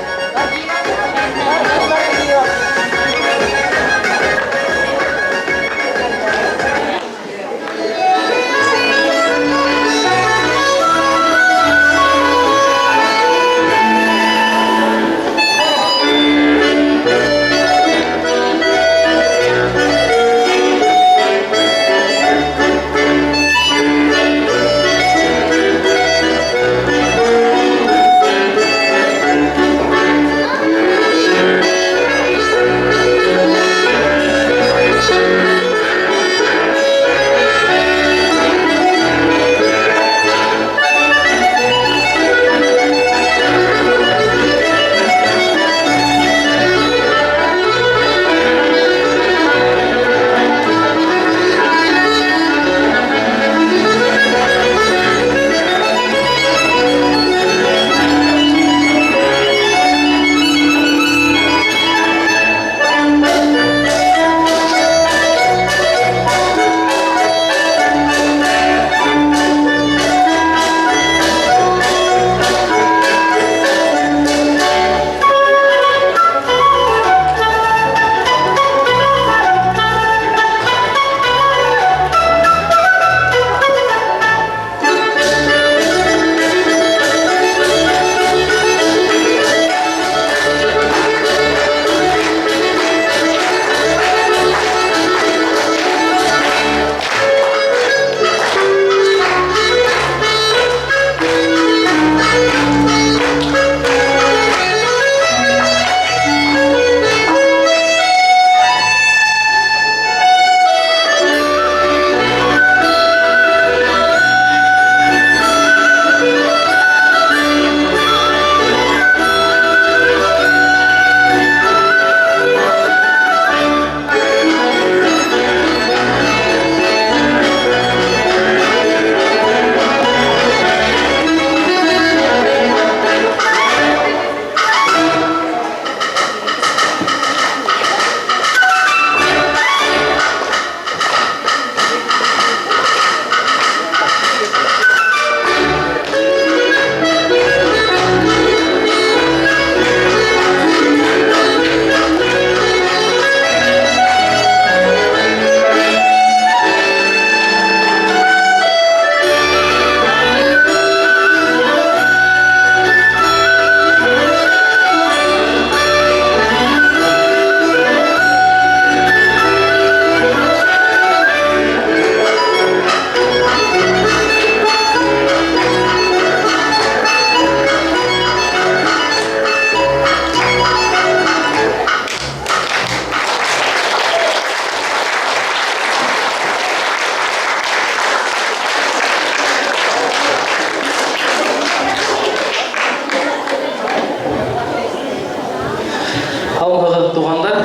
Туғандар.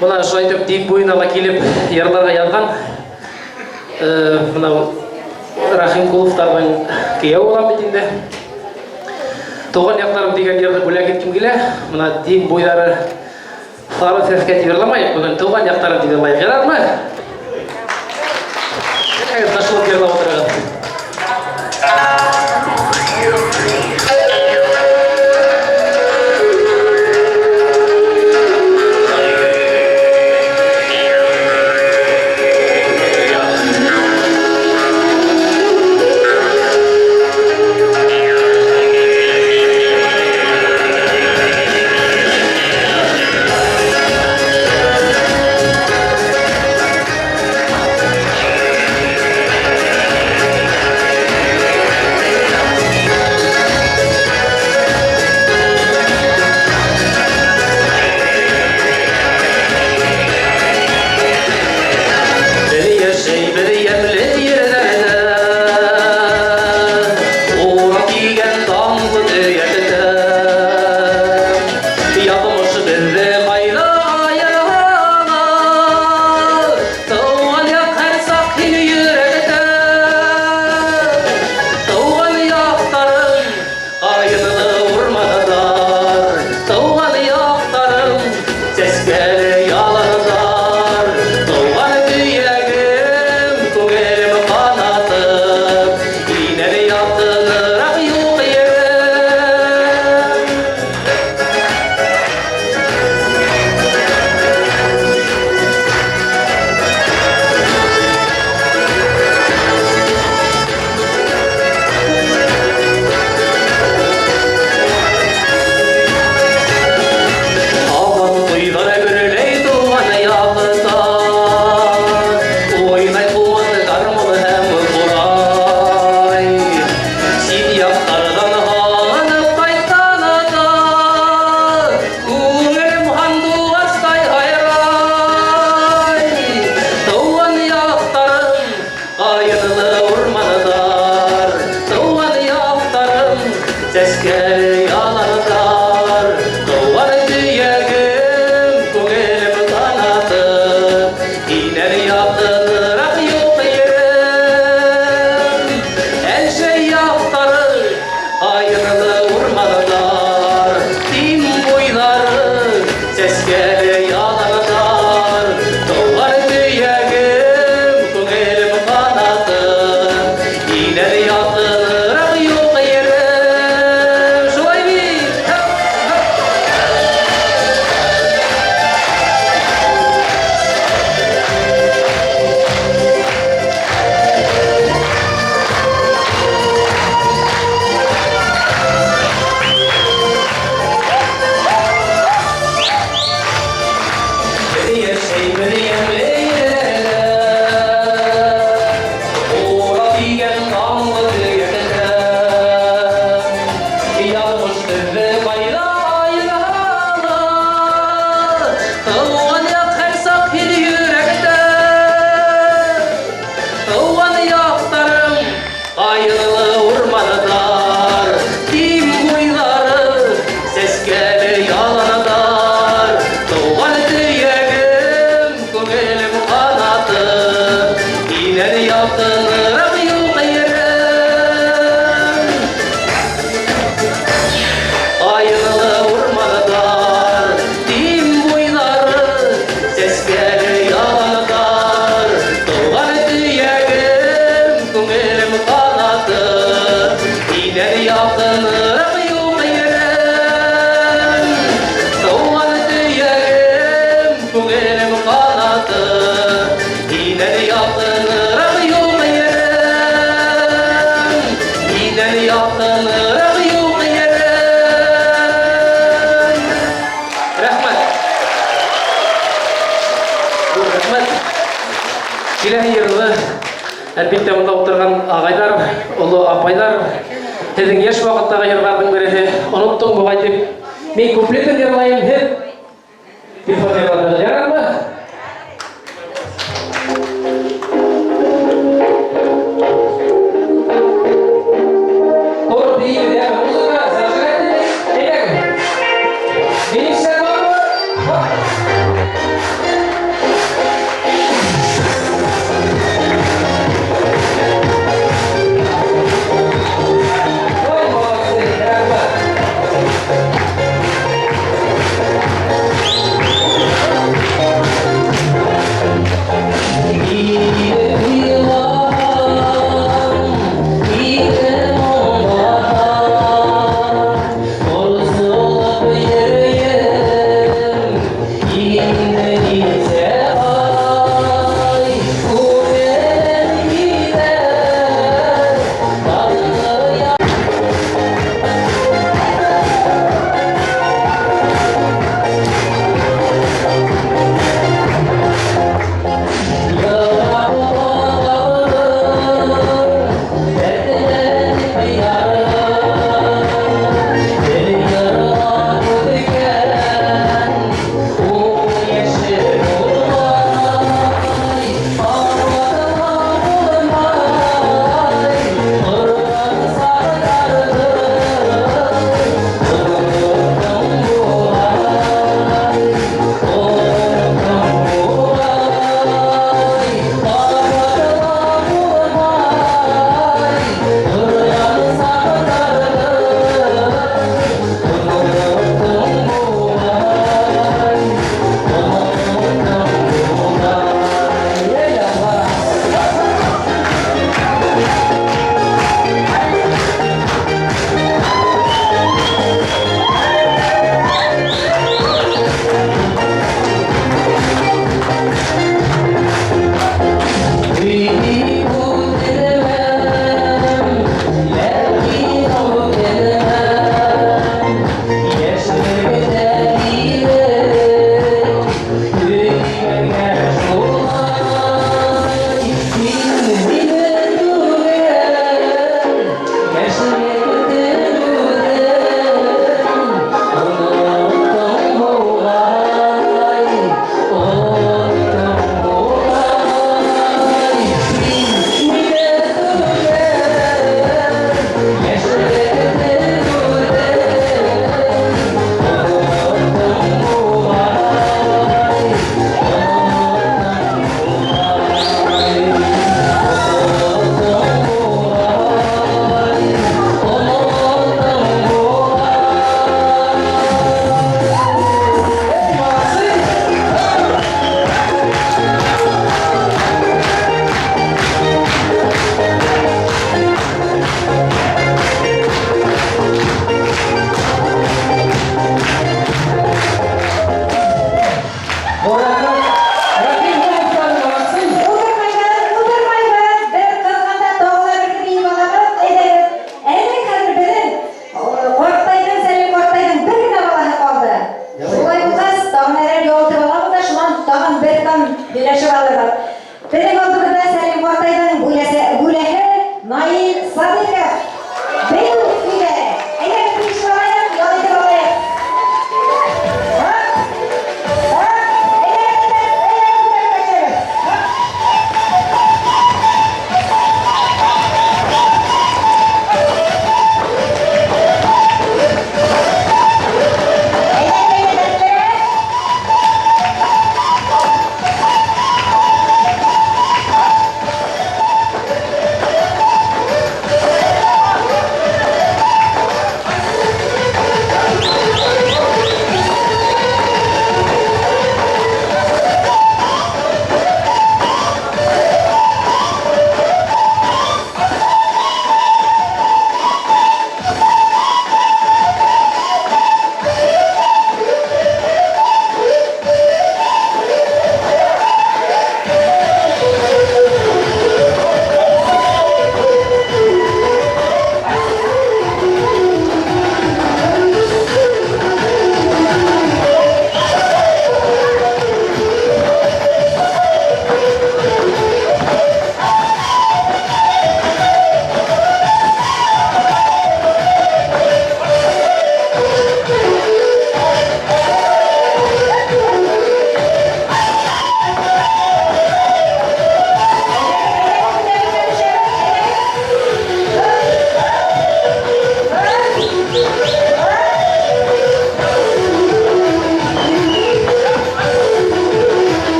Бына шулай итеп Дим буйына ла килеп йырларға яҙған. Бына Рахимкуловтарҙың кейәүе булам бит инде. Туған яҡтарым тигән йырҙы бүләк иткем килә. Бына Дим буйҙары Сары сәскә тип йырламайыҡ, бөгөн туған яҡтарым тип йырлайыҡ. Ярармы? Әйҙәгеҙ, ташлап йырлап ултырығыҙ. Бер йәшәй бер йәмле ерҙәрҙә, Урал тигән данлы төйәктә. Яҙмыш беҙҙе ҡайҙа айырһа, Тыуған яҡ һәр саҡ һин йөрәктә. Тыуған яҡтарым, ҡайынлы урмандар, Тыуған яҡтарым, сәскәле яландар. Тыуған төйәгем, күңелем ҡанатым, Һинән яҡыныраҡ юҡ ерем. Һабан туйҙары гөрләй тыуған яҡта, Уйнай ҡумыҙ, гармун һәм ҡурай. Сит яҡтарҙан һағынып ҡайтҡанда, Күңелем һандуғастай һайрай. Тыуған яҡтарым, ҡайынлы урмандар, Тыуған яҡтарым, сәскәле яландар. Тыуған төйәгем, күңелем ҡанатым, Һинән яҡыныраҡ юҡ ерем. Әлшәй яҡтары, ҡайынлы урмандар, Дим буйҙары, сәскәле яландар. Тыуған төйәгем, күңелем ҡанатым, Һинән яҡыныраҡ юҡ ерем. Шулай бит? Йәшәй бер йәмле ерҙә, Урал тигән данлы төйәктә. Яҙмыш беҙҙе ҡайҙа айырһа ла, Тыуған яҡ һәр саҡ һин йөрәктә. Тыуған яҡтарым, ҡайынлы урмандар, Дим буйҙары, сәскәле яландар. Тыуған төйәгем, күңелем ҡанатым, Һинән яҡыныраҡ юҡ ерем. Ҡайынлы урмандар, Дим буйҙары, сәскәле яландар. Тыуған төйәгем, күңелем ҡанатым, Һинән яҡыныраҡ юҡ ерем. Тыуған төйәгем, күңелем ҡанатым, Һинән яҡыныраҡ юҡ ерем. Һинән яҡыныраҡ юҡ ерем. Рәхмәт. Ҙур рәхмәт. Киләһе йырҙы әлбиттә бында ултырған ағайҙар, оло апайҙар, һеҙҙең йәш ваҡыттағы йырҙарҙың береһе Оноттоң буғай тип мин куплетын йырлайым, һеҙ телефон йырлатығыҙ, ярармы? Тороп бейегеҙ, йәме, музыка, зажигательный. Әйҙәгеҙ. Бейеүселәр бармы?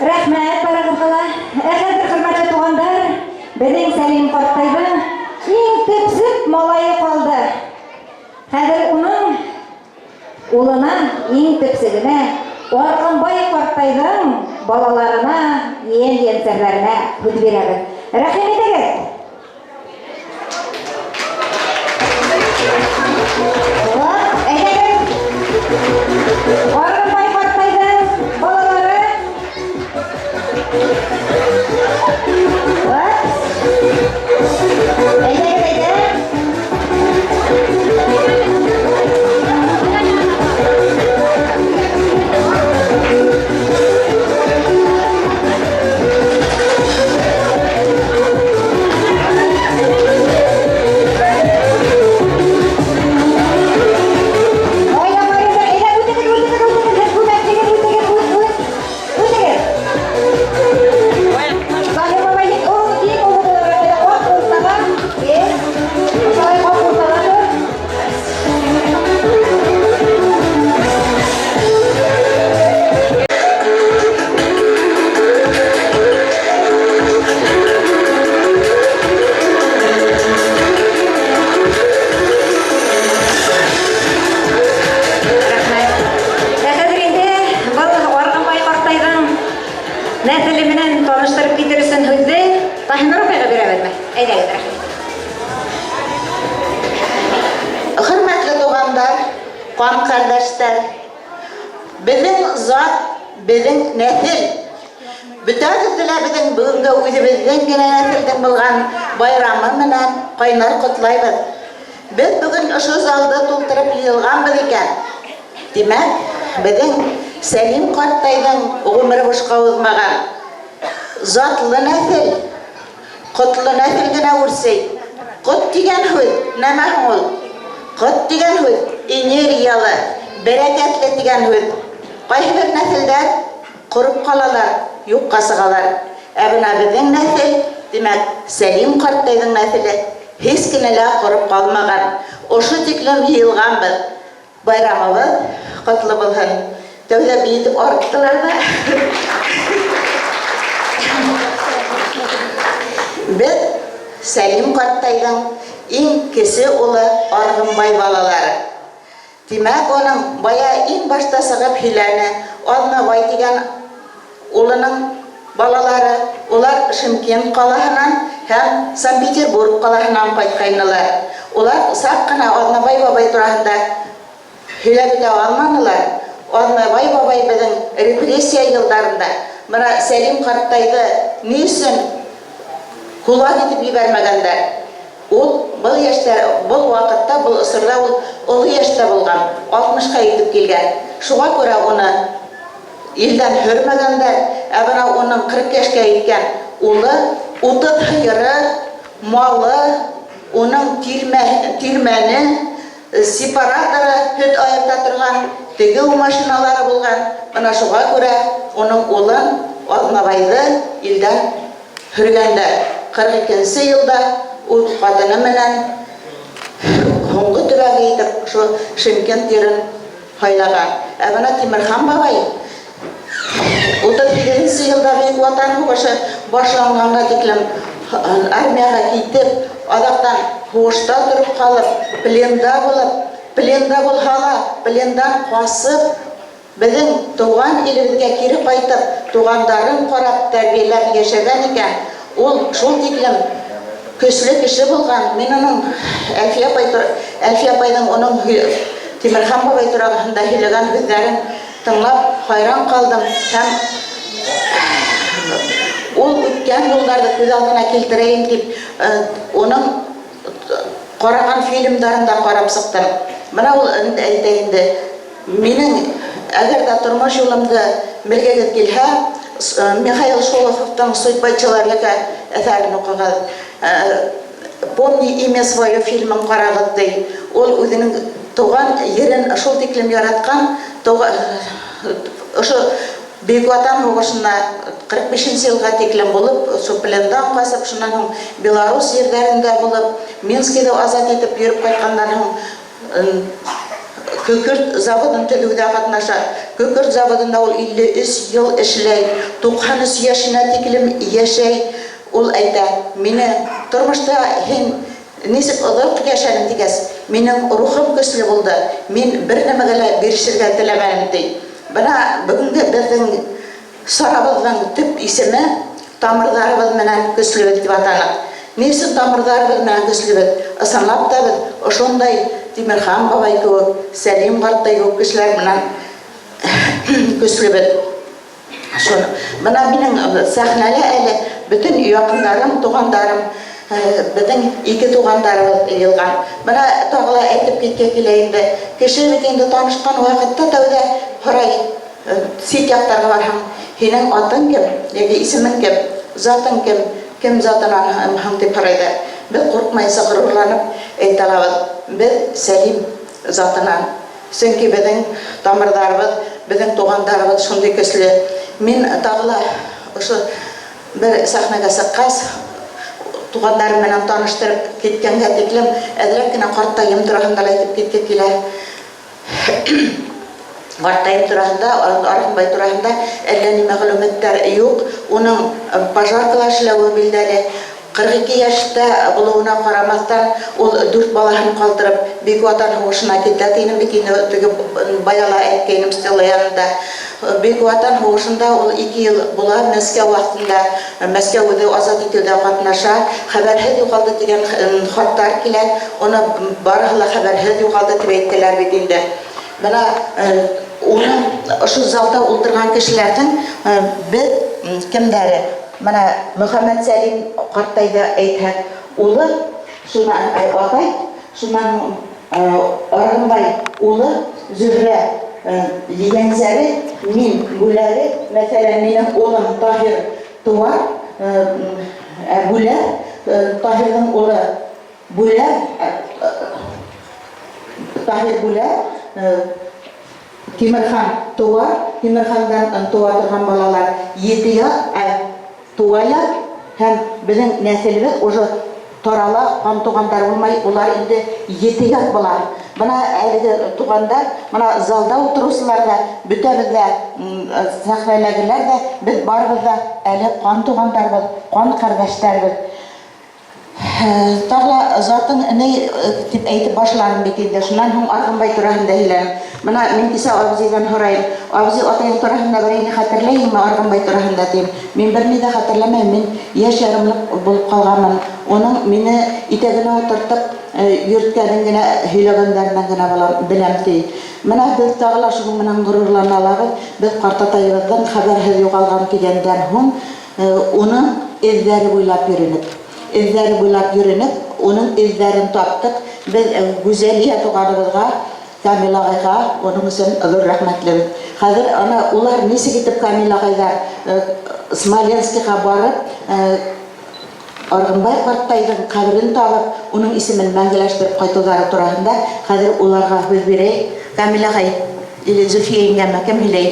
Рәхмәт барығыҙға ла. Ә хәҙер, хөрмәтле туғандар, беҙҙең Сәлим ҡарттайҙың иң төпсөк малайы ҡалды. Хәҙер уның улына, иң төпсөгөнә, Арғынбай ҡарттайҙың балаларына, ейән-ейәнсәрҙәренә һүҙ бирәбеҙ. Рәхим итегеҙ! Әйҙәгеҙ! Арғынбай ҡарттайҙың балалары. Вот. Әйҙәгеҙ, әйҙә. Ай, апайым, әйҙә, үтегеҙ, үтегеҙ, үтегеҙ, һеҙ күмәклегеҙ, үтегеҙ, үт, үт, үтегеҙ. Заһир бабай, һин оло, иң оло булараҡ, әйҙә, ҡап уртаға, шулай ҡап уртаға тор. Рәхмәт. Ә хәҙер инде был Арғынбай ҡарттайҙың нәҫеле менән таныштырып китер өсөн һүҙҙе Таһинур апайға бирәбеҙме? Әйҙәгеҙ, рәхмәт. Хөрмәтле туғандар, ҡан ҡәрҙәштәр, беҙҙең зат, беҙҙең нәҫел. Бөтәгеҙҙе лә беҙҙең бөгөнгө үҙебеҙҙең генә нәҫелдең булған байрамы менән ҡайнар ҡотлайбыҙ. Беҙ бөгөн ошо залды тултырып йыйылғанбыҙ икән. Тимәк, беҙҙең Сәлим ҡарттайҙың ғүмере бушҡа уҙмаған. Затлы нәҫел, ҡотло нәҫел генә үрсей. Ҡот тигән һүҙ нәмә һуң ул? Ҡот тигән һүҙ энергиялы, бәрәкәтле тигән һүҙ. Ҡайһы бер нәҫелдәр ҡороп ҡалалар, юҡҡа сығалар. Ә бына беҙҙең нәҫел, тимәк, Сәлим ҡарттайҙың нәҫеле һис кенә лә ҡороп ҡалмаған. Ошо тиклем йыйылғанбыҙ. Байрамыбыҙ ҡотло булһын. Тәүҙә бейетеп арыттылар ҙа. Беҙ Сәлим ҡарттайҙың иң кесе улы Арғынбай балалары. Тимәк, уның бая иң башта сығып һөйләне Аҙнабай тигән улының балалары, улар Шымкент ҡалаһынан һәм Санкт-Петербург ҡалаһынан ҡайтҡайнылар. Улар саҡ ҡына Аҙнабай бабай тураһында һөйләп бөтә алманылар. Аҙнабай бабай беҙҙең репрессия йылдарында бына Сәлим ҡарттайҙы ни өсөн кулак итеп ебәрмәгәндәр? Ул был йәштә, был ваҡытта, был осорҙа ул оло йәштә булған, 60-ҡа етеп килгән. Шуға күрә уны илдән һөрмәгәндәр. Ә бына уның 40 йәшкә еткән улы, 30 һыйыры, малы, уның тирмә, тирмәне, сепараторы, һөт айырта торған тегеү машиналары булған. Бына шуға күрә уның улын Аҙнабайҙы илдән һөргәндәр. 42 йылда ул ҡатыны менән һуңғы төбәге итеп ошо Шымкент ерен һайлаған. Ә бына Тимерхан бабай 38 йылда Бөйөк Ватан һуғышы башланғанға тиклем армияға китеп, аҙаҡтан һуғышта тороп ҡалып, пленда булып, пленда булһа ла, плендан ҡасып, беҙҙең тыуған илебеҙгә кире ҡайтып, туғандарын ҡарап, тәрбиәләп йәшәгән икән. Ул шул тиклем көслө кеше булған. Мин уның Әлфиә апай, Әлфиә апайҙың уның Тимерхан бабай тураһында һөйләгән һүҙҙәрен тыңлап хайран ҡалдым һәм ул үткән юлдарҙы күҙ алдына килтерәйем тип, уның ҡараған фильмдарын да ҡарап сыҡтым. Бына ул әйтә инде, минең әгәр ҙә тормош юлымды белгегеҙ килһә, Михаил Шолоховтың «Судьба человека» әҫәрен уҡығыҙ. «Помни имя свое» фильмын ҡарағыҙ, ти. Ул үҙенең тыуған ерен шул тиклем яратҡан, ошо Бөйөк Ватан һуғышына 45 йылға тиклем булып, шул плендан ҡасып, шунан һуң Беларусь ерҙәрендә булып, Минскиҙы азат итеп йөрөп ҡайтҡандан һуң көкөрт заводын төҙөүҙә ҡатнаша. Күкерт заводында ул 53 ел эшләй, 93 яшенә тиклем яшәй. Ул әйтә, мине тормышта һин нисек озак яшәдең дигәс, минең рухым көчле булды, мин бер нәмәгә лә бирешергә теләмәдем, ди. Бына бөгөнге беҙҙең сарабыҙҙың төп исеме Тамырҙарыбыҙ менән көслөбеҙ дип атаныҡ. Ни өсөн тамырҙарыбыҙ менән көслөбеҙ? Ысынлап та беҙ ошондай Тимерхан бабай кеүек, Сәлим ҡарттай кеүек кешеләр менән көслөбеҙ. Шуны. Бына минең сәхнәлә әле бөтөн яҡындарым, туғандарым, беҙҙең ике туғандарыбыҙ йыйылған. Бына тағы ла әйтеп китке килә инде. Кеше бит инде танышҡан ваҡытта тәүҙә һорай, сит яҡтарға барһаң, һинең атың кем, йәки исемең кем, затың кем, кем затынан һың дип һорайҙар. Беҙ ҡурҡмайынса ғорурланып әйтә алабыҙ, беҙ Сәлим затынан. Сөнки беҙҙең тамырҙарыбыҙ, беҙҙең туғандарыбыҙ шундый көслө. Мин тағы ла ошо бер сәхнәгә сыҡҡас, туғандарым менән таныштырып киткәнгә тиклем, әҙерәк кенә ҡартайым тураһында ла әйтеп китке килә. Ҡартайым тураһында, Арғынбай тураһында әллә ни мәгълүматтар юҡ. Уның пожаркала эшләүе билдәле. 42 яшьтә булыуына ҡарамаҫтан, ул дүрт балаһын ҡалдырып, Бөйөк Ватан һуғышына китә тинем бит инде, теге бая ла әйткәйнем стела янында. Бөйөк Ватан һуғышында ул ике ел була, Мәскәү ваҡытында, Мәскәү үҙе азат итеүҙә ҡатнаша. Хәбәрһеҙ юғалды тигән хаттар килә, уны барыһы ла хәбәрһеҙ юғалды тип әйтәләр бит инде. Бына уның ошо залда ултырған кешеләрҙең беҙ кемдәре? Менә Мөхәммәтсәлим ҡартайҙы әйтһәк, улы, шунан атай, шунан һуң Арғынбай улы, Зөһрә ейәнсәре, мин Гүләре, мәҫәлән, минең улым Таһир туа, ә Гүлә, Таһирҙың улы Бүлә, Таһир Бүлә, Тимерхан туа, Тимерхандан туа торган балалар ете ят, ә туа ят һәм безнең нәселебез уже тарала, кан туганнар булмай, улар инде ете ят була. Менә әлеге туганнар, менә залда утыручылар да, бөтәбез дә, сәхнәдәгеләр дә, без барыбыз да әле кан туганнарбыз, кан кардәшләрбез. Тағы ла затың ни дип әйтеп башларым бит инде. Шуннан һуң Арғынбай тураһында һөйләнем. Менә мин кисә абзыйдан һорайым. Абзый, атаең тураһында берәйне хәтерләйһеңме, Арғынбай тураһында тием. Мин берни дә хәтерләмәйем, мин яшь ярымлык булып калганмын. Уның мине итәгенә утыртып йөрткәнен генә һөйләгәннәреннән генә беләм, беләм, ди. Менә без тагы ла шуның менән горурлана алабыз. Без картатаебыздан хәбәрһез югалган дигәндән һуң Уның эҙҙәре буйлап йөрөнөк. Эҙҙәре буйлап йөрөнөк, уның эҙҙәрен таптыҡ. Беҙ Гүзәлия туғаныбыҙға, Камил ағайға уның өсөн ҙур рәхмәтлебеҙ. Хәҙер ана улар нисек итеп Камил ағайҙар Смоленскиға барып, Арғынбай ҡарттайҙың ҡәберен табып, уның исемен мәңгеләштереп ҡайтыуҙары тураһында хәҙер уларға һүҙ бирәйек. Камил ағай или Зөлфиә еңгәме, кем һөйләй?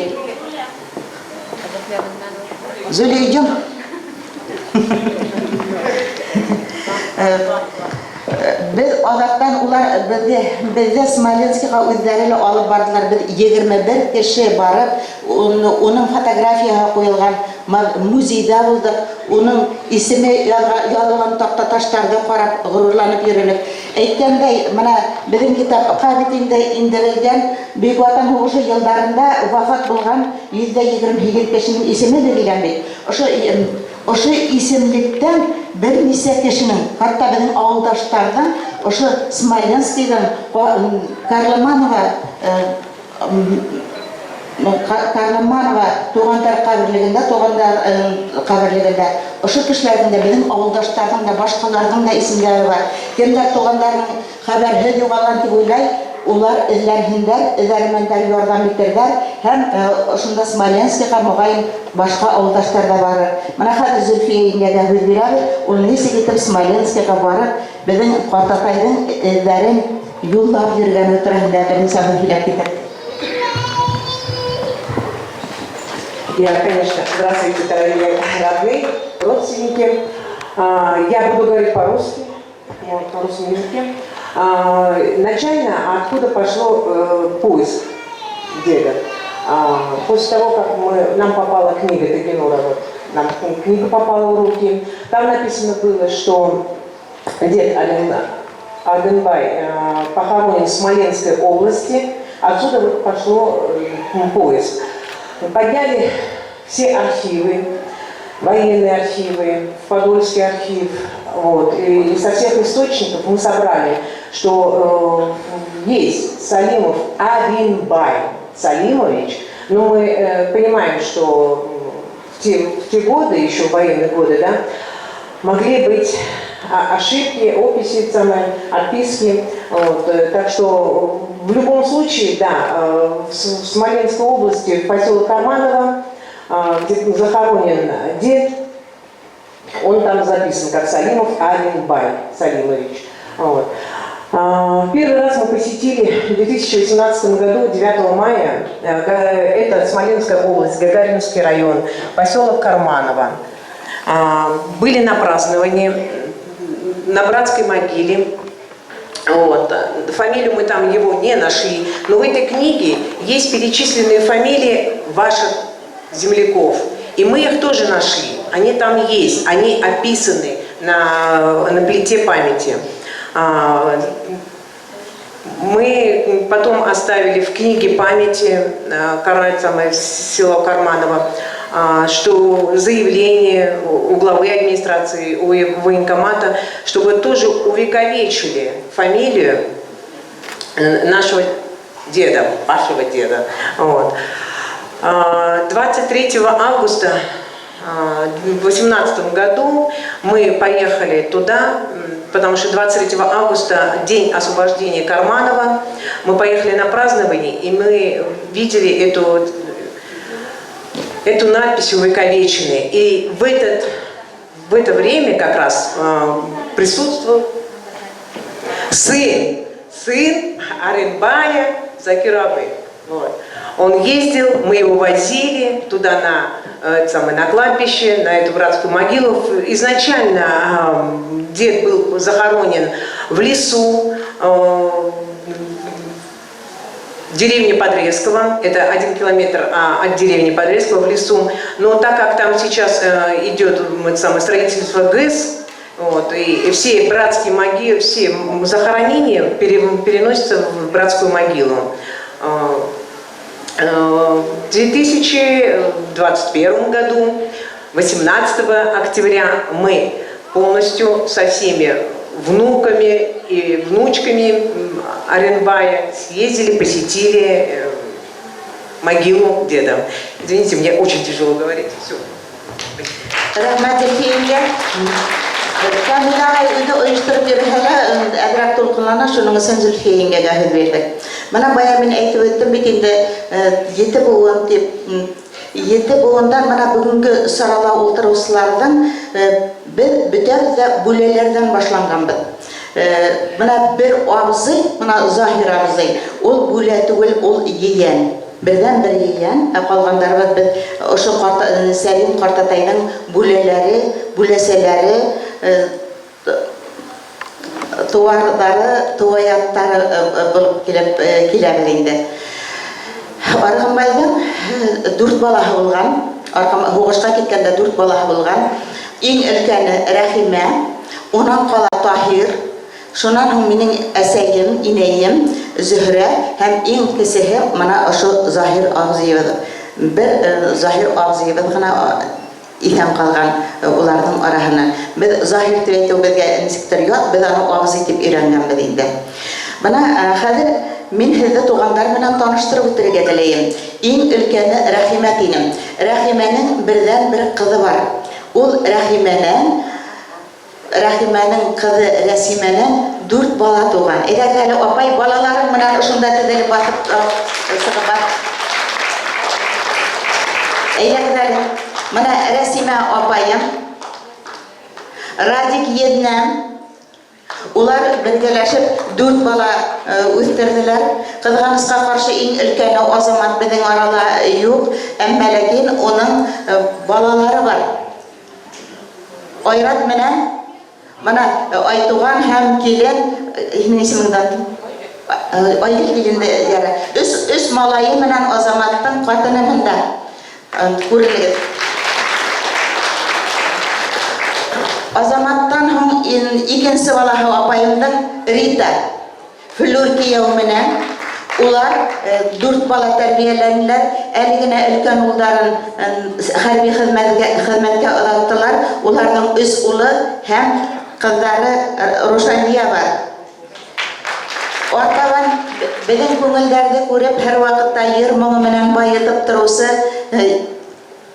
Зуля, идем. Беҙ аҙаҡтан улар беҙҙе, беҙҙе Смоленскиға үҙҙәре лә алып бардылар. Беҙ 21 кеше барып, уның фотографияһы ҡуйылған музейҙа булдыҡ. Уның исеме яҙылған таҡтаташтарҙы ҡарап ғорурланып йөрөнөк. Әйткәндәй, менә беҙҙең китапҡа бит инде индерелгән Бөек Ватан һуғышы елдарында вафат булған 128 кешенең исеме бирелгән бит. Ошо ошо исемлектән бер нисә кешенең, хатта беҙҙең ауылдаштарҙың ошо Смоленскийҙың Карломанова Карломанова туғандар ҡәберлегендә, туғандар ҡәберлегендә ошо кешеләрҙең дә, беҙҙең ауылдаштарҙың да, башҡаларҙың да исемдәре бар. Кемдәр туғандарының хәбәрһеҙ юғалған тип уйлай, улар эҙләнһендәр, эҙәрмәндәр ярҙам итерҙәр һәм ошонда Смоленскиға моғайын башҡа ауылдаштар ҙа барыр. Бына хәҙер Зөлфиә еңгәгә һүҙ бирәбеҙ, ул нисек итеп Смоленскиға барып, беҙҙең ҡартатайҙың эҙҙәрен юллап йөрөгәне тураһында бернисә һүҙ һөйләп китер. Я, конечно, здравствуйте, дорогие родные, родственники. Я буду говорить по-русски, вот, на русском языке. Начально, откуда пошло поиск деда. После того, как нам попала книга Тагенура, вот, нам книга попала в руки, там написано было, что дед Аргынбай похоронен в Смоленской области, отсюда вот пошло поиск. Подняли все архивы, военные архивы, Подольский архив, вот, и со всех источников мы собрали, что есть Салимов Аринбай Салимович, но мы понимаем, что в те годы, еще военные годы, да, могли быть ошибки, описи, самые, отписки. Вот, так что в любом случае, да, в Смоленской области, в поселок Карманово, где захоронен дед, он там записан как Салимов Аринбай Салимович. Вот. Первый раз мы посетили в 2018 году, 9 мая, это Смоленская область, Гагаринский район, поселок Карманово. Были на праздновании, на братской могиле. Вот. Фамилию мы там его не нашли, но в этой книге есть перечисленные фамилии ваших земляков. И мы их тоже нашли. Они там есть, они описаны на плите памяти. Мы потом оставили в книге памяти село Карманово, что заявление у главы администрации, у военкомата, чтобы тоже увековечили фамилию нашего деда, вашего деда. Вот. 23 августа в 2018 году мы поехали туда, потому что 23 августа день освобождения Карманова. Мы поехали на празднование, и мы видели эту надпись увековеченной. И в это время как раз присутствовал сын Арынбая Закир абый. Вот. Он ездил, мы его возили туда на кладбище, на эту братскую могилу. Изначально дед был захоронен в лесу, в деревне Подрезково, это 1 километр от деревни Подрезково в лесу. Но так как там сейчас идет строительство ГЭС, вот, и все братские могилы, все захоронения переносятся в братскую могилу. В 2021 году, 18 октября, мы полностью со всеми внуками и внучками Арынбая съездили, посетили могилу деда. Извините, мне очень тяжело говорить. Все. Рәхмәт Зөлфиягә. Камил ағай үҙе ойоштороп йөрөһә лә, әҙерәк тулҡынлана, шуның өсөн Зөлфиә еңгәгә һүҙ бирҙек. Бына бая мин әйтеп үттем бит инде, ете быуын тип, ете быуындан бына бөгөнгө сарала ултырыусыларҙың беҙ бөтәбеҙ ҙә бүләләрҙән башланғанбыҙ. Бына бер абзый, бына Заһир абзый, ул бүлә түгел, ул ейән. Берҙән бер ейән, ә ҡалғандарыбыҙ беҙ ошо Сәлим ҡартатайҙың бүләләре, бүләсәләре, тыуарҙары, тыуаяттары булып киләбеҙ инде. Арғынбайҙың 4 балаһы булған, һуғышҡа киткәндә 4 балаһы булған. Иң өлкәне Рәхимә, унан ҡала Таһир, шунан һуң минең әсәйем, инәйем Зөһрә һәм иң кесеһе бына ошо Заһир ағзыйыбыҙ. Бер Заһир ағзыйыбыҙ ғына иҫән ҡалған уларҙың араһынан. Беҙ Заһир тип әйтеү беҙгә нисектер ят, беҙ аны ағзый тип өйрәнгәнбеҙ инде. Бына хәҙер мин һеҙҙе туғандар менән таныштырып үтергә теләйем. Иң өлкәне Рәхимә тинем. Рәхимәнең берҙән-бер ҡыҙы бар. Ул Рәхимәнең ҡыҙы Рәсимәнән 4 бала тыуған. Әйҙәгеҙ әле, апай, балаларың менән ошонда теҙелеп баҫып сығып бар. Әйҙәгеҙ әле. Бына Рәсимә апайым, Радик еҙнәм, улар бергәләшеп 4 бала үҫтерҙеләр. Ҡыҙғанысҡа ҡаршы иң өлкәне Азамат беҙҙең арала юҡ, әммә ләкин уның балалары бар. Айрат менән бына Айтуған һәм килен, һинең исемеңде аттым. Айгөл киленде яры. Өс, өс малайы менән Азаматтың ҡатыны мында. Күренегеҙ. Азаматтан һуң икенсе балаһы апайымдың Рита. Флүр кейәү менән улар дүрт бала тәрбиәләнеләр. Әле генә өлкән улдарын хәрби хеҙмәткә, хеҙмәткә оҙаттылар. Уларҙың өс улы һәм ҡыҙҙары Рушания бар. Артабан беҙҙең күңелдәрҙе күреп, һәр ваҡытта йыр моңо менән байытып тороусы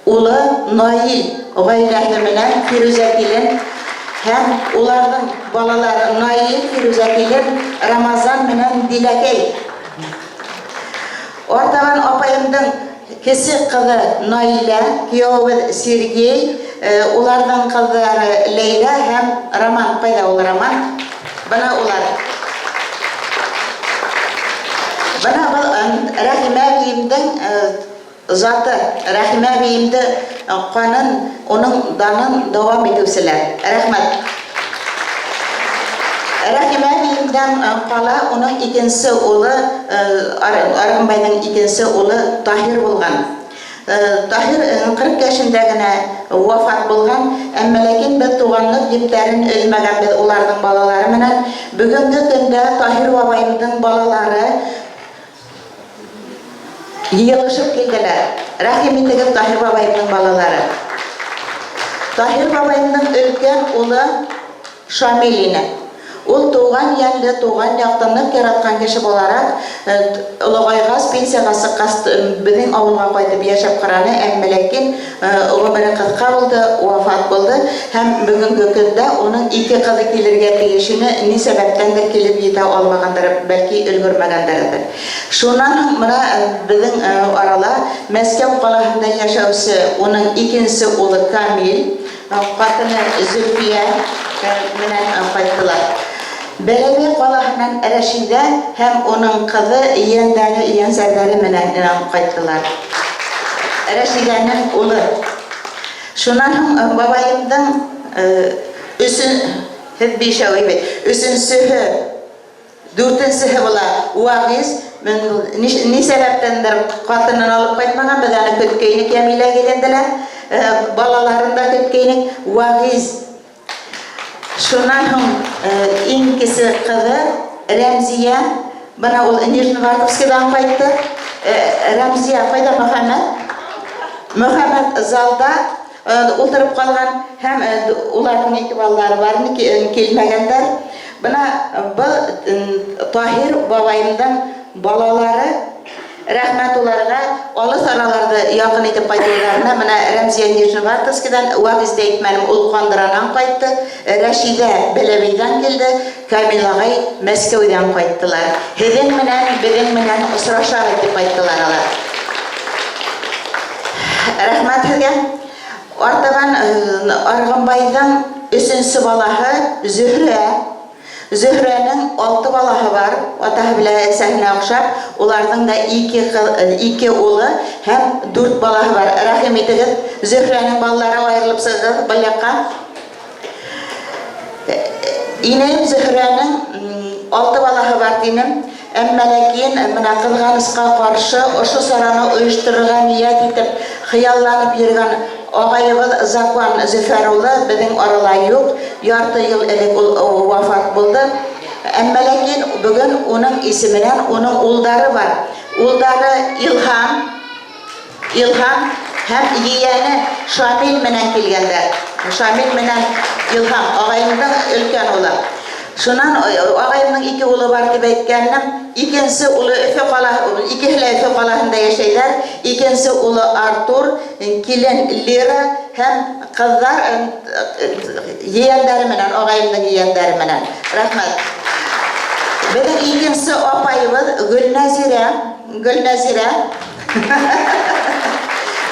улы Наил гаиләһе менән Фирүзә килен һәм уларҙың балалары Наил, Фирүзә килен, Рамазан менән Диләкәй. Артабан апайымдың кесе ҡыҙы Наилә, кейәүебеҙ Сергей, уларҙың ҡыҙҙары Ләйлә һәм Роман. Ҡайҙа ул Роман? Бына улар. Бына был Рәхимә әбейемдең заты, Рәхимә әбейемде ҡанын, уның данын дауам итеүселәр. Рәхмәт. Рәхимә әбейемдән ҡала уның икенсе улы, Арғынбайҙың икенсе улы Таһир булған. Таһир 40 йәшендә генә вафат булған, әмма ләкин беҙ туғанлыҡ ептәрен өҙмәгәнбеҙ уларҙың балалары менән. Бөгөнгө көндә Таһир бабайымдың балалары йыйылышып килделәр. Рәхим итегеҙ, Таһир бабайымдың балалары. Таһир бабайымдың өлкән улы Шамил ине. Ул туған йәнле, туған якты нык яраткан кеше буларак, олыгайгач, пенсиягә чыккач, безнең авылга кайтып яшәп карады, әмма ләкин гомере кыска булды, вафат булды һәм бүгенге көндә уның ике кызы килергә тиеш ине, ни сәбәптәндер килеп җитә алмагандыр, бәлки өлгермәгәндердер. Шуннан соң менә безнең арала Мәскәү каласында яшәүче уның икенче улы Камил, Хатыны Зөлфия менән кайттылар. Бәләбәй калаһыннан Рәшидә һәм уның кызы ейәндәре, ейәнсәрҙәре менән кайттылар. Рәшидәнең улы. Шуннан һуң бабайымдың өсөн, һеҙ бишәү бит, өсөнсөһө, Дүртенсеһе була Вагиз. Ни сәбәптәндер ҡатынын алып ҡайтмаған, беҙ аны көткәйнек Йәмилә киленде лә, балаларын да көткәйнек. Вагиз. Шуннан һуң иң кесе кызы Рәмзия, бына ул Нижневартовскидан кайтты. Рәмзия, кайда Мөхәммәт? Мөхәммәт залда Утырып калган һәм уларның ике балалары бар, килмәгәндәр. Бына был Таһир бабайымдың балалары. Рәхмәт уларга, алыс араларҙы яҡын итеп ҡайтыуҙарына. Бына Рәмзиә Нижневартовскидан, Вәгиз дә әйтмәнем, ул Ҡандыранан ҡайтты. Рәшидә Бәләбәйҙән килде, Камил ағай Мәскәүҙән ҡайттылар. Һеҙҙең менән, беҙҙең менән осрашабыҙ тип ҡайттылар алар. Рәхмәт һеҙгә. Артабан Арғынбайҙың өсөнсө балаһы Зөһрә. Зөһрәнең алты балаһы бар, атаһы белән әсәһенә охшап, уларҙың да ике кыз, ике улы һәм дүрт балаһы бар. Рәхим итегеҙ, Зөһрәнең балалары аерылып сығығыҙ был яҡҡа. Инәем Зөһрәнең алты балаһы бар тинем. Әмма ләкин менә кызганычка каршы, ошо чараны оештырырга ният итеп, хыялланып йөргән агаебыз Закуан Зөфәр улы безнең арала юк, ярты ел элек ул вафат булды. Әмма ләкин бүген уның исеменән уның улдары бар. Улдары Илһам, Илһам һәм ейәне Шамил менән килгәннәр. Шамил менән Илһам, агаемның өлкән улы. Шуннан агаемның ике улы бар дип әйткәнем, икенче улы Өфе кала, икеһе лә Өфе калаһында яшәйләр. Икенче улы Артур, килен Лира һәм кызлар ейәннәре менән, агаемның ейәннәре менән. Рәхмәт. Безнең икенче апаебыз Гөлнәзирә, Гөлнәзирә.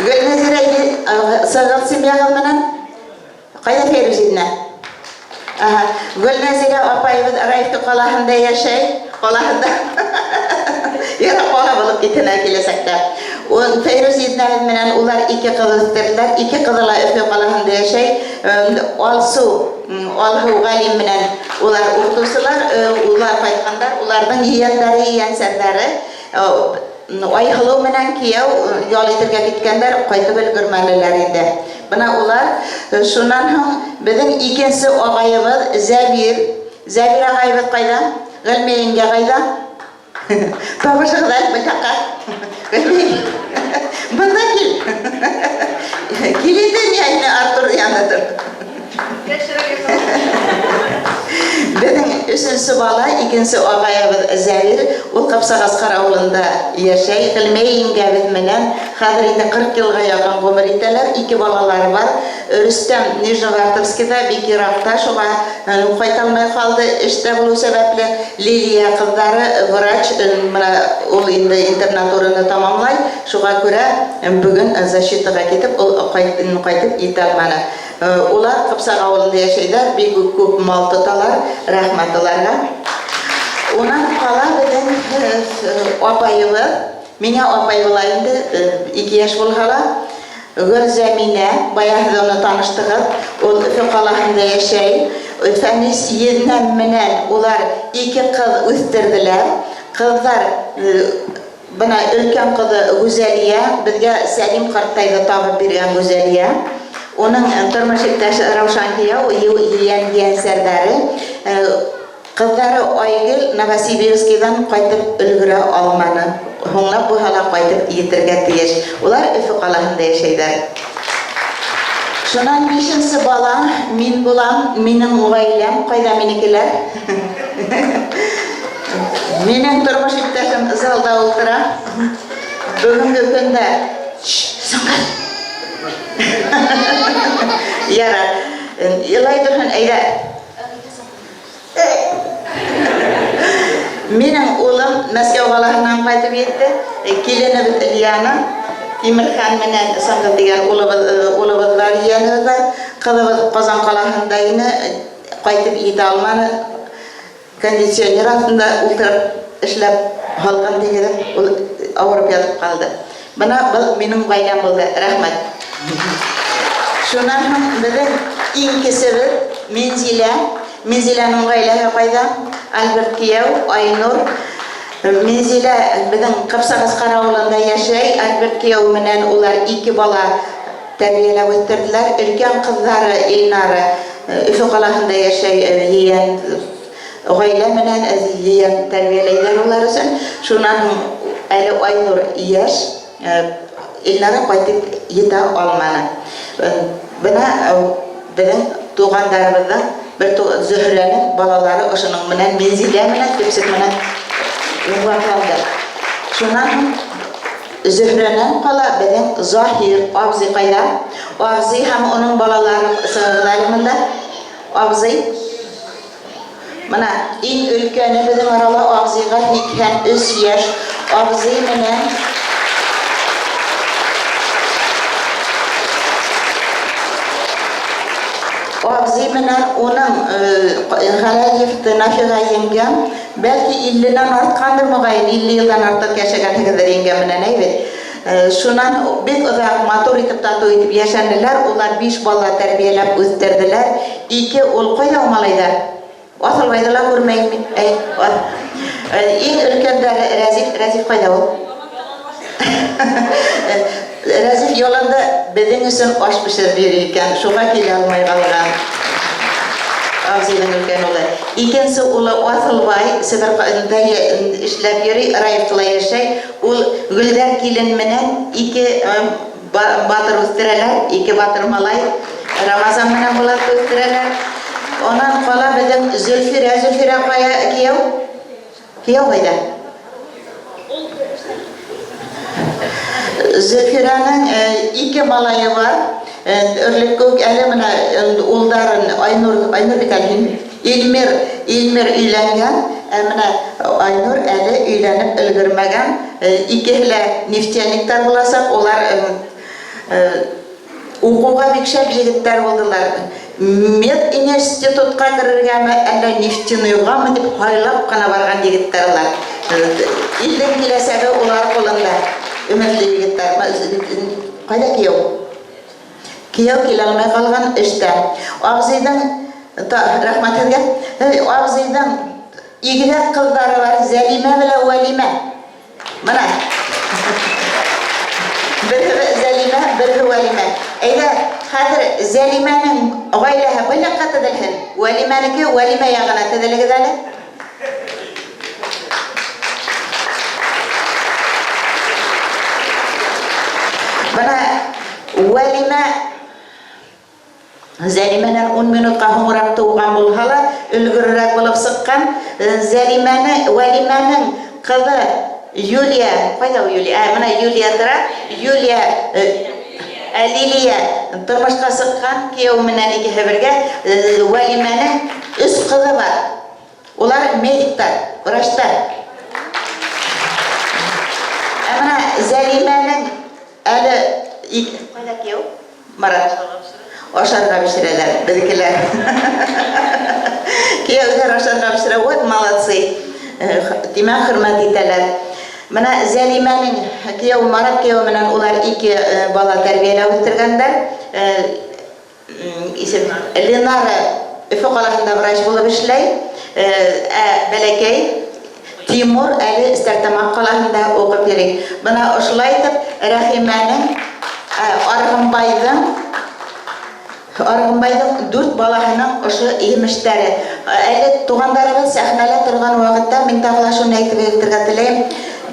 Гөлнәзирә сыгыл семьягыз менән. Кайда Фәйрүзинә? Ага. Гөлнәзирә апаебыз Раевка калаһында яшәй. Калаһында. Ерак кала булып китенә киләчәктә. Ул Фәйрүз изнәбез менән улар ике кыз үстерделәр. Ике кызы ла Өфе калаһында яшәй. Алсу, Алһыу Галим менән улар укытучылар, улар кайткандар, уларның ейәндәре, ейәнсәрҙәре Айһылыу менән кейәү ял итергә киткәндәр, кайтып өлгөрмәнеләр инде. Бына улар, шуннан һуң беҙҙең икенсе ағайыбыҙ Зәбир, Зәбир ағайыбыҙ ҡайҙа? Ғилмиә еңгә ҡайҙа? Табышығыҙ әле был яҡҡа. Бында кил. Кил инде, ни әйне Артур янында тор. Беҙҙең өсөнсө бала, икенсе ағайыбыҙ Зәвир, ул Ҡапсағасҡар ауылында йәшәй. Ғилмиә еңгәбеҙ менән хәҙер инде 40 йылға яҡын ғүмер итәләр, ике балалары бар. Рөстәм Нижневартовскида, бик еракта, шуңа кайта алмай калды, эштә булыу сәбәпле. Лилия кызлары врач, менә ул инде интернатураны тамамлай, шуңа күрә бүген защитага китеп, ул кайтып җитә алмады. Улар Кыпчак авылында яшәйләр, бик үк күп мал тоталар, рәхмәт аларга. Унан кала безнең апаебыз, миңа апай була инде, ике яшь булһа ла, Гөлзәминә, бая һез аны таныштыгыз, ул Өфе калаһында яшәй. Фәнис езнәм менән улар ике кыз үстерделәр. Кызлар, бына өлкән кызы Гүзәлия, безгә Сәлим карттайны табып биргән Гүзәлия. Уның тормыш иптәше Раушан кияү, ейән ейәнсәрҙәре. Кызлары Айгөл Новосибирскидан кайтып өлгерә алманы. Һуңлап булһа ла кайтып етергә тиеш. Улар Өфе калаһында яшәйҙәр. Шунан бишенсе бала мин булам, минең гаиләм, кайда минекеләр? Минең тормыш иптәшем залда ултыра. Бүгенге көндә Сөнгөл. Ярар. Илай торһон, әйдә. Минең улым Мәскәү ҡалаһынан ҡайтып етте. Киленебеҙ Лиана, Тимерхан менән Сыңғыҙ тигән улыбыҙ, улыбыҙ бар, ейәнебеҙ бар. Ҡыҙыбыҙ Ҡазан ҡалаһында ине, ҡайтып етә алманы. Кондиционер астында ултырып эшләп, һалҡын тигереп, ул авырып ятып ҡалды. Бына был минең ғаиләм булды. Рәхмәт. Шуннан һуң беҙҙең иң кесебеҙ Минзилә. Минзиләнең гаиләһе кайда? Альберт кияү, Айнур. Минзилә безнең Кыпсагыз авылында яшәй. Альберт кияү менән улар ике бала тәрбияләп үстерделәр. Өлкән кызлары Илнара Өфе калаһында яшәй, ейән гаилә менән ейән тәрбияләйләр улар өчен. Шуннан һуң әле Айнур яшь, Илнара кайтып җитә алманы. Бына безнең туганнарыбызның бер Зөһрәнең балалары ошының менән Минзилә менән төпчек менән йомгакланды. Шуннан һуң Зөһрәнән кала безнең Заһир абзый кайда? Абзый һәм уның балалары чыгыгыз әле монда. Абзый. Менә иң өлкәне безнең арала абзыйга 83 яшь. Абзый менән Абзый менән уның Галәев Нафига еңгәм, бәлки 50-нән арткандыр мөгаен, 50 елдан артык яшәгәнһегездер еңгәм менән, әй бит. Шуннан бик озак матур итеп, тату итеп яшәнеләр. Улар биш бала тәрбияләп үстерделәр. Ике ул кайда ул малайдар? Асылбайды ла күрмәйем мин. Әй, иң өлкәндәре Рәзиф. Рәзиф кайда ул? Рәзиф яланда безнең өчен аш пешереп йөри икән, шуңа килә алмый калган. Абзыйның өлкән улы. Икенче улы Асылбай Себердә эшләп йөри, Раевкада яшәй. Ул Гөлдәр килен менән ике батыр үстерәләр, ике батыр малай, Рамазан менән Булатны үстерәләр. Аннан кала безнең Зөлфирә, Зөлфирә кая кияү? Кияү кайда? Зөлфирәнең ике малае бар. Өрлек күк әле менә улдарын Айнур, Айнур бит әле һин. Илмир, Илмир өйләнгән, ә менә Айнур әле өйләнеп өлгермәгән. Икеһе лә нефтяниктар булачак, улар укуга бик шәп егетләр булдылар. Мединститутка керергәме, әллә нефтяныйгамы дип һайлап кына барган егетләр алар. Илнең киләчәге улар кулында. Өметле егетләр. Кайда кияү? Кияү килә алмай калган эштә. Абзыйның, рәхмәт һезгә, абзыйның игезәк кызлары бар, Зәлимә белән Вәлимә. Менә. Берсе Зәлимә, берсе Вәлимә. Әйдә, хәзер Зәлимәнең гаиләһе бу якка тезелсен, Вәлимәнеке Вәлимә ягына тезелегез әле. Менә Вәлимә Зәлимәнән 10 минутка һуңрак туган булһа ла, өлгеррәк булып сыккан. Зәлимәне, Вәлимәнең кызы Юлия, кайда ул Юлия? Ә, менә Юлия тора. Юлия, ә, Лилия тормышка сыккан, кияү менән икесе бергә. Вәлимәнең өч кызы бар. Улар медиктар, врачтар. Ә менә Зәлимәнең әле кайда кияү? Марат. Ашарга пешерәләр, безнекеләр. Кияүләр ашарга пешерә, вот молодцы. Димәк, хөрмәт итәләр. Менә Зәлимәнең кияү Марат кияү белән улар ике бала тәрбияләп үстергәннәр. Исем Ленара Өфе каласында врач булып эшләй, ә бәләкәй Тимур әле Стәрлетамак каласында укып йөри. Менә ошолай итеп Рәхимәнең Аргымбайның Аргымбайның дүрт балаһының ошо емештәре. Әле тугандарыбыз сәхнәлә торган вакытта мин тагы да шуны әйтеп әйтергә теләйм.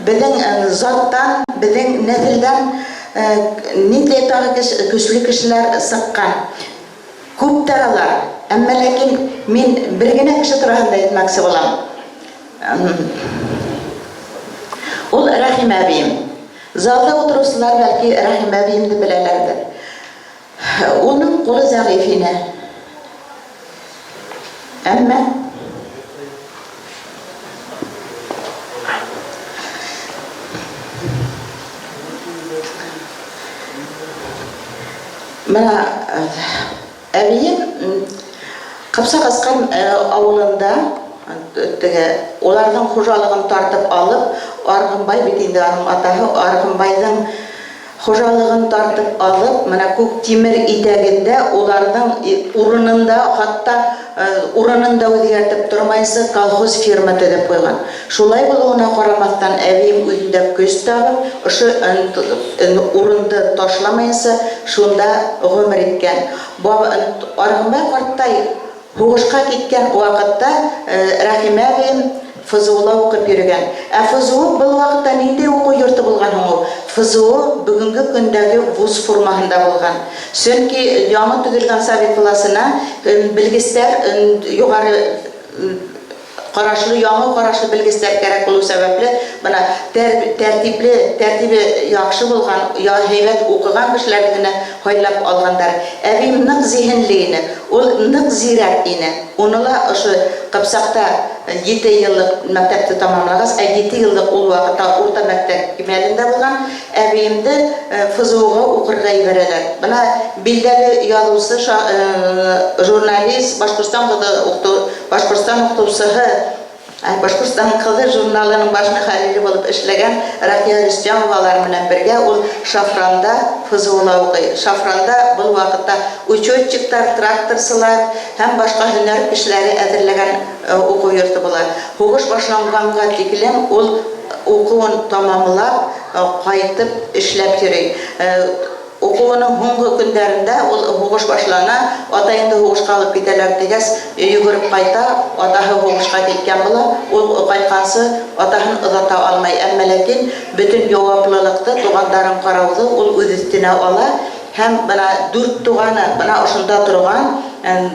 Безнең заттан, безнең нәселдән Нинди тагы көчле кешеләр сыккан. Күптер алар. Әмма ләкин мин бер генә кеше турасында әйтмәкче булам. Ул Рәхимә әбием. Залда утыручылар бәлки Рәхимә әбиемне беләләрдер. Уның кулы зәгыйфь ине. Әмма Менә әбием Кыпчак Аскан авылында теге уларның хуҗалыгын тартып алып, Аргынбай бит инде аның атаһы, Аргынбайның Хуҗалыгын тартып алып, менә Күктимер итәгендә уларның урынында, хатта урынын да үзгәртеп тормыйсы, колхоз ферма төзеп куйган. Шулай булуына карамастан, әбием үзендә көч табып, ошо урынды ташламыйнча, шунда гомер иткән. Аргынбай карттай Һугышка киткән вакытта Рәхимә әбием ФЗУла укып йөрегән. Ә ФЗУ был вакытта нинди уку йорты булган һуң ул? ФЗУ бүгенге көндәге вуз формаһында булган. Чөнки яңы төзелгән совет власына белгечләр югары Карашлы, яңа карашлы белгечләр кәрәк булу сәбәпле, менә тәртипле, тәртибе яхшы булган, һәйбәт укыган кешеләрне генә һайлап алгандар. Әбием нык зиһенле ине, ул нык зирәк ине. Уны ла ошо Кыпчакта җиде еллык мәктәпте тамамлагач, ә җиде еллык ул вакытта урта мәктәп кимәлендә булган, әбиемде ФЗУга укырга ибәрәләр. Менә билдәле язучы, журналист, Башкортстан кызы Башкортстан укытучыһы, Башкортстан кызы журналының баш мөхәррире булып эшләгән Ракия Рөстәмовалар белән бергә ул Шафранда ФЗУла укый. Шафранда был вакытта учетчиктар, тракторчылар һәм башка һөнәр кешеләре әзерләгән уку йорты була. Һугыш башланганга тиклем ул укуын тамамлап, кайтып эшләп йөри. Укуының һуңгы көндәрендә ул һугыш башлана, атаеңды һугышка алып китәләр дигәч, йөгереп кайта, атаһы һугышка киткән була, ул кайтканчы атаһын озата алмай, әмма ләкин бөтен яваплылыкты, тугандарын карауды ул үз өстенә ала һәм менә дүрт туганы менә ошында торган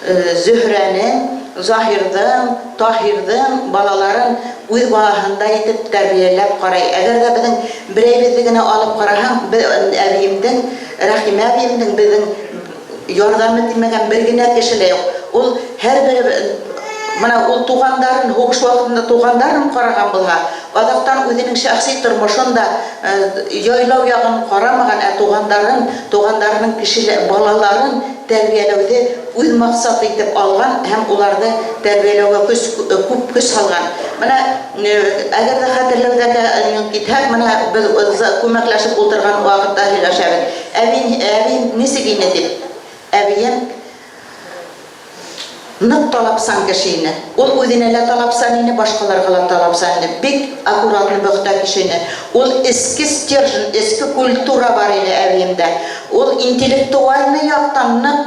Зөһрәнең, Заһирның, Таһирның балаларын үз балаһындай итеп тәрбияләп карай. Әгәр дә безнең берәйбезне генә алып караһаң, әбиемнең, Рәхимә әбиемнең безнең ярдәме тимәгән бер генә кеше дә юк. Ул һәрберебез, менә ул тугандарын, һугыш вакытында тугандарын караган булһа, Аҙаҡтан үзенең шәхси тормошон да яйлау яғын ҡарамаған, ә туғандарын, туғандарының кешелә, балаларын тәрбиәләүҙе үҙ маҡсаты итеп алған һәм уларҙы тәрбиәләүгә көс, күп көс һалған. Менә әгәр ҙә хәтерләүҙәргә китһәк, менә беҙ күмәкләшеп ултырған ваҡытта һөйләшәбеҙ. Әби, әби нисек ине дип. Әбием Нык талапсан кеше ине. Ул үзенә лә талапсан ине, башкаларга ла талапсан ине. Бик аккуратный, пөхтә кеше ине. Ул эске стержень, эске культура бар ине әбиемдә. Ул интеллектуальный яктан нык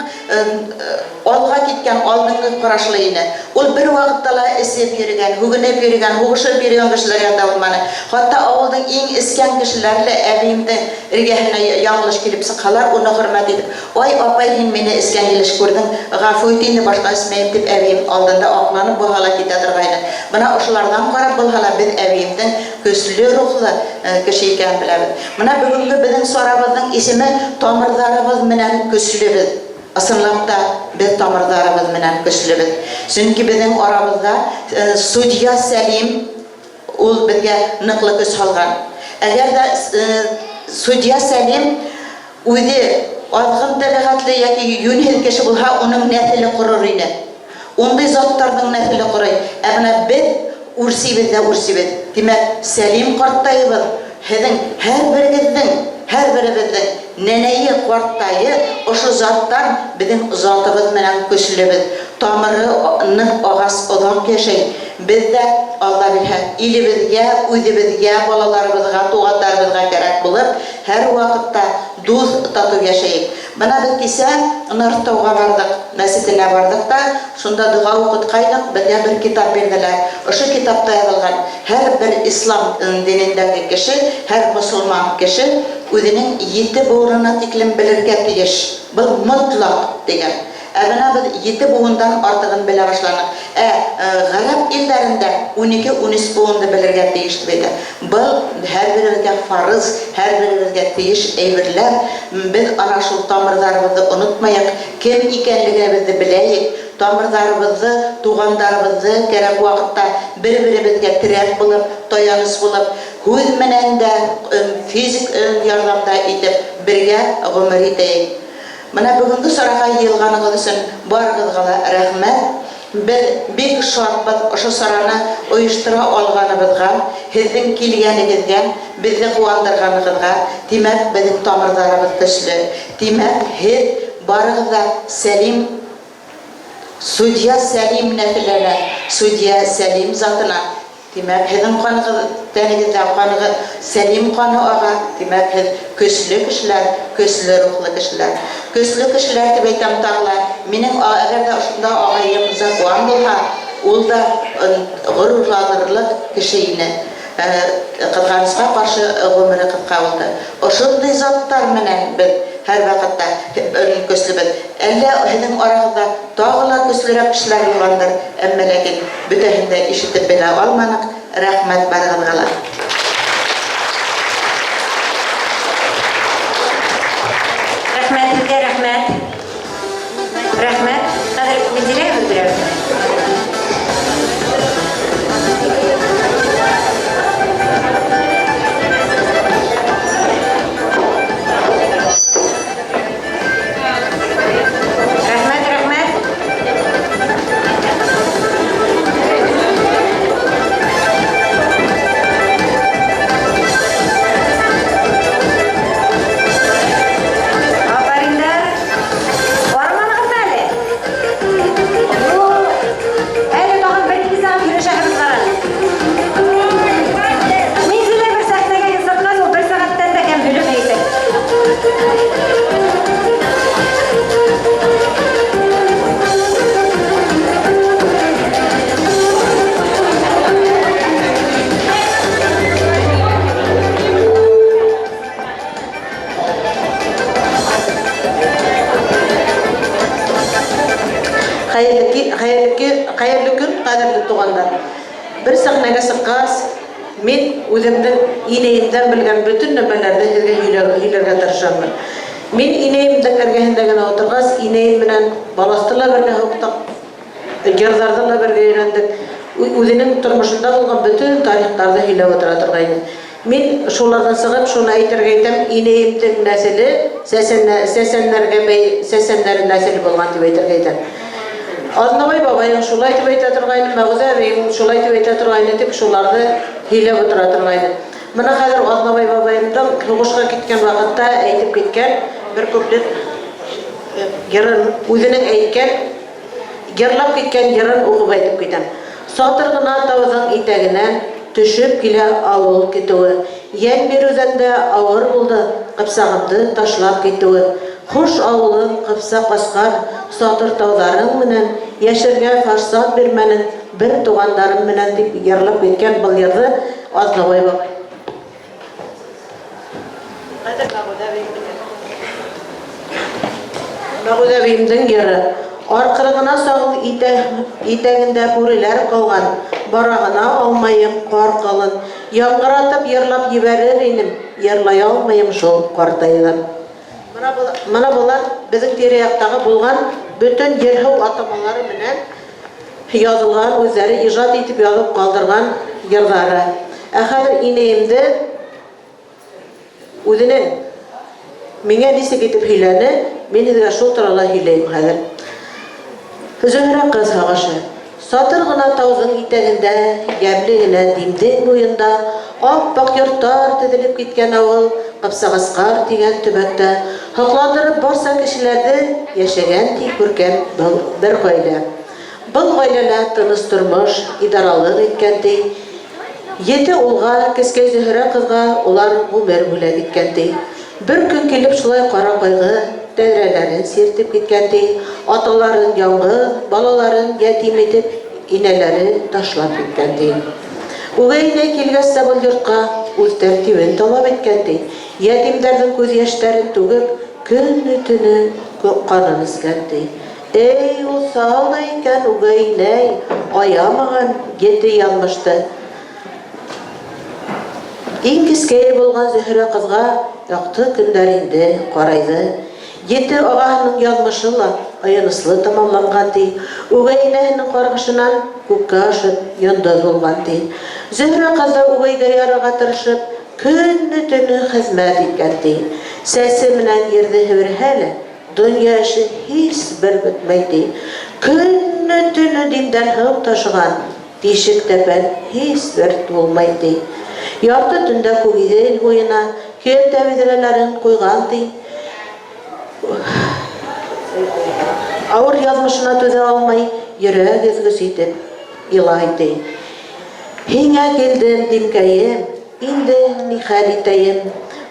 алга киткән, алдынгы карашлы ине. Ул бервакытта ла эчеп йөрегән, һүгенеп йөрегән, һугышып йөрегән кешеләр янында булманы. Хатта авылдың иң эскән кешеләре лә әбиемнең эргәһенә яңлыш килеп чыкһалар, уны хөрмәт итеп, Ай, апай, һин мине эскән килеш күрдең, гафу ит инде, башка эчмәем, дип әбием алдында акланып булһа ла китә торгайны. Менә ошолардан карап булһа ла без әбиемнең көчле рухлы кеше икәнен беләбез. Менә бүгенге безнең чарабызның исеме Тамырдарыбыз менән көчлебез. Ысынлап та, без тамырдарыбыз менән көчлебез. Чөнки безнең арабызда судья Сәлим, Ул безгә ныклы көч салган. Әгәр дә судья Сәлим үзе азгын табигатьле яки юньһез кеше булһа, уның нәселе корыр иде. Ундый затларның нәселе корый. Ә менә без үрчибез дә үрчибез. Димәк, Сәлим карттаебыз һезнең һәрберегезнең, һәрберебезнең нәнәе, карттае ошо заттан безнең затыбыз менән көчлебез. Тамыры нык агач озак яшәй. Без дә, Алла бирһә, илебезгә, үзебезгә, балаларыбызга, туганнарыбызга кәрәк булып, һәрвакытта дус, тату яшәек. Менә без кичә Нартауга бардык, мәчетенә бардык та, шунда дога укыткайнык, безгә бер китап бирделәр. Ошо китапта язылган, һәрбер ислам динендәге кеше, һәр мосылман кеше үзенең ете буынына тиклем белергә тиеш. Был мотлак, дигән. Ә менә без ете буындан артыгын белә башланык. Ә гарәп илләрендә унике-унөч буынны белергә тиеш дип әйтә. Был һәрберебезгә фарыз, һәрберебезгә тиеш әйберләр. Без ана шул тамырдарыбызны онытмаек, кем икәнлегебезне беләек, тамырдарыбызны, тугандарыбызны кәрәк вакытта бер-беребезгә терәк булып, таяныч булып, һүз менән дә, физик ярдәм дә итеп бергә гомер итәек. Менә бүгенге чарага җыелганыгыз өчен барыгызга да рәхмәт. Без бик шатбыз ошо чараны оештыра алганыбызга, һезнең килгәнегезгә, безне куандырганыгызга. Димәк, безнең тамырдарыбыз көчле. Димәк, һез барыгыз да Сәлим, судья Сәлим нәселенә, судья Сәлим затына Димәк, һезнең каныгыз, тәнегездә каныгы, Сәлим каны ага, димәк, һез көчле кешеләр, көчле рухлы кешеләр. Көчле кешеләр дип әйтәм тагы ла, минем әгәр дә ошында агаем Закуан булһа, ул да горурланырлык кеше ине. Кызганычка каршы, гомере кыска булды. Ошындый затлар менән без һәрвакытта көчлебез. Әллә һезнең арагызда Тагы ла көчлерәк кешеләр булгандыр, әмма ләкин бөтәһен дә ишетеп белә алманык, рәхмәт барыгызга ла. Рәхмәт сезгә, рәхмәт. Рәхмәт. Хәзер Минзилә өлгерә. Рәхмәт, рәхмәт. Афәриннәр. Барманыгыз әле. Юк. Әле тагын бер ике сәгать йөрешәбез бар әле. Мин сезгә бер сәхнәгә ясаткан ул бер сәгатьтән дә кәм һөйләмәй Хәерле көн, кадерле туганнар. Бер сәхнәгә чыккач, Мин үземнең инәемдән белгән бөтен нәмәләрне һезгә һөйләргә тырышамын. Мин инәемнең эргәһендә генә утыргач, инәем белән баласты ла бергә һуктык, җырларны ла бергә өйрәндек. Үзенең тормошонда булган бөтен тарихларҙы һөйләп ултыра торғайны. Мин шуларҙан сығып шуны әйтергә итәм, инәйемдең нәҫеле сәсәннәргә бәй, сәсәннәр нәҫеле булған тип әйтергә итәм. Аҙнабай бабайың шулай тип әйтә торғайны, Мәғүзә әбейең шулай тип әйтә торғайны тип шуларҙы һөйләп ултыра торғайны. Бына хәҙер Аҙнабай бабайымдың һуғышҡа киткән ваҡытта әйтеп киткән бер куплет йырын, үҙенең әйткән, йырлап киткән йырын уҡып әйтеп китәм. Сатыр ғына тауҙың итәгенән төшөп килә ауыл көтөүе. Йән биреүҙән дә ауыр булды Ҡыпсағымды ташлап китеүе. Хуш, ауылым, Ҡыпсаҡ Асҡар, Сатыр тауҙарың менән, Йәшәргә форсат бирмәнең Бер туғандарым менән, тип йырлап киткән был йырҙы Аҙнабай бабай. Хәҙер Мәғүҙә әбейемдеке. Мәғүҙә әбейемдең йыры. Арҡыры ғына сағыл итә, итәгендә бүреләр ҡалған, Бара ғына алмайым ҡар ҡалын. Яңғыратып йырлап ебәрер инем, Йырлай алмайым шул ҡартайҙым. Мына, мына былар беҙҙең тирә-яҡтағы булған бөтөн ер-һыу атамалары менән язылған, үҙҙәре ижад итеп яҙып ҡалдырған йырҙары. Ә хәҙер инәйемде үҙенең миңә нисек итеп һөйләне, мин һеҙгә шул турала һөйләйем хәҙер. Зөһрә кыз һагышы. Сатыр ғына тауҙың итәгендә, йәмле генә Димдең буйында, ап-аҡ йорттар теҙелеп киткән ауыл, Ҡыпсағасҡар тигән төбәктә, һоҡландырып барса кешеләрҙе йәшәгән ти күркәм был бер ғаилә. Был ғаиләлә тыныс тормош идаралыҡ иткән ти. Ете улға, кескәй Зөһрә кызга улар гомер бүләк иткән ти. Бер көн килеп шулай кара кайгы тәҙрәләрен сиртеп киткән ти. Аталарын яңгыз, балаларын ятим итеп, инәләре ташлап киткән ти. Үгәй инәй килгәс тә был йортка үз тәртибен талап иткән ти. Ятимдәрҙең күҙ йәштәрен түгеп, көне-төнө канын эскән ти. Эй, уҫал да икән үгәй инәй, аямаган ете яҙмышты. Иң кескәйе булған Зөһрә кызга якты көннәр инде карайды. Ете ағаһының язмышы ла аяныслы тамамланған, ти. Үгәй инәһенең каргышынан күккә ашып, йондоҙ булған, ти. Зөһрә кыз да үгәйгә ярарға тырышып, көне-төнө хезмәт иткән, ти. Сәсе менән ерҙе һеперһә лә, Донъя эше һис бер бөтмәй, ти. Көне-төнө димдән һыу ташыган тишек тәпән һис бер тулмай, ти. Ярты төндә Күгиҙел буена көянтә биҙрәләрен куйган, ти. Авыр язмышына түзә алмый, йөрәк өзгеч итеп илай, ти. Һиңә килдем, димкәем, инде нихәл итәем?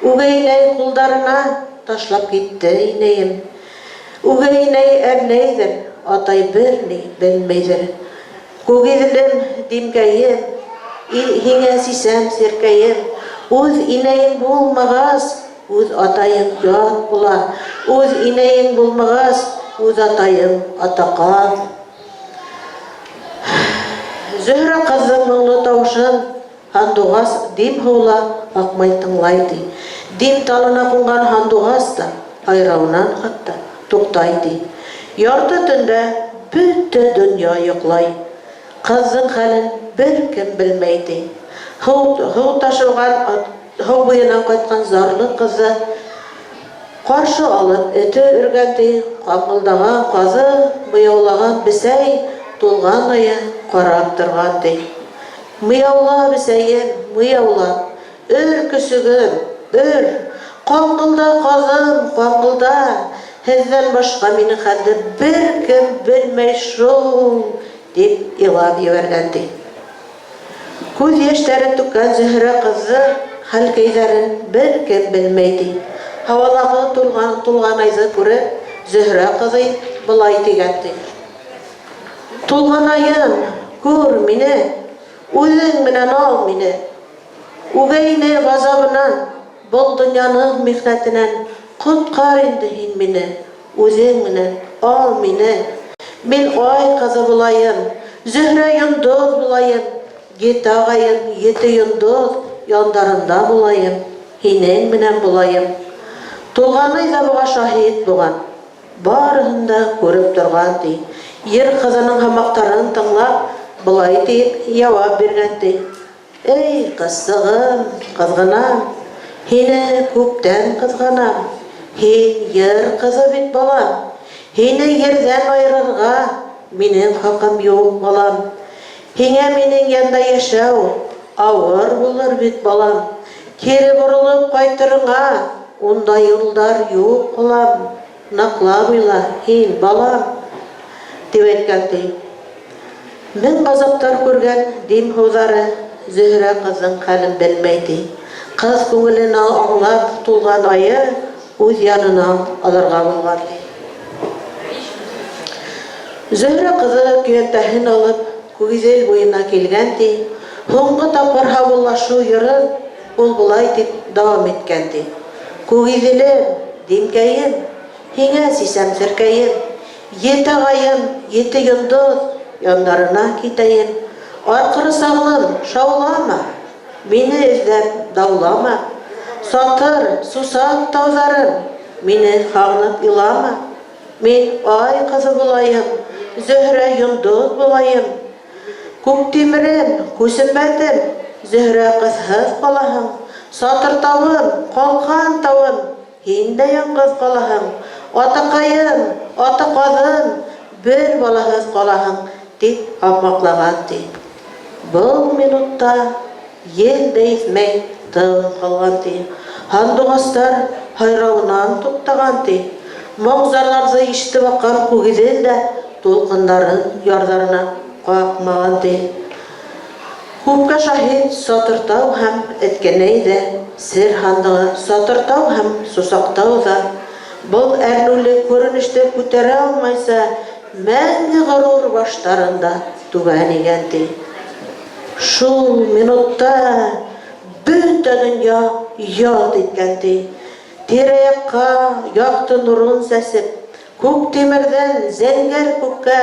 Үгәй инәй кулдарына Ташлап китте инәем. Үгәй инәй әрләйҙер, атай бер ни белмәйҙер. Күгиҙелем, димкәйем, һиңә сисәм серкәйем. Үҙ инәйең булмағас, үҙ атайың ят була. Үҙ инәйең булмағас, үҙ атайың атаҡан. Зөһрә ҡыҙҙың моңло тауышын Һандуғас дим һыула аҡмай тыңлай, ти. Дим талына ҡунған һандуғас та һайрауынан хатта туҡтай, ти. Ярты төндә бөтә донъя йоҡлай. Ҡыҙҙың хәлен бер кем белмәй, ти. Һыу, һыу ташыуған, һыу буйынан ҡайтҡан зарлы ҡыҙҙы ҡаршы алып эте өргән, ти. Ҡаңғылдаған ҡаҙы, мыяулаған бесәй, тулған ае ҡарап торған, ти. Мыяула, бесәйем, мыяула, Өр, көсөгөм, өр! Ҡаңғылда, ҡаҙым, ҡаңғылда, Һеҙҙән башҡа минең хәлде бер кем белмәй шул, тип илап ебәргән, ти. Күҙ йәштәрен түккән Зөһрә ҡыҙҙы хәлкәйҙәрен бер кем белмәй, ти. Һауалағы тулган, тулған айҙы күреп, Зөһрә ҡыҙый былай тигән, ти. Тулғанаем, күр мине, Үҙең менән ал мине. Үгәй инәй ғазабынан, Был донъяның михнәтенән Ҡотҡар инде һин мине, Үҙең менән ал мине. Мин ай ҡыҙы булайым, Зөһрә йондоҙ булайым, Ете ағайым, ете йондоҙ Яндарында булайым, Һинең менән булайым. Тулғанай ҙа быға шаһит булған. Барыһын да күреп торған, ти. Ер ҡыҙының һамаҡтарын тыңлап, Болай диеп яуап биргән ти: Эй, кызсыгым, кызгынам, Һине күптән кызганам. Һин ер кызы бит, балам. Һине ерҙән айырырға Минең хакым юк, балам. Һиңә минең янда йәшәү Ауыр булыр бит, балам. Кире боролоп кайтырыңа Ундай юлдар юк, балам. Ныклап уйла, һин, балам, дип әйткән, ти. Мең газаптар күргән Дим һыуҙары Зөһрә кызның хәлен белмәй, ти. Кыз күңелен аңлап, тулган ае үҙ янына алырға булган, ти. Зөһрә кызы көянтәһен алып, Күгиҙел буйына килгән, ти. Һуңғы тапҡыр һаубуллашыу йырын ул болай дип дауам иткән, ти. Күгиҙелем, Димкәйем, һиңә сисәм серкәйем. Ете ағайым, ете йондоҙ яндарына китәйем. Арҡыры сағлым, шаулама, мине эҙләп даулама. Сатыр, Сусаҡ тауҙарым, мине һағынып илама. Мин ай ҡыҙы булайым, Зөһрә йондоҙ булайым. Күктимерем, Күсембәтем, Зөһрә ҡыҙһыҙ ҡалаһың. Сатыр тауым, Ҡалҡан тауым, һин дә яңғыҙ ҡалаһың. Атаҡайым, ата ҡаҙым, бер балаһыҙ ҡалаһың, тип һаҡмаҡлаған, ти. Был минутта ел дә иҫмәй тын ҡалған, ти. Һандуғастар һайрауынан туҡтаған, ти. Моң-зарларҙы ишетеп аҡҡан Күгиҙел дә тулҡындарын ярҙарына ҡаҡмаған, ти. Күпкә шаһит Сатыртау һәм Эткәнәй ҙә, сер һандығы Сатыртау һәм Сусаҡтау ҙа был әрнеүле күренеште күтәрә алмайса, мәңге ғорур баштарын да түбән эйгән, ти. Шул минутта бөтә донъя ялт иткән, ти. Тирә-якка якты нурын сәсеп, күк тимерҙән зәңгәр күккә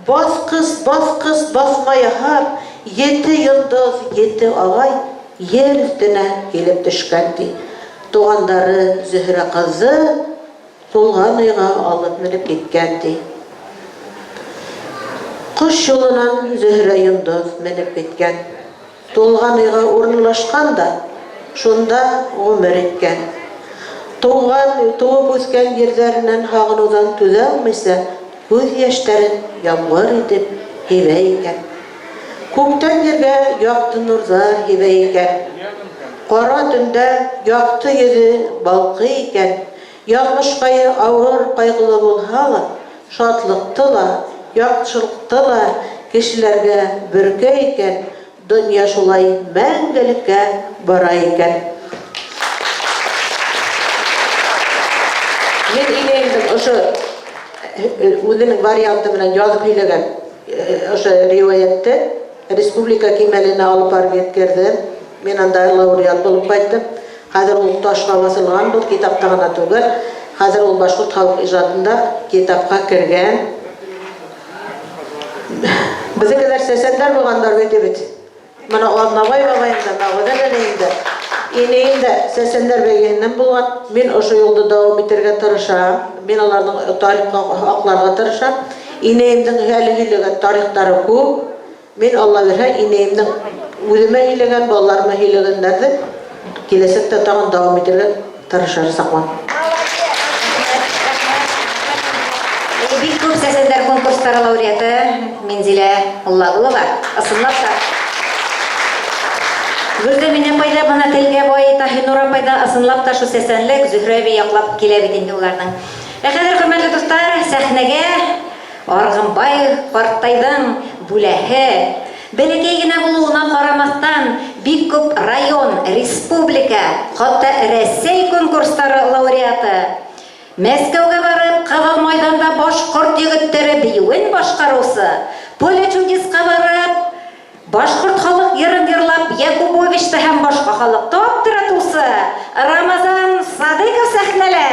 баҫҡыс-баҫҡыс баҫма яһап, ете йондоҙ, ете ағай ер өҫтөнә килеп төшкән, ти. Туғандары Зөһрә ҡыҙҙы тулған уйға алып менеп киткән, ти. Ҡош юлынан Зөһрә йондоҙ менеп киткән. Тулған уйға урынлашҡан да, шунда ғүмер иткән. Туған, туып үҫкән ерҙәренән һағыныуҙан түҙә алмайса, күҙ йәштәрен ямғыр итеп һибә икән. Күктән ергә яҡты нурҙар һибә икән. Ҡара төндә яҡты йөҙө балҡый икән. Яҙмышҡайы ауыр, ҡайғылы булһа ла, шатлыҡты ла, яҡшылыҡты ла кешеләргә бөркә икән, донъя шулай мәңгелеккә бара икән. Мин инәйемдең ошо үҙенең варианты менән яҙып һөйләгән ошо риүәйәтте республика кимәленә алып барып еткерҙем. Мин анда лауреат булып ҡайттым. Хәҙер ул ташка баҫылған, был китапта ғына түгел. Хәҙер ул башҡорт халыҡ ижадында китапҡа кергән. Беҙҙекеләр сәсәндәр булғандар бит бит. Мына Аҙнабай бабайым да, Мәғүҙә нәнәйем дә, инәйем дә сәсәндәр бәйгеһеннән булған. Мин ошо юлды дауам итергә тырышам. Мин аларҙың тарихын аҡларға тырышам. Инәйемдең әле һөйләгән тарихтары күп. Мин, Алла бирһә, инәйемдең үҙемә һөйләгән, балаларыма һөйләгәндәрҙе киләсәктә тағын дауам итергә тырышасаҡмын. Бик күп сәсәндәр конкурстары лауреаты Минзилә Муллагулова. Ысынлап та. Гөлзәмин апай да бына телгә бай, Таһинур апай да ысынлап та шул сәсәнлек Зөһрә әби яклап килә бит инде уларның. Ә хәзер, хөрмәтле дуслар, сәхнәгә Аргымбай карттайның бүләһе, бәләкәй генә булуына карамастан, бик күп район, республика, хатта Рәсәй конкурслары лауреаты, Мәскәүгә барып, Кызыл Майданда башкорт егетләре биюен башкаручы, Поле чудеска барып, башкорт халык йырын йырлап, Якубовичты һәм башка халыкты аптыратучы Рамазан Садыйков сәхнәлә!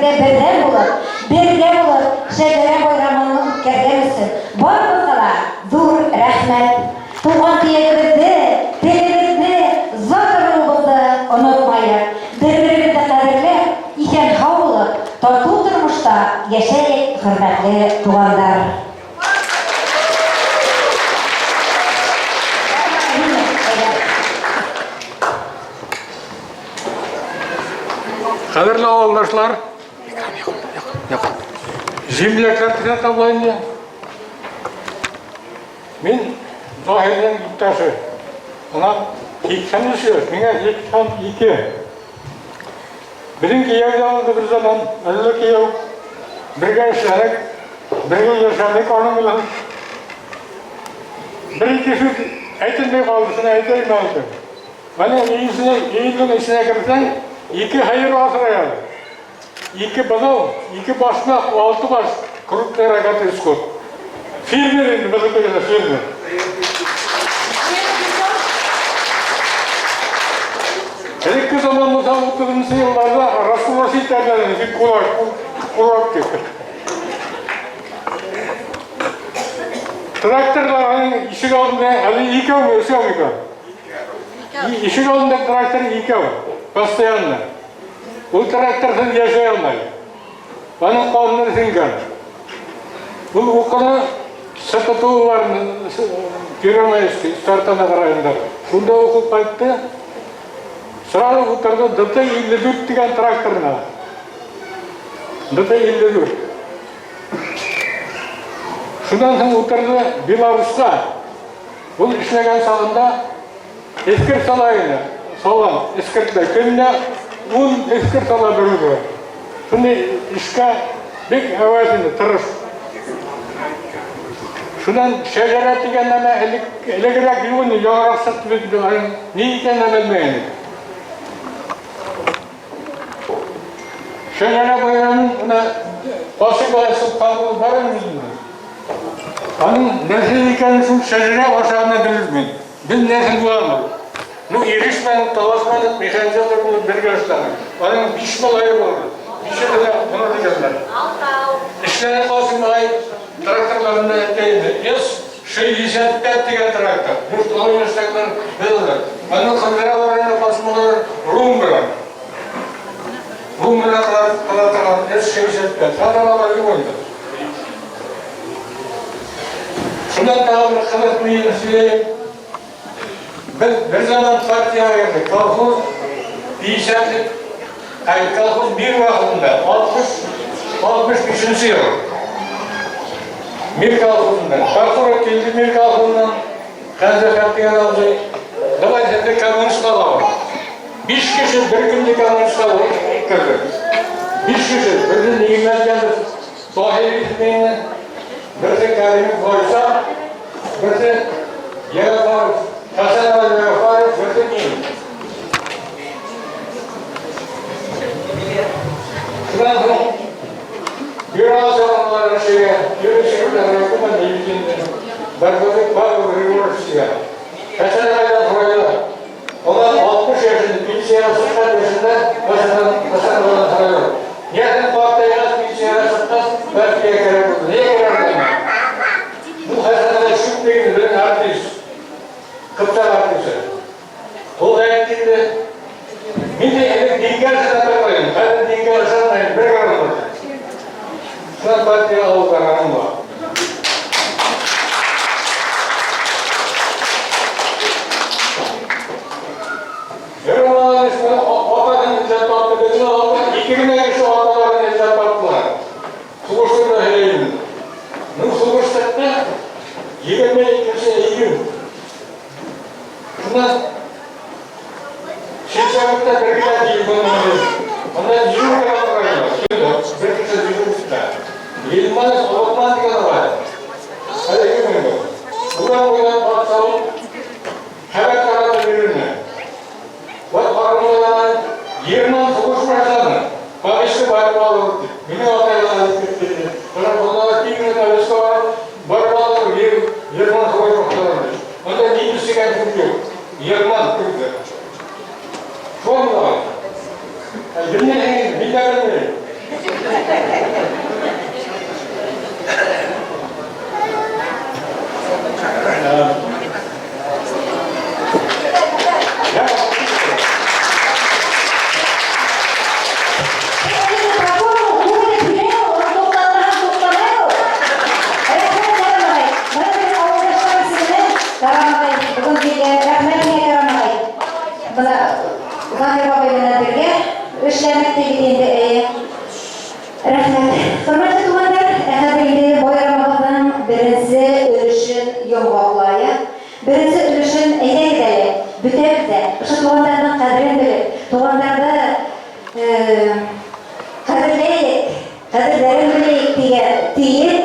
түгәрәгебездә бердәм булып, бергә булып Шәҗәрә байрамын үткәргән өчен барыбызга да зур рәхмәт. Туган төягебезне, телебезне, зат-ыруыбызны онытмаек. Бер-беребезне кадерләп, исән-һау булып, тату тормышта яшәек, хөрмәтле туганнар! Кадерле авылдашлар, земляклар дигән табыла инде. Мин Заһирның иптәше. Ана 83 яшь, миңа 82. Безнең кияү дә булды бер заман, әллә кияү. Бергә эшләдек, бергә яшәдек аның белән. Бер-ике сүз әйтелмей калды, шуны әйтәйем әле. Менә өесенә, өенең эченә керсәң, ике хәер асрый әле. Ике бозау, ике башмак, алты баш крупный рогатый скот. Фермер инде, безнеке генә фермер. Элекке заман булса, 30 елларда рассрочить итәрләр иде, син кулак, кулак дип. Тракторлар аның ишек алдында әле икәүме, өчәүме икән? Ишек алдында трактор икәү, постоянно. Ул тракторсыз яшәй алмай. Аның канны сеңгән. Ул укыны СПТУлар Первомайский, Стартанак районында. Шунда укып кайтты. Сразу утырды ДТ-54 дигән тракторына. ДТ-54. Шуннан соң утырды Беларуска. Ул эшләгән чагында эскерт сала иде. Салган эскертләр. Көненә 10 эскерт сала бер үзе. Шундый эшкә бик әвәс инде, тырыш. Шуннан шәҗәрә дигән нәмә элек, элегрәк юк инде, яңарак чыкты бит инде, аның ни икәнен дә белмәгән идек. Шәҗәрә байрамын менә Касыйм бай Солтанов бар инде. Аның нәсел икәнен шул шәҗәрә аша гына белермен. Без нәсел буламыз. Ну, ирешмәдек, талашмадык, механизатор булып бергә эшләдек. Аның биш малае булды. Бише дә моны дигәннәр. Алтау. Эшләре Касыйм агай тракторларында әйтә инде. С-65 дигән трактор. Дүрт олы яшьтәгеләр беләләр. Аның кызлары бар инде Касыйм агай Рум белән. Рум белән кыла торган С-65. Хәзер алар юк инде. Шуннан тагы бер кызык мин сөйләйм. Без бер заман партиягә кердек. Колхоз 50 ай колхоз мир вакытында 60 65 ел. Мир колхозында. Прокурор килде мир колхозыннан. Хәзер дигән абзый. Давай сезне коммунистка алабыз. Биш кеше бер көнне коммунистка кердек. Биш кеше, берсе Нигъмәтҗанов Таһир исемле, берсе Кәримов Гайса, берсе Ягафаров, Хәсәнова Ягафаров, берсе мин. Шуннан соң бюро чыгаралар эшегә, бюро секретаре күпме инде. Барбазык Павел Григорьевич дигән. Хәсән агайдан сорайлар. Алар 60 яшендә, пенсиягә чыккан яшендә Хәсән агайдан сорайлар. Нигә картайгач, пенсиягә чыккач, партиягә кирәк булды? Нигә кирәк булды? Бу Хәсән агай шук дигән бер артист. Кыпчак артисты. Ул әйтте инде, мин дә элек дингә ышана торган, хәзер дингә ышанмыйм, бер генә Шуннан партия алып барганым бар. Ике генә кеше аталарын эзләп таптылар. Сугышны да һөйләйм. Ну, сугыш чыкты, 22 июнь. Шуннан сельсоветта бер генә телефон номеры. Анда дежурка торган. Бер кеше дежурство. Гыйльманов Локман дигән агай. Әле кем инде? Урам буйлап ат салып, хәбәр таратып йөрүне. Вот армиядән Герман сугыш башлады. Повестка барып алыр дип. Мине атайлар дип китте. Менә монда киң повестка бар. Барып алыр, Герман сугыш башлады. Монда немец дигән сүз юк. Герман күрде. Шул. Белмәгән, мин дә белмим. Рәхмәт. Хөрмәтле туғандар, ә хәҙер инде байрамыбыҙҙың беренсе өлөшөн йомғаҡлайыҡ. Беренсе өлөшөн әйҙәгеҙ әле, бөтәбеҙ ҙә ошо туғандарҙың ҡәҙерен белеп, туғандарҙы ҡәҙерләйек, ҡәҙерләрен беләйек тигән, тиеп,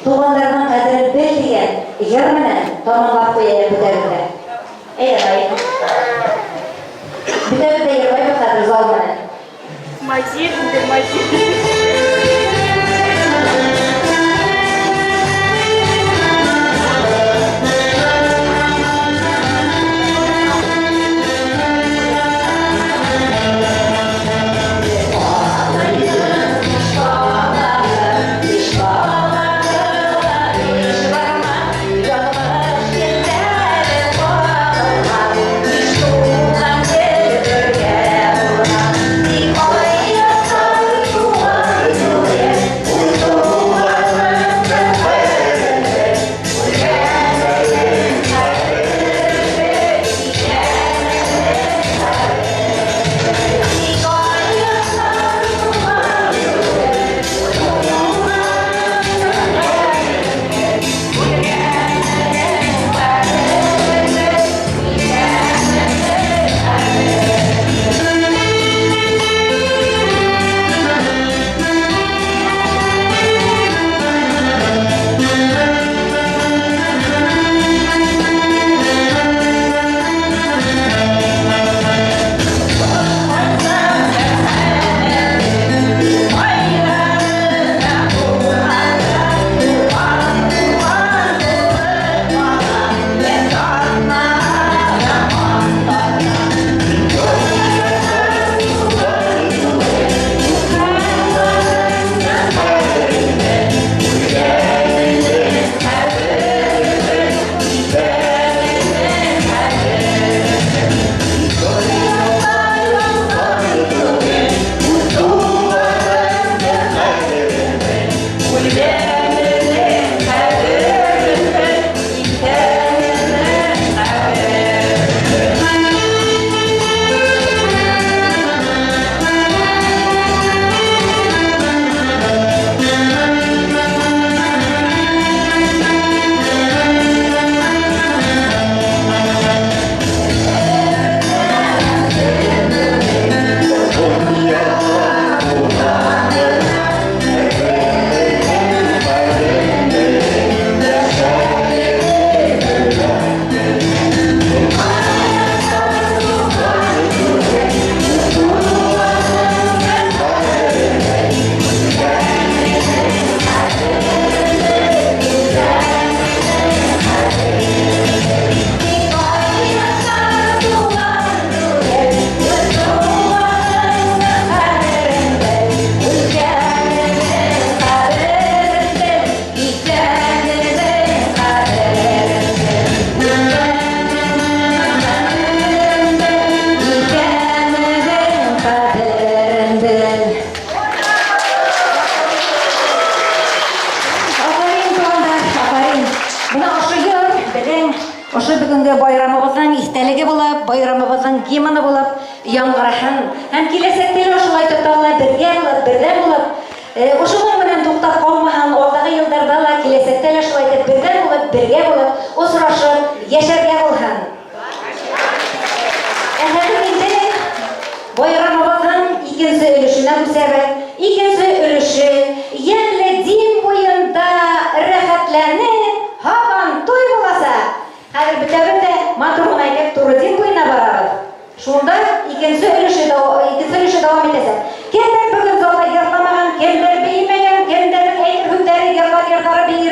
туғандарҙың ҡәҙерен бел тигән йыр менән тамамлап ҡуяйыҡ бөтәбеҙ ҙә. Әйҙә, ағай. Бөтәбеҙ ҙә йырлайбыҙ хәҙер зал менән. Мазир, мазир. Афәрин, туғандар, афәрин. Бына ошо йыр беҙҙең ошо бөгөнгө байрамыбыҙҙың иҫтәлеге булып, байрамыбыҙҙың гимны булып яңғыраһын. Һәм киләсәктә лә ошолай тағы ла бергә булып, берҙәм булып, ошоноң менән туҡтап ҡалмаһын, алдағы йылдарҙа ла, киләсәктә лә шулай итеп берҙәм булып, бергә булып, осрашып йәшәргә булһын. Ә хәҙер инде байрамыбыҙҙың икенсе өлөшөнә күсәбеҙ. Икенсе өлөшө йәмле Дим буйында рәхәтләнеп һабантуй буласаҡ. Хәҙер бөтәбеҙ ҙә матур ғына итеп туры Дим буйына барабыҙ. Шунда икенсе өлөшө дауам итәсәк. Кемдәр бөгөн залда йырламаған, кемдәр бейемәгән, кемдәрҙең әйтер һүҙҙәре, йырлар йырҙары, бейер